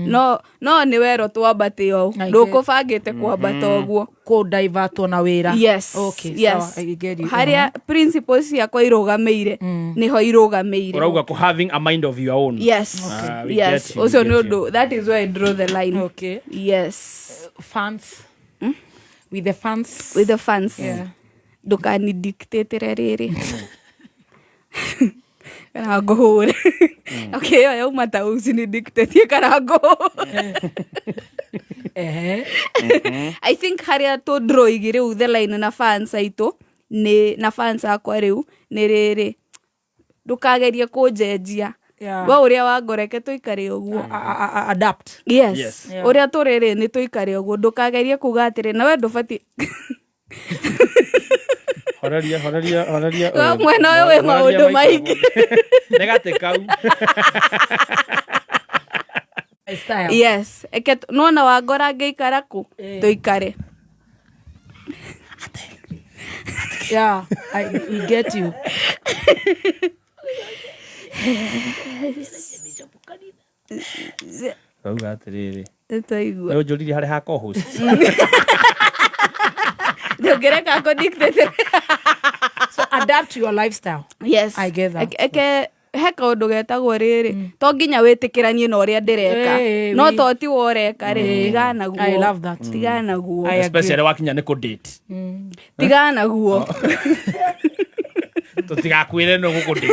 no no nĩ werwo twambate ũũ I get. ndũkũbangĩte kwambata ũguo Kũ divertwo na wĩra. Yes. Okay, yes. sawa, I get you. Harĩa principles ciakwa irũgamĩire nĩho irũgamĩire. Ũrauga kũ having a mind of your own. Yes. Ah, we Yes. get you, we Ũcio get nĩ you. ũndũ that is where I draw the line. Okay. Yes. Fans. With the fans. With the fans. Yeah. Ndũkani dictate rĩrĩ. Kana ngũhũre. Okay, ĩyo yauma ta uci ni dictate kana ngũhũre. Ehe. I think harĩa tũ drawing rĩu the line na fans aitũ nĩ na fans akwa rĩu nĩ rĩrĩ ndũkagerie kũnjenjia. Yeah. We ũrĩa wangoreke tũikare ũguo. Adapt. Yes. Yes. Yeah. Ũrĩa tũrĩ rĩ nĩ tũikare ũguo ndũkagerie kuga atĩrĩ na we ndũbatiĩ Horeria, horeria, horeria. We mwena ũyũ wĩ maũndũ maingĩ. Nĩ gatĩ kau. Style. Yes. Eke nona wangora ngĩikara kũ tũikare. Yeah, we get you. Rauga atĩrĩrĩ. Nĩtwaigua. Nĩ ũnjũririe harĩa ha co-host. Ndũngĩreka kũ dictate. So adapt to your lifestyle. Yes. I get that. Eke he kaũndũ getagwo rĩrĩ to nginya wĩtĩkĩranie na ũrĩa ndĩreka Eh, no we- to ti we ũreka rĩ tigana naguo I love that. tigana naguo I agree. Especially wakinya nĩ kũ date. tigana naguo. Tũtigakwĩre nũ gũkũ ndĩ.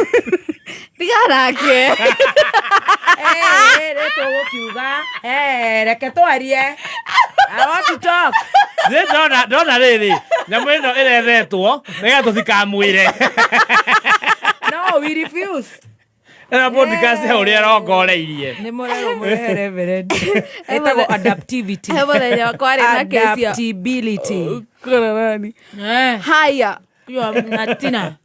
Tiga nake. Rä tå gå kiuga reke twarie. I want to talk. Nĩ ndona rĩrĩ nyamũ ĩno ĩrethetwo nĩgetha tũtikamwĩre. No, we refuse. Ĩno podcast ya ũrĩa ĩrongoreirie. Nä må rerwo må rehe reverend ĩtagwo adaptivity. He mũthenya kwarĩ na kesi ya- Adaptability. Kũrorani. Haya. Na Tina.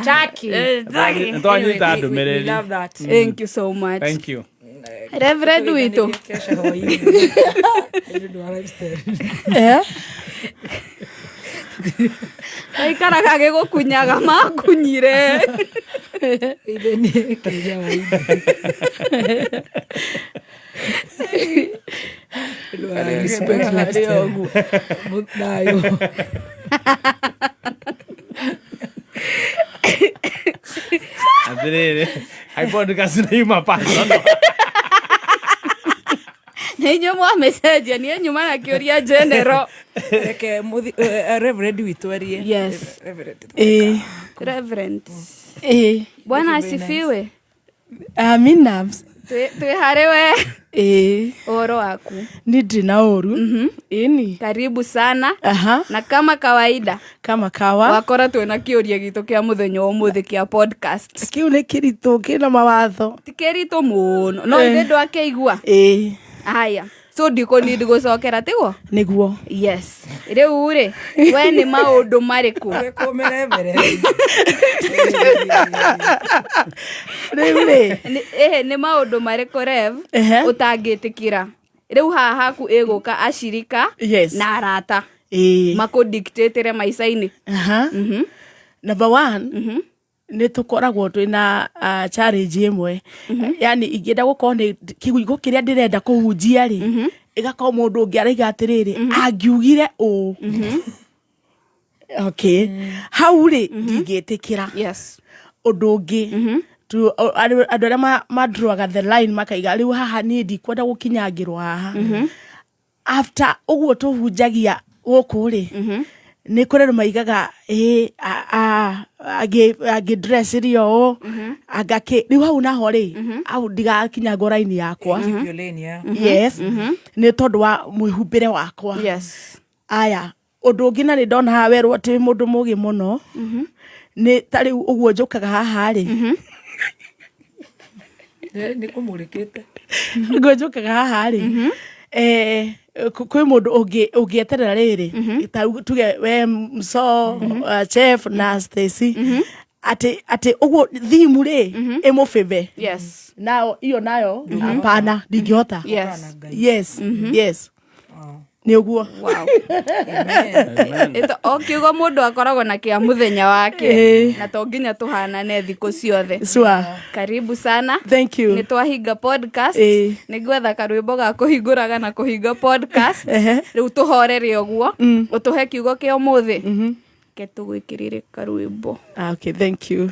Jackie. Jackie. Nĩtwanyita Anyway, we ndũmĩrĩri. love that. Thank you so much. Thank you. Reverend witũ. Aikaraga agĩgũkunyaga makunyire. Respect lifestyle. Thayũ. Atĩrĩrĩ, hai podcast nĩ yuma personal. Nĩ inyuĩ mwamĩcenjia niĩ nyuma na kĩũria general. Reke reverend witũ arie. Yes. Reverend. Reverend. Ĩĩ. Bwana asifiwe. Amina. Twĩ harĩ we. Ĩĩ. Ũhoro waku? Ni ndĩ na ũru. Ĩni. Karibu sana. Aha. Na kama kawaida. Kama kawa. Wakora twĩna kĩũria gitũ kĩa mũthenya wa ũmũthĩ kĩa podcast. Kĩu nĩ kĩritũ kĩna mawatho. Ti kĩritũ mũno. No ithe ndwakĩigua. Ĩĩ. Haya. So ndikũ gũcokera tiguo? Nĩguo. Yes. Rĩu rĩ, we nĩ maũndũ marĩkũ? Rĩu rĩ. Ĩhĩ, nĩ maũndũ marĩkũ Rev ũtangĩtĩkĩra? Rĩu haha haku ĩgũka acirika Yes. na arata Ĩĩ. makũdictatĩre maica-inĩ. Aha. Number one, nĩ tũkoragwo twĩna challenge ĩmwe, yani ingĩenda gũkorwo nĩ kiugo kĩrĩa ndĩrenda kũhunjia rĩ, ĩgakorwo mũndũ ũngĩ araiga atĩrĩrĩ, angiugire ũũ. Okay, hau rĩ ndingĩtĩkĩra. Yes. Ũndũ ũngĩ, andũ arĩa madroaga the line makaiga rĩu haha niĩ ndikwenda gũkinyangĩrwo haha. After ũguo tũhunjagia gũkũ rĩ, nĩ kũrĩ andũ maigaga ĩ angĩndrecirio ũũ angakĩ rĩu hau naho rĩ, hau ndigakinyangwo raini yakwa. Keep your lane, yeah. Yes, nĩ tondũ wa mwĩhumbĩre wakwa. Yes. Aya, ũndũ ũngĩ na nĩ ndona haha werwo atĩ wĩ mũndũ mũgĩ mũno, nĩ ta rĩu ũguo njũkaga haha rĩ, Nĩ kũmũrĩkĩte. Ũguo njũkaga haha rĩ, kwĩ mũndũ ũngĩeterera rĩrĩ, ta rĩu tuge we mso chef na Stacy, atĩ ũguo thimu rĩ ĩmũbĩbe. Yes. Nao iyo nayo hapana, ndingĩhota. Yes. Yes, yes, nĩ ũguo. Wow. O kiugo mũndũ akoragwo na kĩa mũthenya wake Ĩĩ. na to nginya tũhanane thikũ ciothe. Sure. Karibu sana. Thank you. Nĩ twahinga podcast. Ĩĩ. Nĩ ngwetha karwĩmbo ga kũhingũraga na kũhinga podcast. Rĩu tũhorere ũguo. Ũtũhe kiugo kĩa ũmũthĩ. Ke tũgwĩkĩrĩre karwĩmbo. Ah, okay, thank you.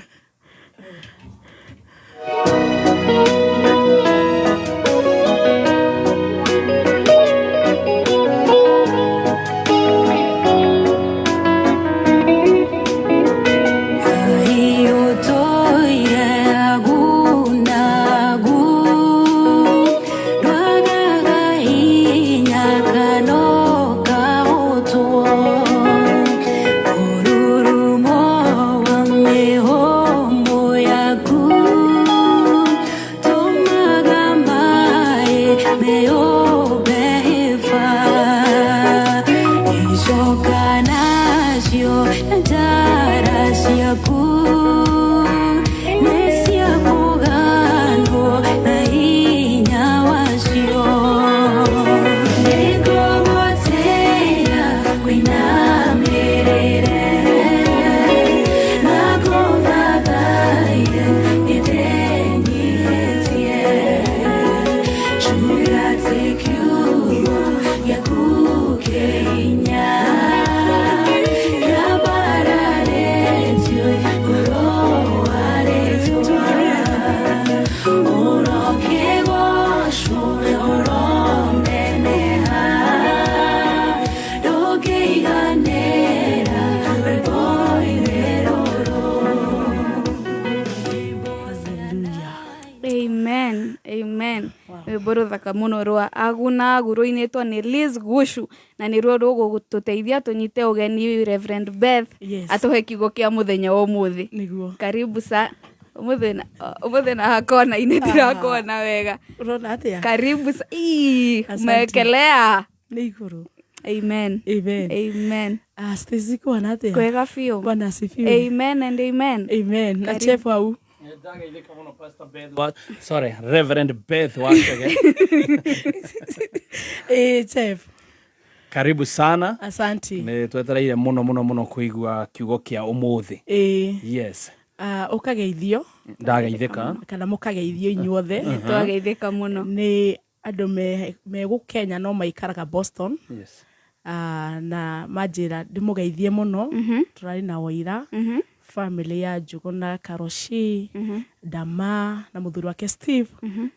Kenya. Rwĩmbo rũthaka mũno rwa agu na agu rũinĩtwo nĩ Liz Gushu na nĩruo rũgũtũteithia tũnyite ũgeni Reverend Beth Yes. atũhe kiugo kĩa mũthenya wa ũmũthĩ. Nĩguo. Karibu sa ũmũthĩ na ũmũthĩ na hakona-inĩ ndirakuona wega. Ũrona atĩa? Karibu sa Ii, Asante. umewekelea. Nĩ igũrũ. Amen. Amen. Amen. Ah, Stacy kuona atĩa? Kwega biũ. Bwana asifiwe. Amen and amen. Amen. Na Karibu. chef hau. Sorry, Reverend Beth Wachege. Eh, chef. Karibu sana. Asante. Nä twetereire må no må no må no kå igua kiugo kä a å må thä. Eh. Yes. Ũkageithio Ndageithä kana mũkageithio inyuothe. Nĩtwageithĩka mũno. Nĩ andũ me gũ Kenya no maikaraga Boston. Yes. Na manjĩra ndĩmũgeithie mũno. Tũrarĩ na waira. Family ya Njuguna Karoshi, Dama na mũthuri wake Steve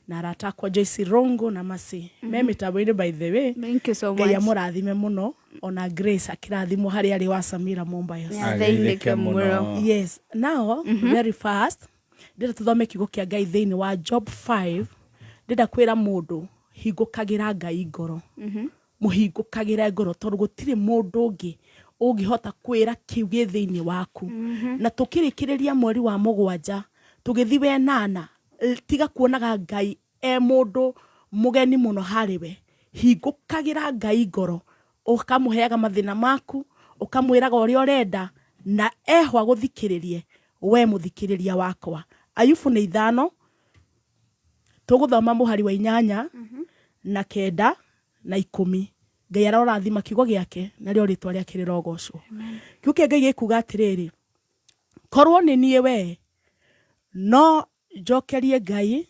na arata akwa Joyce Rongo na Masi. Me mĩtambo-inĩ by the way. Thank you so Ngai much. amũrathime mũno ona Grace akĩrathimwo harĩa arĩ wa Samira Mombayos. Nĩageithĩke mũno. Yes. Now, very fast, ndĩrenda tũthome kiugo kĩa Ngai thĩinĩ wa Job 5. Ndĩrenda kwĩra mũndũ hingũkagĩra Ngai ngoro. Mũhingũkagĩre ngoro tondũ gũtirĩ mũndũ ũngĩ ũngĩhota kwĩra kĩu gĩ thĩinĩ waku. Na tũkĩrĩkĩrĩria mweri wa mũgwanja tũgĩthi wenana, tiga kuonaga Ngai e mũndũ mũgeni mũno harĩ we. Hingũkagĩra Ngai ngoro, ũkamũheaga mathĩna maku, ũkamwĩraga ũrĩa ũrenda, na eho agũthikĩrĩrie we mũthikĩrĩria wakwa. Ayubu nĩ 5, tũgũthoma mũhari wa 8 na 9 na 10. Ngai arorathima kiugo gĩake narĩo rĩtwa rĩake rĩrogocwo. Kiugo kĩa Ngai gĩkuga atĩrĩrĩ, korwo nĩ niĩ we no njokerie Ngai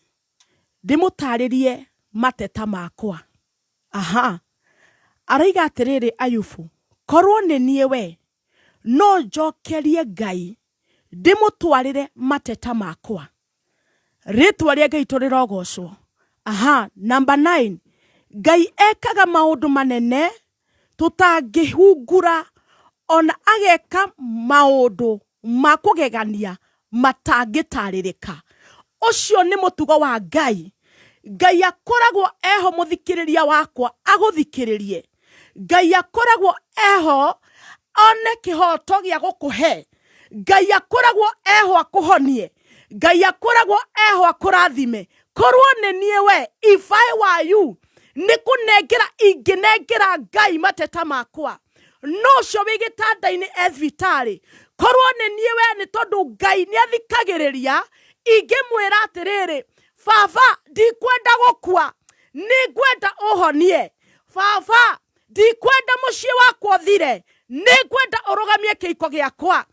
ndĩmũtarĩrie mateta makwa. Aha. Aroiga atĩrĩrĩ Ayubu, korwo nĩ niĩ we no njokerie Ngai ndĩmũtwarĩre mateta makwa. Rĩtwa rĩa Ngai tũrĩrogocwo. Aha, number 9. Ngai ekaga maũndũ manene tũtangĩhungura, ona ageka maũndũ ma kũgegania matangĩtarĩrĩka. Ũcio nĩ mũtugo wa Ngai. Ngai akoragwo eho mũthikĩrĩria wakwa agũthikĩrĩrie. Ngai akoragwo eho one kĩhoto gĩa gũkũhe. Ngai akoragwo eho akũhonie. Ngai akoragwo eho akũrathime. Korwo nĩ niĩ we, if I were you, nĩ kũnengera ingĩnengera Ngai mateta makwa. No ũcio wĩ gĩtanda-inĩ e thibitarĩ, korwo nĩ niĩ we, nĩ tondũ Ngai nĩ athikagĩrĩria, ingĩmwĩra atĩrĩrĩ, baba ndikwenda gũkua, nĩ ngwenda ũhonie. Baba ndikwenda mũciĩ wakwa ũthire, nĩ ngwenda ũrũgamie kĩhiko gĩakwa.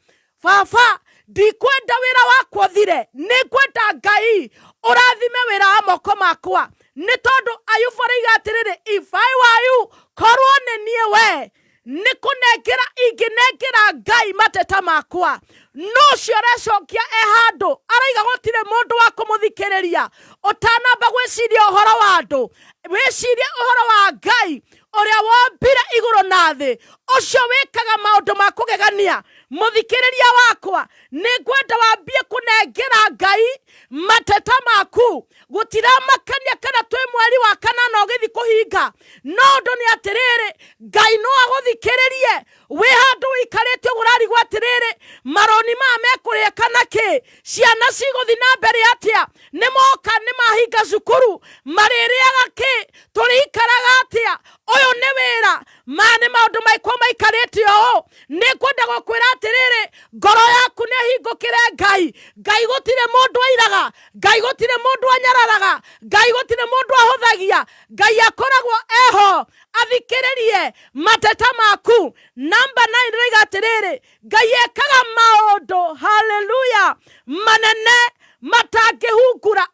Baba ndikwenda wĩra wakwa ũthire, nĩ ngwenda Ngai ũrathime wĩra wa moko makwa. Nĩ tondũ Ayubu aroiga atĩrĩrĩ, if I were you, korwo nĩ niĩ we, nĩ kũnengera ingĩnengera Ngai mateta makwa. No ũcio ũrecokia e handũ araiga gũtirĩ mũndũ wa kũmũthikĩrĩria. Ũtanamba gwĩciria ũhoro wa andũ, wĩcirie ũhoro wa Ngai ũrĩa wombire igũrũ na thĩ, ũcio wĩkaga maũndũ ma kũgegania. Mũthikĩrĩria wakwa, nĩ ngwenda wambie kũnengera Ngai mateta maku. Gũtiramakania kana twĩ mweri wa 8 ũgĩthiĩ kũhinga, no ũndũ nĩ atĩrĩrĩ, Ngai no agũthikĩrĩrie wĩ handũ ũikarĩte ũguo ũrarigwo atĩrĩrĩ, maroni maya mekũrĩa kana kĩ, ciana cigũthiĩ na mbere atĩa, nĩ moka nĩ mahinga cukuru, marĩrĩaga kĩ, tũrĩikaraga atĩa, ũyũ nĩ wĩra, maya nĩ maũndũ maikwa maikarĩte ũũ. Nĩ ngwenda gũkwĩra atĩrĩrĩ, ngoro yaku nĩ ĩhingũkĩre Ngai. Ngai gũtirĩ mũndũ airaga, Ngai gũtirĩ mũndũ anyararaga, Ngai gũtirĩ mũndũ ahũthagia. Ngai akoragwo eho athikĩrĩrie mateta maku. Namba 9 ĩroiga atĩrĩrĩ, Ngai ekaga maũndũ, haleluya, manene matangĩhungura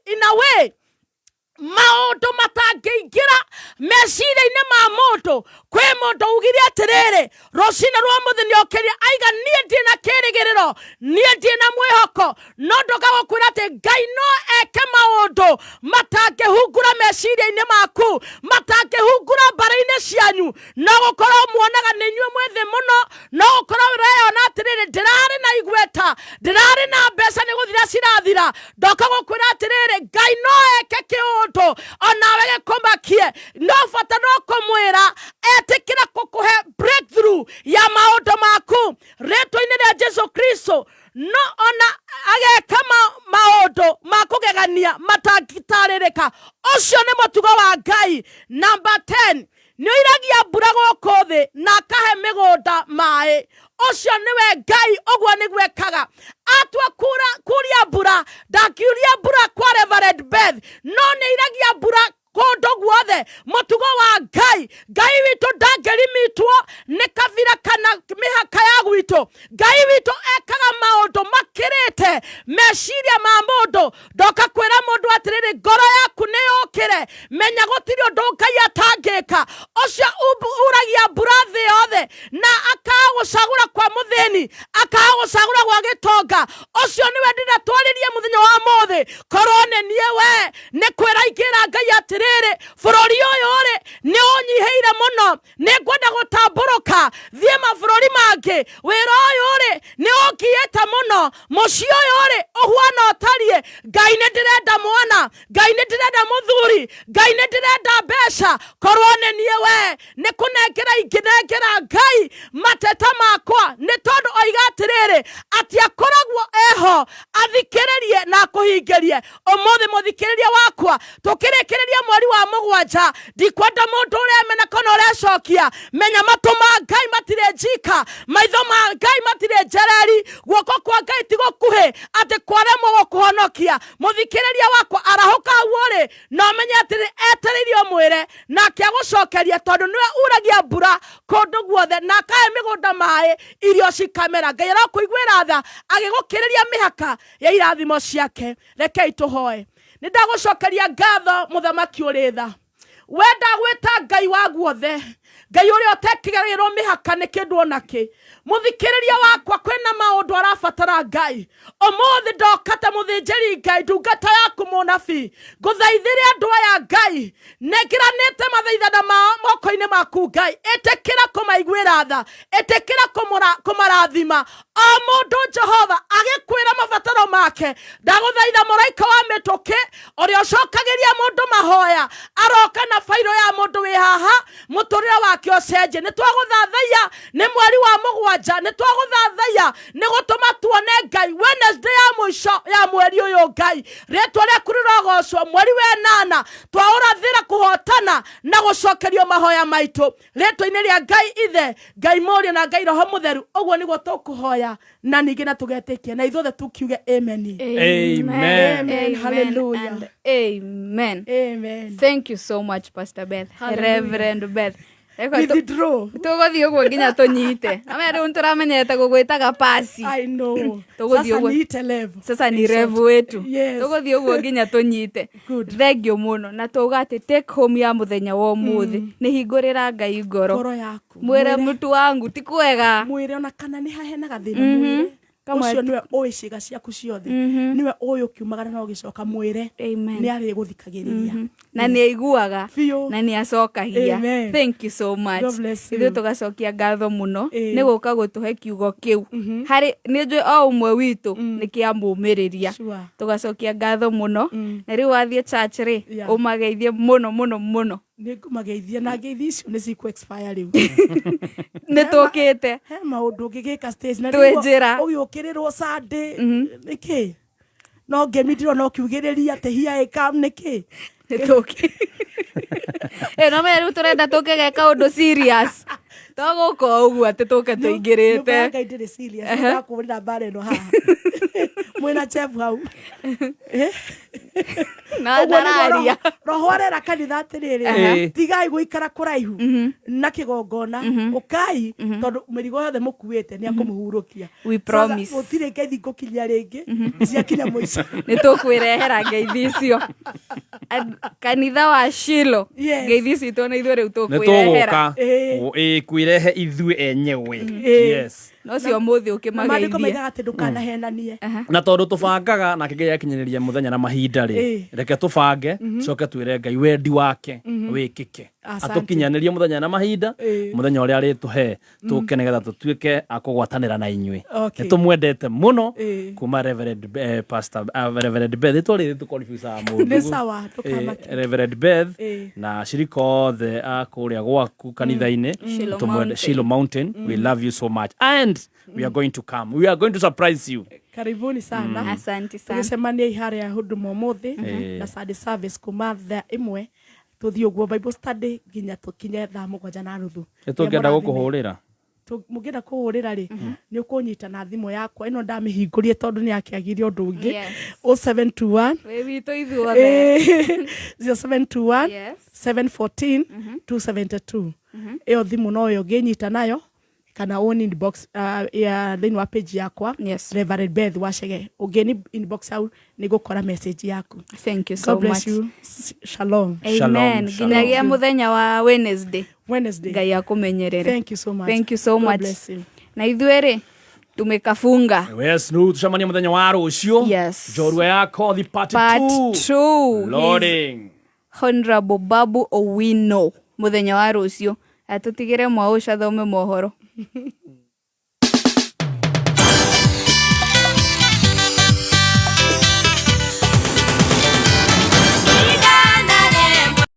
in a way maũndũ matangĩingĩra meciria-inĩ ma mũndũ. Kwĩ mũndũ ugire atĩrĩrĩ, rũcinĩ rwa mũthĩ nĩokĩrire aiga niĩ ndirĩ na kĩrĩgĩrĩro, niĩ ndirĩ na mwĩhoko, no ndoka gũkwĩra atĩ Ngai no eke maũndũ matangĩhungura meciria-inĩ maku, matangĩhungura mbarĩ-inĩ cianyu. No gũkorwo muonaga nĩ inyuĩ mwĩ thĩ mũno, no gũkorwo ũreyona atĩrĩrĩ, ndĩrarĩ na igweta, ndĩrarĩ na mbeca, nĩ gũthira cirathira. Ndoka gũkwĩra atĩrĩrĩ, Ngai no eke kĩũndũ onawe gĩkũmakie, no bata no kũmwĩra etĩkĩra kũkũhe breakthrough ya maũndũ maku rĩtwa-inĩ rĩa Jesu Kristo. No ona ageka maũndũ ma kũgegania matangĩtarĩrĩka. Ũcio nĩ mũtugo wa Ngai. Number 10, nĩ oiragia mbura gũkũ thĩ na akahe mĩgũnda maĩ. Ũcio nĩwe Ngai, ũguo nĩguo ekaga. Atua kuria mbura, ndakiuria mbura kwa Reverend Beth, no nĩ airagia mbura kũndũ guothe. Mũtugo wa Ngai, Ngai witũ ndangĩrimitwo nĩ kabira kana mĩhaka ya gwitũ. Ngai witũ ekaga maũndũ makĩrĩte meciria ma mũndũ. Ndoka kwĩra mũndũ atĩrĩrĩ, ngoro yaku nĩ yũkĩre, menya gũtirĩ ũndũ Ngai atangĩka. Ũcio uragia mbura thĩ yothe na akaga gũcagũra kwa mũthĩni, akaga gũcagũra gwa gĩtonga, ũcio nĩwe ndĩrenda twarĩrie mũthenya wa mũthĩ. Korwo nĩ niĩ we, nĩ kwĩra ingĩra Ngai atĩrĩrĩ, bũrũri ũyũ rĩ nĩ ũnyihĩire mũno, nĩ ngwenda gũtambũrũka thiĩ mabũrũri mangĩ. Wĩra ũyũ rĩ nĩ ũngiĩte mũno, mũciĩ ũyũ rĩ ũhuana ũtariĩ. Ngai nĩ ndĩrenda mwana, Ngai nĩ ndĩrenda mũthuri, Ngai nĩ ndĩrenda mbeca. Korwo nĩ niĩ we, nĩ kũnengera ingĩnengera Ngai mateta makwa, nĩ tondũ oiga atĩrĩrĩ, atĩ akoragwo eho athikĩrĩrie na akũhingĩrie. Ũmũthĩ mũthikĩrĩria wakwa, tũkĩrĩkĩrĩria mweri wa 7, ndikwenda mũndũ ũremena kana ũrecokia. Menya matũ ma Ngai matirĩ njika, maitho ma Ngai matirĩ njereri, guoko kwa Ngai ti gũkuhĩ atĩ kwaremwo gũkũhonokia. Mũthikĩrĩria wakwa, arahũka hau ũrĩ na ũmenye atĩrĩ, etereire ũmwĩre nake agũcokeria, tondũ nĩwe uragia mbura kũndũ guothe na akahe mĩgũnda maĩ, irio cikamera. Ngai arokũiguĩra tha agĩgũkĩrĩria mĩhaka ya irathimo ciake. Rekei tũhoe. Nĩ ndagũcokeria ngatho mũthamaki ũrĩ tha. We ndagwĩta Ngai wa guothe, Ngai ũrĩa ũtekĩgagĩrwo mĩhaka nĩ kĩndũ ona kĩ. Mũthikĩrĩria wakwa, kwĩna maũndũ arabatara Ngai. Ũmũthĩ ndoka ta mũthĩnjĩri Ngai, ndungata yaku mũnabii, ngũthaithĩre andũ aya Ngai, nengeranĩte mathaithana mao moko-inĩ maku Ngai. Ĩtĩkĩra kũmaiguĩra tha, ĩtĩkĩra kũmarathima. O mũndũ Jehova agĩkwĩra mabataro make, ndagũthaitha mũraika wa mĩtũkĩ ũrĩa ũcokagĩria mũndũ mahoya aroka na bairo ya mũndũ wĩ haha, mũtũrĩre wake ũcenjie. Nĩ twagũthathaiya nĩ mweri wa 7, nĩ twagũthathaiya nĩ gũtũma tuone Ngai Wednesday ya mũico ya mweri ũyũ. Ngai, rĩtwa rĩaku rĩrogocwo. Mweri wa 8 twaũrathĩra kũhotana na gũcokerio mahoya maitũ rĩtwa-inĩ rĩa Ngai Ithe, Ngai Mũriũ na Ngai Roho Mũtheru. Ũguo nĩguo tũkũhoya na ningĩ na tũgetĩkia, na ithuothe tukiuge amen. Amen. Amen. Hallelujah. And amen. Amen. Thank you so much, Pastor Beth. Hallelujah. Reverend Beth. Withdraw. Tũgũthiĩ ũguo nginya tũnyite. Amenya rĩu nĩtũramenyete gũgwĩtaga pasi. I know. Tũgũthiĩ Sasa ũguo. niite level. Sasa ni In short. revu wetu. Yes. Tũgũthiĩ ũguo nginya tũnyite. Thank you mũno. Na tũuga atĩ take home ya mũthenya wa ũmũthĩ nĩ hingũrĩra Ngai ngoro. Ngoro yaku. Mwĩre mũtu wangu ti kwega. Mwĩre ona kana nĩ hahena gathĩna, Mhm. mwĩre. Kamwe Ũcio nĩwe ũĩ ciĩga ciaku ciothe, Mhm. nĩwe ũĩ ũkiumagara na ũgĩcoka, mwĩre nĩ arĩgũthikagĩrĩria. Na nĩ aiguaga na nĩ acokagia. Amen. Thank you so much. God bless you. Ithuĩ tũgacokia ngatho mũno Ĩĩ. nĩ gũka gũtũhe kiugo kĩu harĩ nĩ njũĩ o ũmwe witũ nĩ kĩamũmĩrĩria. Sure. Tũgacokia ngatho mũno. Na rĩu wathiĩ church rĩ, Yeah. ũmageithie mũno mũno mũno. Nĩ ngũmageithia na ngeithi icio nĩ cikũ expire rĩu. Nĩ tũkĩte. He maũndũ ũngĩgĩka stage na Twĩ njĩra. ũgĩũkĩrĩrwo Sunday nĩkĩ no ngemi ndĩrona ũkiugĩrĩria atĩ here I come nĩkĩ. Nĩ tũkĩ ĩ no menya rĩu tũrenda tũke ge kaũndũ serious, to gũka o ũguo atĩ tũke Nyũmba ya tũingĩrĩte. Ngai ndĩrĩ serious. Ehe. Ndakũhũrĩra mbara ĩno haha mwĩna chef hau. Na Ũguo nĩguo ndararia. Roho arera kanitha atĩrĩrĩ, Ehe. tigai gũikara kũraihu na kĩgongona, ũkai tondũ mĩrigo yothe mũkuĩte nĩ akũmũhurũkia. We Sasa, promise. gũtirĩ ngeithi ngũkinyia rĩngĩ, ciakinya mũico. Nĩ tũkwĩrehera ngeithi icio. Kanitha wa Shilo. Yes. Ngeithi citũ na ithuĩ rĩu nĩ tũkwĩrehera. tũgũka ĩ kwĩrehe ithuĩ enyewe. Ĩĩ. Yes. No cio mũthĩ Na maandĩko ũkĩmageithie. maigaga atĩ ndũkanahenanie. Na tondå tå bangaga nake Ngai akinyanĩria mũthenya na mahinda rĩ, Ĩĩ. reke tũbange, coke twĩre Ngai wendi wake wĩkĩke. Asante. Atũkinyanĩrie mũthenya na mahinda, Ĩĩ. mũthenya ũrĩa arĩtũhe tũke nĩgetha tũtuĩke a kũgwatanĩra na inyuĩ. Okay. Nĩ tũmwendete mũno Ĩĩ. kuma Reverend, Pastor, Reverend Beth ĩtwa rĩrĩ tũkonfusaga mũndũ. Nĩ sawa, ndũkamake. Reverend Beth Ĩĩ. na ashirika othe a kũrĩa gwaku kanitha-inĩ. Shiloh Tũmwende- Mountain. Shiloh Mountain, we love you so much and we are going to come, we are going to surprise you. Karibuni sana. Asante sana. Tũgĩcemania harĩa huduma ũmũthĩ na Sunday service kuma thaa 1 tũthiĩ ũguo Bible study nginya tũkinye thaa 7:30. Nĩ tũngĩenda gũkũhũrĩra. Mũngĩenda kũhũrĩra rĩ, nĩ ũkũnyita na thimũ yakwa ĩno ndamĩhingũrie tondũ nĩ yakĩagirie ũndũ ũngĩ. Yes. 0721 Wĩ witũ ithuothe. 0721 Yes. 714 272. Ĩyo thimũ noyo ũngĩnyita nayo kana ũni inbox ya thĩinĩ wa page yakwa. Yes. Reverend Beth Wachege, ũngĩni inbox hau nĩ ngũkora message yaku. Thank you so God bless much. you. Shalom. Amen. Nginyagia mũthenya wa Wednesday. Wednesday. Ngai akũmenyerere. Thank you so much. Thank you so God much. bless you. Na ithuĩ rĩ, tumekafunga. Yes, nu tucemanie mũthenya wa rũciũ. Yes. Njorua ya kothi part Part 2. 2. Loading. Honorable Babu Owino mũthenya wa rũciũ. Atũtigĩre mwaũca thome mohoro.